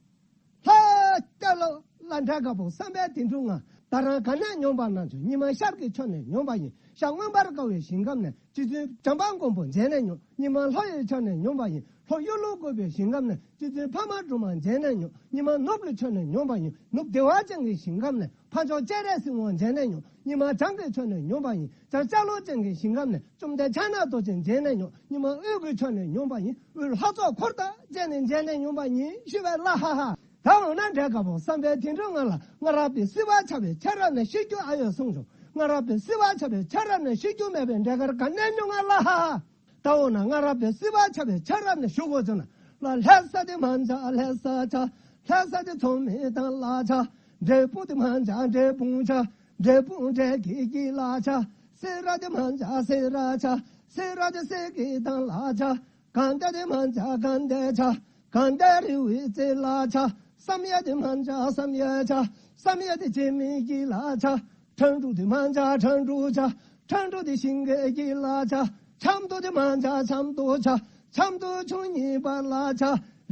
ལྷ་རྒྱལ་ལོ་ལ་འབྲས་དཀར་པོ་བསམ་པའི་དེ་འབྲུ་ང་། ད་རང་ག་ནས་ཉོན་པ་ན་ཆོག་ཉི་མ་ཤར་གྱི་ཕྱོགས་ནས་ཉོན་པ་ཡིན། ཤར་མངོན་པར་དགའ་བའི་ཞིང་ཁམས་ནས། རྗེ་བཙུན་བྱམས་པ་མགོན་པོ་མཇལ་ནས་ཉོན། ཉི་མ་ལྷོ་ཡི་ཕྱོགས་ནས་ཉོན་པ་ཡིན། ལྷོ་གཡུ་ལོ་བཀོད་པའི་ཞིང་ཁམས་ནས། རྗེ་བཙུན་འཕགས་མ་སྒྲོལ་མ་མཇལ་ནས་ཉོན། ཉི་མ་ནུབ་ལ་ཕྱོགས་ནས་ཉོན་པ་ཡིན། ནུབ་བདེ་བ་ཅན་གྱི་ཞིང་ཁམས་ནས། འཕགས་མཆོག་སྤྱན་རས་གཟིགས་དབང་མཇལ་ནས་ཉོན། ཉི་མ་བྱང་གི་ཕྱོགས་ནས་ཉོན་པ་ཡིན། བྱང་ལྕགས་ལོ་ཅན་གྱི་ཞིང་ཁམས་ནས། བཅོམ་ལྡན་ཕྱག་ན་རྡོ་རྗེ་མཇལ་ནས་ཉོན། ཉི་མ་དབུས་ཀྱི་ཕྱོགས་ནས་ཉོན་པ་ཡིན། དབུས་ལྷ་ཚོགས་འཁོར་དང་བཅས་ནས་མཇལ་ནས་ཉོན་པ་ཡིན་ཞུས་པས། ལ་ཧ་ཧ། ད་འོ་ན་འབྲས་དཀར་པོ་བསམ་པའི་དེ་འབྲུ་ང་ལ། སྔ་རབས་པའི་སྲིད་པ་ཆགས་པའི་ཆ་ར་ནས་ཤི་རྒྱུ་ཨ་ཡོད་གསུངས་བྱུང་། སྔ་རབས་པའི་སྲིད་པ་ཆགས་པའི་ཆ་ར་ནས་ཤི་རྒྱུ་མེད་པའི་འབྲས་དཀར་ག་ནས་ཉོ་ང་ལ་ཧ་ཧ། ད་འོ་ན་སྔ་རབས་པའི་སྲིད་པ་ཆགས་པའི་ཆ་ར་ནས་ཞུ་དགོས་བྱུང་ན། ལ་ལྷ་ས་དེ་མ་འཇའ་ལྷ་ས་ཆ། ལྷ་ས་དེ་ཚོང་མི་དང་ལ་ཆ། འབྲས་སྤུངས་དེ་མ་འཇའ་འབྲས་སྤུངས་ཆ། འབྲས་སྤུངས་འབྲས་ཀྱི་ཀྱི་ལ་ཆ། སེ་ར་དེ་མ་འཇའ་སེ་ར་ཆ། སེ་ར་དེ་སེ་གི་དང་ལ་ཆ། གང་ལྟར་དེ་མ་འཇའ་གང་ལྟར་ཆ། གང་ལྟར་རི་བོའི་རྩེ་ལ་ཆ། བསམ་ཡས་དེ་མ་འཇའ་བསམ་ཡས་ཆ། བསམ་ཡས་དེ་སྐྱེ་མེད་ཀྱི་ལ་ཆ། ཁྲ་འབྲུག་དེ་མ་འཇའ་ཁྲ་འབྲུག་ཆ། ཁྲ་འབྲུག་དེ་ཤིང་གི་ཀྱི་ལ་ཆ། ཆབ་མདོ་དེ་མ་འཇའ་ཆབ་མདོ་ཆ། ཆབ་མདོ་ཆུ་གཉིས་པ་ལ་ཆ།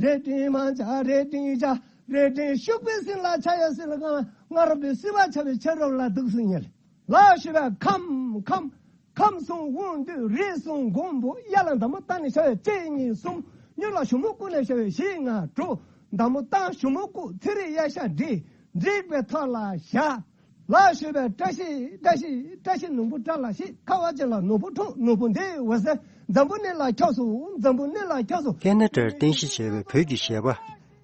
རལ་གྲི་མ་འཇའ་རལ་གྲི་ཆ། རལ་གྲི་ཤུག་པའི་སྲིན་ལ་ཆ་ཡ་སྲིན་ལ་གང་སྔ་རབས་པའི་སྲིད་པ་ཆགས་པའི་ཆ་རབས་ལ་འདུག་སྲིད་ཉེ་ལ། ལ་ཞུ་བའི་ཁམས་ཁམས། ཁམས་གསུམ་དབང་སྡུད་རིགས་གསུམ་མགོན་པོ་ཡ་ལ་འདམ་བུ་བཏང་ནས་བྱ་བའི་གཅིག་གཉིས་གསུམ། གཉིས་ལ་ཞུ་མོ་བཀུག་ནས་བྱ་བའི་བཞི་ལྔ་དྲུག། འདམ་བུ་བཏང་ཞུ་མོ་བཀུག་ཚེ་རིལ་གཡས་ཞབས་བསྒྲིགས། བསྒྲིགས་པའི་ཐོག་ལ་བཞག། ལ་ཞུ་བའི་བཀྲ་ཤིས་བཀྲ་ཤིས་བཀྲ་ཤིས་ནོར་བུ་བཀྲ་ལ་ཤིས། ཁ་བ་ཅན་ལ་ནོར་བུ་འཁྲུངས། ནོར་བུ་འདི་འོད་ཟེར་འཛམ་བུ་གླིང་ལ་ཁྱབ་སོང་། འཛམ་བུ་གླིང་ལ་ཁྱབ་སོང་། ཀེ་ན་ཌར་རྟེན་གཞི་བྱས་པའི་བོད་ཀྱི་གཞས་པ།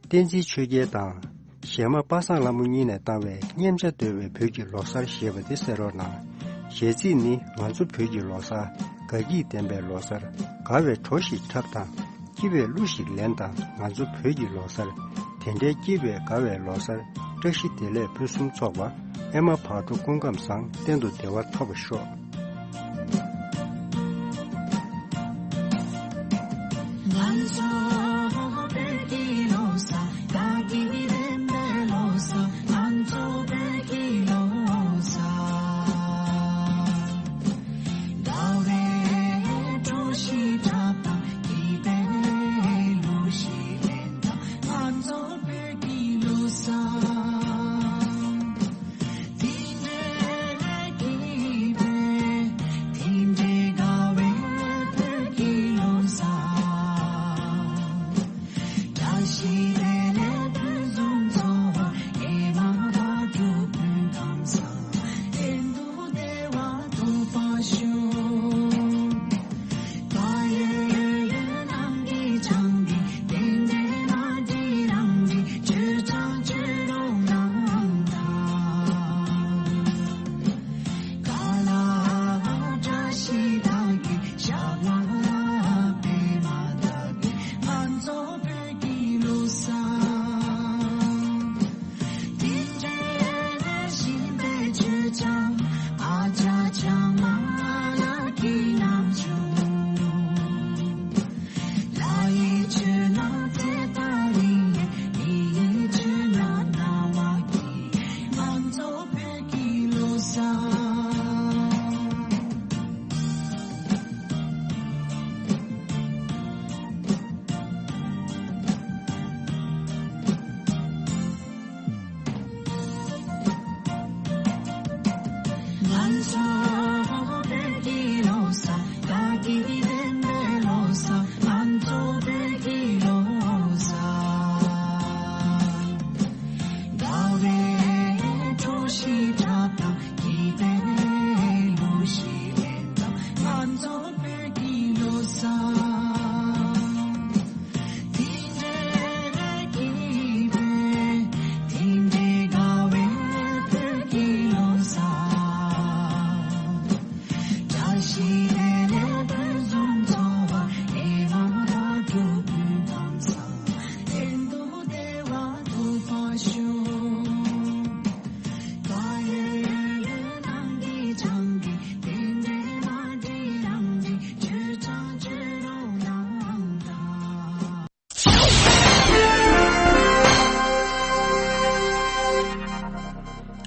བསྟན་འཛིན་ཆོས་རྒྱལ་དང་། གཞས་མ་པ་སངས་ལྷ་མོ་གཉིས་ནས་བཏང་བའི་སྙེམས་བྱ་བརྡོལ་བའི་བོད་ཀྱི་ལོ་གསར་ཞེས་པ་དེ་གསན་རོགས་གནང་། གཞས་ཚིག་ནི། ང་ཚོ་བོད་ཀྱི་ལོ་གསར། དགའ་སྐྱིད་ལྡན་པའི་ལོ་གསར། དགའ་བའི་བྲོ་ཞིག་འཁྲབ་དང་། སྐྱིད་པའི་གླུ་ཞིག་ལེན་དང་། ང་ཚོ་བོད་ཀྱི་ལོ་གསར། དེ་འདྲའི་སྐྱིད་པའི་དགའ་བའི་ལོ་གསར། བཀྲ་ཤིས་བདེ་ལེགས་ཕུན་སུམ་ཚོགས་པ། ཨེ་མ་བག་དྲོ་སྐུ་ཁམས་བཟང་། གཏན་དུ་བདེ་བ་ཐོབ་པར་ཤོག།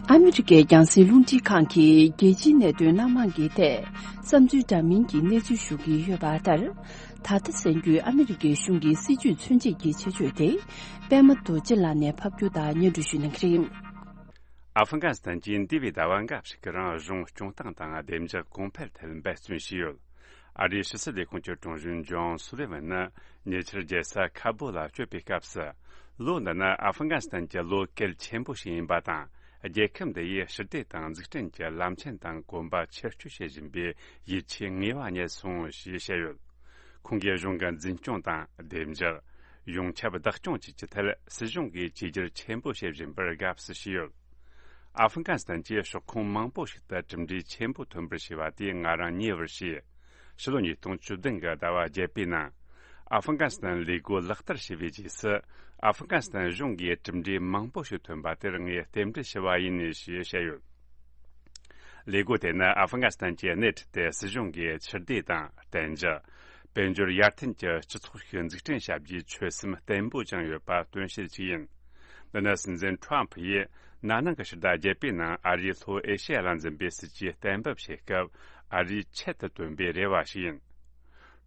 ཨ་མི་རི་ཀའི་རྒྱང་སྲིང་རླུང་འཕྲིན་ཁང་གིས་རྒྱལ་སྤྱིའི་གནད་དོན་སྣ་མང་གི་ཐད་བསམ་ཚུལ་འདྲ་མིན་གྱི་གནས་ཚུལ་ཞུ་གི་ཡོད་པ་ལྟར། ད་ལྟ་གསན་རྒྱུའི་ཨ་མི་རི་ཀའི་གཞུང་གི་སྲིད་བྱུས་མཚོན་བྱེད་ཀྱི་ཆེད་བརྗོད་དེ། པད་མ་རྡོ་རྗེ་ལགས་ནས་ཕབ་སྒྱུར་དང་སྙན་སྒྲོན་ཞུ་གནང་གི་རེད། ཨ་ཧྥི་གྷ་སི་ཐན་གྱིས་འདས་པའི་ཟླ་བ་འགའ་ཞིག་གི་རིང་གཞུང་སྐྱོང་སྟངས་དང་བདེ་འཇགས་གོང་འཕེལ་ཐད་འབད་བརྩོན་བྱས་ཡོད། ཨ་རིའི་ཕྱི་སྲིད་ལས་ཁུངས་ཀྱི་དྲུང་གཞོན་ཇོན་སུ་ལི་ཝན་ནི་ཉེ་ཆར་རྒྱལ་ས་ཁ་བོ་ལ་བསྐྱོད་པའི་སྐབས་སུ། ལོ་འདི་ནི་ཨ་ཧྥི་གྷ་སི་ཐན་གྱི་ལོ་གལ་ཆེན་པོ་ཞིག་ཡིན་པ་དང་། རྒྱལ་ཁབ་འདི་ཡིས་ཞི་བདེ་དང་འཛུགས་སྐྲུན་གྱི་ལམ་ཆེན་དང་གོམ་པ་ཕྱིར་བསྐྱོད་བྱེད་བཞིན་པའི་ཡིད་ཆེས་ངེས་པ་རྙེད་སོང་ཞེས་བཤད་ཡོད། ཁོང་གིས་གཞུང་གི་འཛིན་སྐྱོང་དང་བདེ་འཇགས། ཡོངས་ཁྱབ་བདག་སྐྱོང་བཅས་ཀྱི་ཐད་སྲིད་གཞུང་གིས་བཅོས་བསྒྱུར་ཆེན་པོ་བྱེད་བཞིན་པར་དགའ་བསུ་ཞུས་ཡོད། ཨ་ཧྥི་གྷ་སི་ཐན་གྱིས་ཕྱོགས་ཁག་མང་པོ་ཞིག་ཏུ་གྲུབ་འབྲས་ཆེན་པོ་ཐོན་པར་བྱས་པ་དེ་ང་རང་ཉེ་བར་ཤེས། ཕྱི་ལོ་ཉིས་སྟོང་བཅུ་བདུན་གྱི་ཟླ་བ་བརྒྱད་པའི་ནང་། ཨ་ཧྥི་གྷ་སི་ཐན་ལས་འགུལ་ལག་བསྟར་བྱས་པའི་རྗེས་སུ། ཨ་ཧྥི་གྷ་སི་ཐན་གཞུང་གིས་གྲུབ་འབྲས་མང་པོ་ཞིག་ཐོན་པ་དེར་ངས་རྟེན་འབྲེལ་ཞུ་བ་ཡིན་ཞེས་བཤད་ཡོད། ལས་འགུལ་དེ་ནི་ཨ་ཧྥི་གྷ་སི་ཐན་གྱིས་སྣེ་ཁྲིད་དེ་སྲིད་གཞུང་གིས་ཕྱིར་བདེ་དང་བརྟན་འཇགས། དཔལ་འབྱོར་ཡར་ཐོན་གྱི་སྤྱི་ཚོགས་ཤིག་འཛུགས་སྐྲུན་བྱ་རྒྱུའི་ཆོད་སེམས་བརྟན་པོ་བཅངས་ཡོད་པ་སྟོན་བྱེད་ཅིག་ཡིན། འདི་ནི་སྲིད་འཛིན་ཁྲོམ་ཕུ་ཡིས་ན་ནིང་གི་ཕྱི་ཟླ་བརྒྱད་པའི་ནང་ཨ་རིའི་ལྷོ་ཨེ་ཤེ་ཡ་ལ་འཛིན་པའི་སྲིད་ཇུས་གཏན་འབེབས་བྱེད་སྐབས་ཨ་རིའི་ཆེད་དུ་བཏོན་པའི་རེ་བ་ཞིག་ཡིན།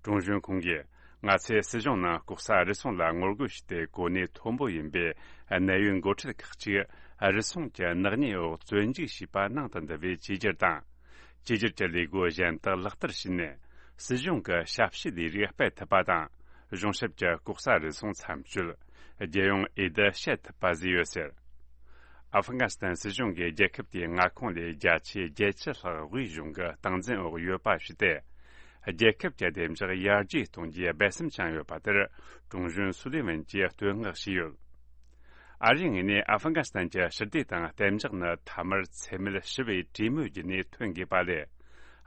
དྲུང་གཞོན་ཁོང་གིས། ང་ཚོས་སྲིད་གཞུང་ནང་ལྐོག་ཟ་རུལ་སུངས་ལ་ངོ་རྒོལ་བྱས་ཏེ་གོ་གནས་མཐོན་པོ་ཡིན་པའི་གནད་ཡོད་འགོ་ཁྲིད་ཁག་ཅིག་རུལ་སུངས་ཀྱི་ནག་ཉེས་འོག་བཙོན་འཇུག་བྱས་པ་ནང་དུ་འདུ་བའི་བཅོས་བསྒྱུར་དང་། བཅོས་བསྒྱུར་གྱི་ལས་འགུལ་གཞན་དག་ལག་བསྟར་བྱས་ནས། སྲིད་གཞུང་གི་ཞབས་ཕྱི་ལས་རིགས་སྤེལ་ཐུབ་པ་དང་། གཞུང་ཞབས་ཀྱི་ལྐོག་ཟ་རུལ་སུངས་མཚམས་གཅོད། རྒྱལ་ཡོངས་འོས་བསྡུ་བྱེད་ཐུབ་པ་བཟོས་ཡོད་ཟེར། ཨ་ཧྥི་གྷ་སི་ཐན་སྲིད་གཞུང་གིས་རྒྱལ་ཁབ་དེའི་མངའ་ཁོངས་ལས་བརྒྱ་ཆའི་བརྒྱད་ཅུ་ལྷག་དབུས་གཞུང་གི་སྟངས་འཛིན་འོག་ཡོད་པ་ཞིག་སྟེ། རྒྱལ་ཁབ་ཀྱི་བདེ་འཇགས་ཡར་རྒྱས་གཏོང་རྒྱུའི་འབད་བརྩོན་བྱུང་ཡོད་པ་དེར་དྲུང་གཞོན་སུ་ལི་ཝན་གྱིས་བསྟོད་བསྔགས་བྱས་ཡོད། ཨ་རིའི་ངོས་ནས་ཨ་ཧྥི་གྷ་སི་ཐན་གྱི་ཞི་བདེ་དང་གཏན་འཇགས་ནི་མཐའ་མར་འཚེ་མེད་ཞི་བའི་གྲོས་མོལ་བརྒྱུད་ནས་ཐོན་དགོས་པ་ལས།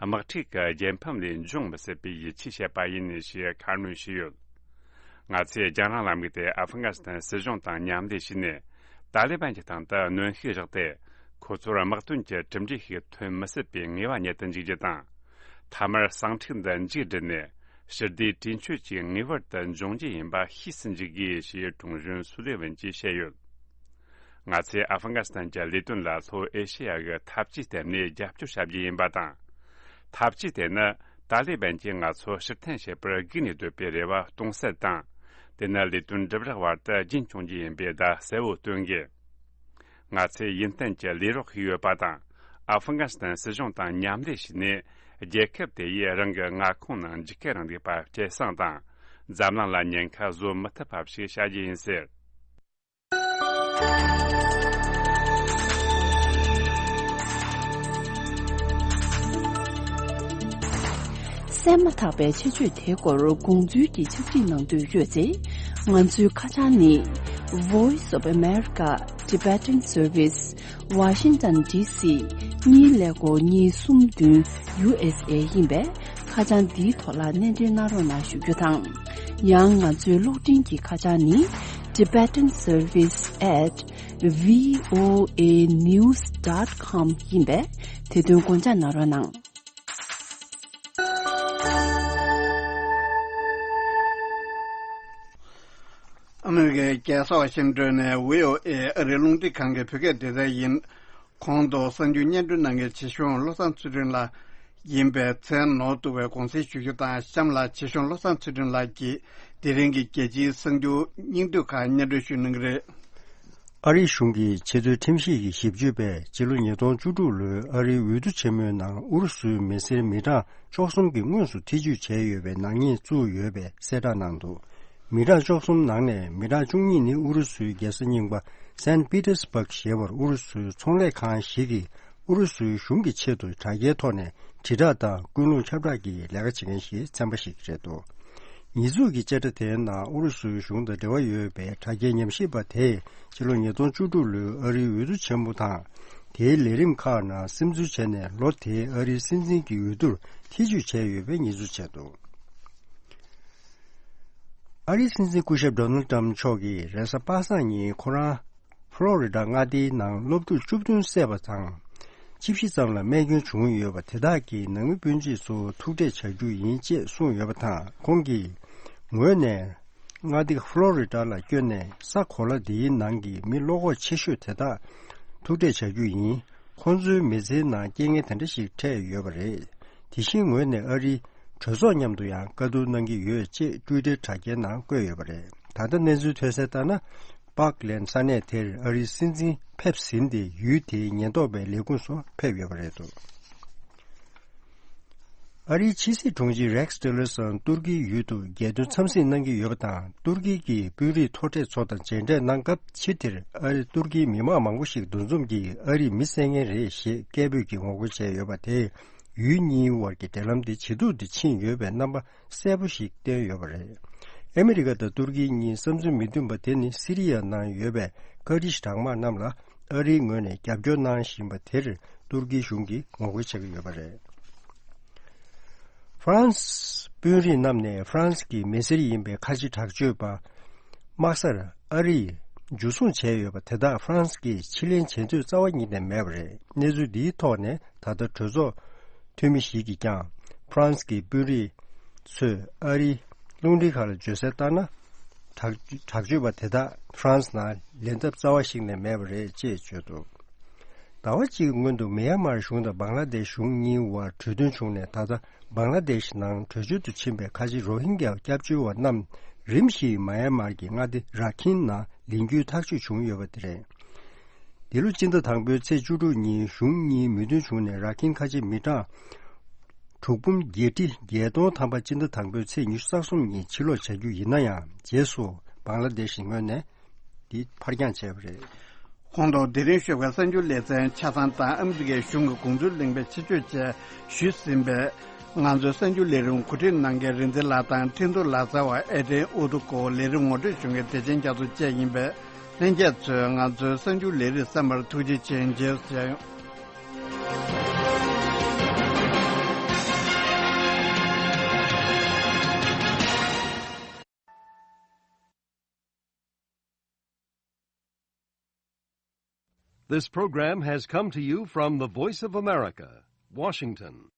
དམག་འཁྲུག་གི་རྒྱལ་ཕམ་ལས་འབྱུང་མི་སྲིད་པའི་ཡིད་ཆེས་བྱེད་པ་ཡིན་ཞེས་ཁ་སྣོན་བྱས་ཡོད། ང་ཚོས་རྒྱང་རིང་ལམ་ལུགས་དེ་ཨ་ཧྥི་གྷ་སི་ཐན་སྲིད་གཞུང་དང་མཉམ་ལས་བྱས་ནས། ཏཱ་ལི་བན་གྱི་སྟེང་དུ་གནོན་ཤུགས་བཞག་སྟེ། ཁོ་ཚོར་དམག་དོན་གྱི་གྲུབ་འབྲས་ཤིག་ཐོན་མི་སྲིད་པའི་ངེས་པ་རྙེད་དུ་འཇུག་རྒྱུ་དང་། མཐའ་མར་ཟིང་འཁྲུག་འདི་མཇུག་བསྒྲིལ་ནས། ཞི་བདེའི་གྲོས་ཆོད་ཅིག་ངེས་པར་དུ་འབྱུང་རྒྱུ་ཡིན་པ་ཤེས་སུ་འཇུག་དགོས་ཞེས་དྲུང་གཞོན་སུ་ལེ་ཝན་གྱིས་བཤད་ཡོད། ང་ཚོས་ཨ་ཧྥི་གྷ་སི་ཐན་གྱི་ལས་དོན་ལ་ལྷོ་ཨེ་ཤེ་ཡ་གི་འཐབ་ཇུས་སྟེང་ནས་རྒྱབ་སྐྱོར་བྱ་རྒྱུ་ཡིན་པ་དང་། འཐབ་ཇུས་དེ་ནི་ཏཱ་ལི་བན་གྱིས་ང་ཚོ་ཕྱིར་འཐེན་བྱེད་པར་སྒུག་ནས་སྡོད་པའི་རེ་བ་སྟོང་ཟད་དང་། དེ་ནི་ལས་དོན་སྒྲུབ་རག་བར་དུ་རྒྱུན་སྐྱོང་རྒྱུ་ཡིན་པའི་བརྡ་གསལ་བོ་སྟོན་གྱི། ང་ཚོས་ཡུན་བརྟན་གྱི་ལས་རོགས་ཤིག་ཡོད་པ་དང་། ཨ་ཧྥི་གྷ་སི་ཐན་སྲིད་གཞུང་དང་མཉམ་ལས་བྱས་ནས། རྒྱལ་ཁབ་དེ་ཡིས་རང་གི་མངའ་ཁོངས་ནང་འཇིགས་སྐུལ་རིང་ལུགས་པ་སྐྱེད་སྲིང་དང་། འཛམ་གླིང་ལ་ཉེན་ཁ་བཟོ་མི་ཐུབ་པ་ཞིག་བྱ་རྒྱུ་ཡིན་ཟེར། གསན་མ་ཐག་པའི་ཆེད་བརྗོད་དེའི་སྐོར་དགོངས་ཚུལ་གྱི་ཕྱག་བྲིས་གནང་འདོད་ཡོད་ཚེ། ང་ཚོའི་ཁ་བྱང་ནི། Voice of America Tibetan Service, Washington D C གཉིས་ཀླད་ཀོར་གཉིས་གསུམ་བདུན། U S A ཡིན་པས། ཁ་བྱང་འདིའི་ཐོག་ལ་སྣེ་འདྲེན་གནང་རོགས་གནང་ཞུ་རྒྱུ་དང་། ཡང་ང་ཚོའི་གློག་འཕྲིན་གྱི་ཁ་བྱང་ནི། Tibetan Service at V O A news dot com ཡིན་པས། དེ་དོན་དགོངས་འཇགས་གནང་རོགས་གནང་། ཨ་མི་རི་ཀའི་རྒྱལ་ས་ཝ་ཤིང་ཏོན་ནས་V O A ཨ་རིའི་རླུང་འཕྲིན་ཁང་གི་བོད་སྐད་སྡེ་ཚན་ཡིན། གོང་དུ་གསར་འགྱུར་སྙན་སྒྲོན་གནང་མཁན་ཆེ་ཆུང་བློ་བཟང་ཚུལ་ཁྲིམས་ལགས་ཡིན་པས། མཚན་ནོར་བསྡུ་བའི་དགོངས་སེལ་ཞུ་རྒྱུ་དང་། གཤམ་ལ་ཆེ་ཆུང་བློ་བཟང་ཚུལ་ཁྲིམས་ལགས་ཀྱིས་དེ་རིང་གི་རྒྱལ་སྤྱིའི་གསར་འགྱུར་སྙིང་བསྡུས་ཁག་སྙན་སྒྲོན་ཞུ་གནང་གི་རེད། ཨ་རིའི་གཞུང་གི་ཆེས་མཐོའི་ཁྲིམས་ཞིབ་ཀྱི་ཞིབ་དཔྱོད་པས་སྤྱི་ལོ་ཉིས་སྟོང་བཅུ་དྲུག་ལོའི་ཨ་རིའི་འོས་བསྡུ་ཆེན་མོའི་ནང་ཨུ་རུ་སུའི་མི་སེར་མི་གྲངས་བཅུ་གསུམ་གྱིས་དངོས་སུ་ཐེ་ཇུས་བྱས་ཡོད་པའི་ནག་ཉེས་བཙུགས་ཡོད་པའི་གསལ་བསྒྲགས་གནང་འདུག་མི་གྲངས་བཅུ་གསུམ་ནང་ནས་མི་གྲངས་བཅུ་གཉིས་ནི་ཨུ་རུ་སུའི་རྒྱལ་ས་རྙིང་པ་སན་པི་ཏེར་སི་བྷག་ཞེས་པར་ཨུ་རུ་སུའི་ཚོང་ལས་ཁང་ཞིག་གིས་ཨུ་རུ་སུའི་གཞུང་གི་ཆེད་དུ་དྲ་རྒྱའི་ཐོག་ནས་དྲིལ་བསྒྲགས་དང་ཀུན་སློང་ཁྱབ་བསྒྲགས་ཀྱི་ལས་ཀ་བྱེད་མཁན་ཞིག་ཚན་པ་ཞིག་རེད་འདུག་ཉེས་འཛུགས་ཀྱི་བཅད་ཁྲ་དེའི་ནང་ཨུ་རུ་སུའི་གཞུང་དང་འབྲེལ་བ་ཡོད་པའི་དྲ་རྒྱའི་ཉམས་ཞིབ་པ་དེས་ཕྱི་ལོ་ཉིས་སྟོང་བཅུ་དྲུག་ལོའི་ཨ་རིའི་འོས་བསྡུ་ཆེན་མོ་དང་ དེའི་ལས་རིམ་ཁག་ནང་སིམ་འཛུལ་བྱས་ནས། ལོ་དེའི་ཨ་རིའི་སྲིད་འཛིན་གྱི་འོས་བསྡུར་ཐེ་བྱུས་བྱས་ཡོད་པའི་ཉེས་འཛུགས་བྱས་འདུག་ཨ་རིའི་སྲིད་འཛིན་སྐུ་ཞབས་ཌོ་ནལ་ཏྲམ་མཆོག་གིས་རེས་གཟའ་པ་སངས་ཉིན་ཁོ་རང་ཕ་ལོ་རི་ཌ་མངའ་སྡེའི་ནང་སློབ་ཕྲུག་བཅུ་བདུན་བསད་པ་དང་། བཅུ་བཞི་ཙམ་ལ་རྨས་སྐྱོན་བྱུང་ཡོད་པ་དེ་དག་གིས་ནང་མི་སྤུན་མཆེད་ཚོར་ཐུག་འཕྲད་བྱ་རྒྱུ་ཡིན་ཅེས་གསུངས་ཡོད་པ་དང་། ཁོང་གི་ངོས་ནས། མངའ་སྡེ་ཕ་ལོ་རི་ཌ་ལ་བསྐྱོད་ནས། ས་གོ་ལ་འདིའི་ནང་གི་མི་བློ་ཁོག་ཆེ་ཤོས་དེ་དག་ཐུག་འཕྲད་བྱ་རྒྱུ་ཡིན། ཁོང་ཚོའི་མི་ཚེའི་ནང་རྐྱེན་ངན་དེ་འདྲ་ཞིག་འཕྲད་ཡོད་པ་རེད། དེ་བཞིན་ངོས་ནས་ཨ་རིའི་གྲོས་ཚོགས་མཉམ་དུ་ཡང་བཀའ་བསྡུར་གནང་གི་ཡོད་ཅེས་ཊུའི་ཊར་དྲ་རྒྱའི་ནང་བཀོད་ཡོད་པ་རེད། ད་ལྟ་གནས་ཚུལ་ཐོན་གསལ་ལྟར་ན། པཱག་ལན་ས་གནས་དེར་ཨ་རིའི་སྲིད་འཛིན་ཕེབས་ཟིན་ཏེ། ཡུལ་དེའི་ཉེན་རྟོག་པའི་ལས་ཁུངས་སུ་ཕེབས་ཡོད་པ་རེད་འདུག་ཨ་རིའི་ཕྱི་སྲིད་དྲུང་ཆེ་རེག་ཊི་ལར་སོན་ཏུར་ཀིའི་ཡུལ་དུ་རྒྱལ་དོན་འཚམས་གཟིགས་གནང་གི་ཡོད་པ་དང་། ཏུར་ཀི་གི་དཔོན་རིགས་མཐོ་གྲས་ཚོ་དང་མཇལ་འཕྲད་གནང་སྐབས། ཕྱི་དེར་ཨ་རི་ཏུར་ཀིའི་མི་མང་མང་པོ་ཞིག་འདུ་འཛོམས་ཀྱིས་ཨ་རིས་མི་བསད་མཁན་རེད་ཞེས་སྐད་འབོད་ཀྱིས་ངོ་རྒོལ་བྱས་ཡོད་པ་དེས། ཡུལ་གཉིས་དབར་གྱི་འབྲེལ་ལམ་དེ་ཇེ་སྡུག་ཏུ་ཕྱིན་ཡོད་པའི་རྣམ་པ་གསལ་པོ་ཞིག་བསྟན་ཡོད་པ་རེད། ཨ་མི་རི་ཀ་དང་ཏུར་ཀི་གཉིས་བསམ་ཚུལ་མི་མཐུན་པ་དེ་ནི། སི་རི་ཡ་ནང་ཡོད་པའི་ཀ་རི་ཤི་དྲག་དམག་རྣམས་ལ་ཨ་རིའི་ངོས་ནས་རྒྱབ་སྐྱོར་གནང་བཞིན་པ་དེར་ཏུར་ཀིའི་གཞུང་གིས་ངོ་རྒོལ་བྱེད་ཀྱི་ཡོད་པ་རེད། ཧྥ་རན་སི་དཔོན་རིགས་རྣམས་ནས་ཧྥ་རན་སི་གི་མི་སེར་ཡིན་པའི་ཁ་ཆེ་དྲག་སྤྱོད་པ་དམག་སར་ཨ་རིས་འཇུ་བཟུང་བྱས་ཡོད་པ་དེ་དག་ཧྥ་རན་སི་གིས་ཕྱིར་ལེན་བྱེད་འདོད་རྩ་བ་ཉིད་ནས་མེད་པ་རེད། གནས་ཚུལ་འདིའི་ཐོག་ནས་ད་ལྟ་གྲོས་ཚོགས་འཐུས་མི་ཞིག་གིས་ཀྱང་ཧྥ་རན་སི་གི་དཔོན་རིགས་ཚོས་ཨ་རིའི་རླུང་འཕྲིན་ཁག་ལ་བརྗོད་གསལ་ལྟར་ན། དྲག་དྲག་སྤྱོད་པ་དེ་དག་ཧྥ་རན་སི་ནང་ལེན་ཐབས་རྩ་བ་ཞིག་ནས་མེད་པ་རེད་ཅེས་བརྗོད་འདུག་ཟླ་བ་གཅིག་སྔོན་དུ་མི་ཡན་མར་གཞུང་དང་བང་ལ་དེཤ་གཞུང་གཉིས་དབར་གྲོས་མཐུན་བྱུང་ནས། ད་ལྟ་བང་ལ་དེཤ་ནང་བྲོས་བྱོལ་དུ་ཕྱིན་པའི་ཁ་ཆེ་རོ་ཧིན་གྱ་སྐྱབས་བཅོལ་བ་རྣམས་རིམ་བཞིན་མ་ཡན་མར་གྱི་མངའ་སྡེ་ར་ཁིན་ནང་ལིང་རྒྱུའི་ཐག་གཅོད་བྱུང་ཡོད་པ་དེ་རེད། འདི་ལོ་སྤྱི་ཟླ་དང་པོའི་ཚེས་བཅུ་དྲུག་ཉིན་གཞུང་གཉིས་མོས་མཐུན་བྱུང་ནས། ར་ཁིན་ཁ་ཆེ་མི་གྲངས་དྲུག་འབུམ་བརྒྱད་ཁྲི་བརྒྱད་སྟོང་ཐམ་པ་སྤྱི་ཟླ་དང་པོའི་ཚེས་ཉི་ཤུ་རྩ་གསུམ་ཉིན་ཕྱིར་ལོག་བྱ་རྒྱུ་ཡིན་ན་ཡང་། རྗེས་སུ་བང་ལ་དེཤ་ངོས་ནས་འདི་ཕར་འགྱངས་བྱས་པ་རེད། ཁོང་དུ་དེ་རིང་ཞོགས་པའི་གསར་འགྱུར་ལེ་ཚན་ཆ་ཚང་དང་། ཨ་མི་རི་ཀའི་གཞུང་གི་དགོངས་ཚུལ་གླེང་བའི་ཕྱི་བརྗོད་བཅས་ཞུས་ཟིན་པས། ང་ཚོའི་གསར་འགྱུར་ལས་རིམ་གོ་སྒྲིག་གནང་མཁན་རིག་འཛིན་ལགས་དང་འཕྲིན་གཏོང་ལག་རྩལ་བ་ཨེ་ཌྲེན་ཨུ་ཏུ་ཀོ། ལས་རིམ་ངོ་སྤྲོད་ཞུ་མཁན་བདེ་ཆེན་རྒྱ་མཚོ་བཅས་ཡིན་པས། ལྷན་རྒྱས་ཚོས་ང་ཚོའི་གསར་འགྱུར་ལས་རིམ་གསན་པར་ཐུགས་རྗེ་ཆེ། མཇལ་ཡོང་། This program has come to you from the Voice of America, Washington.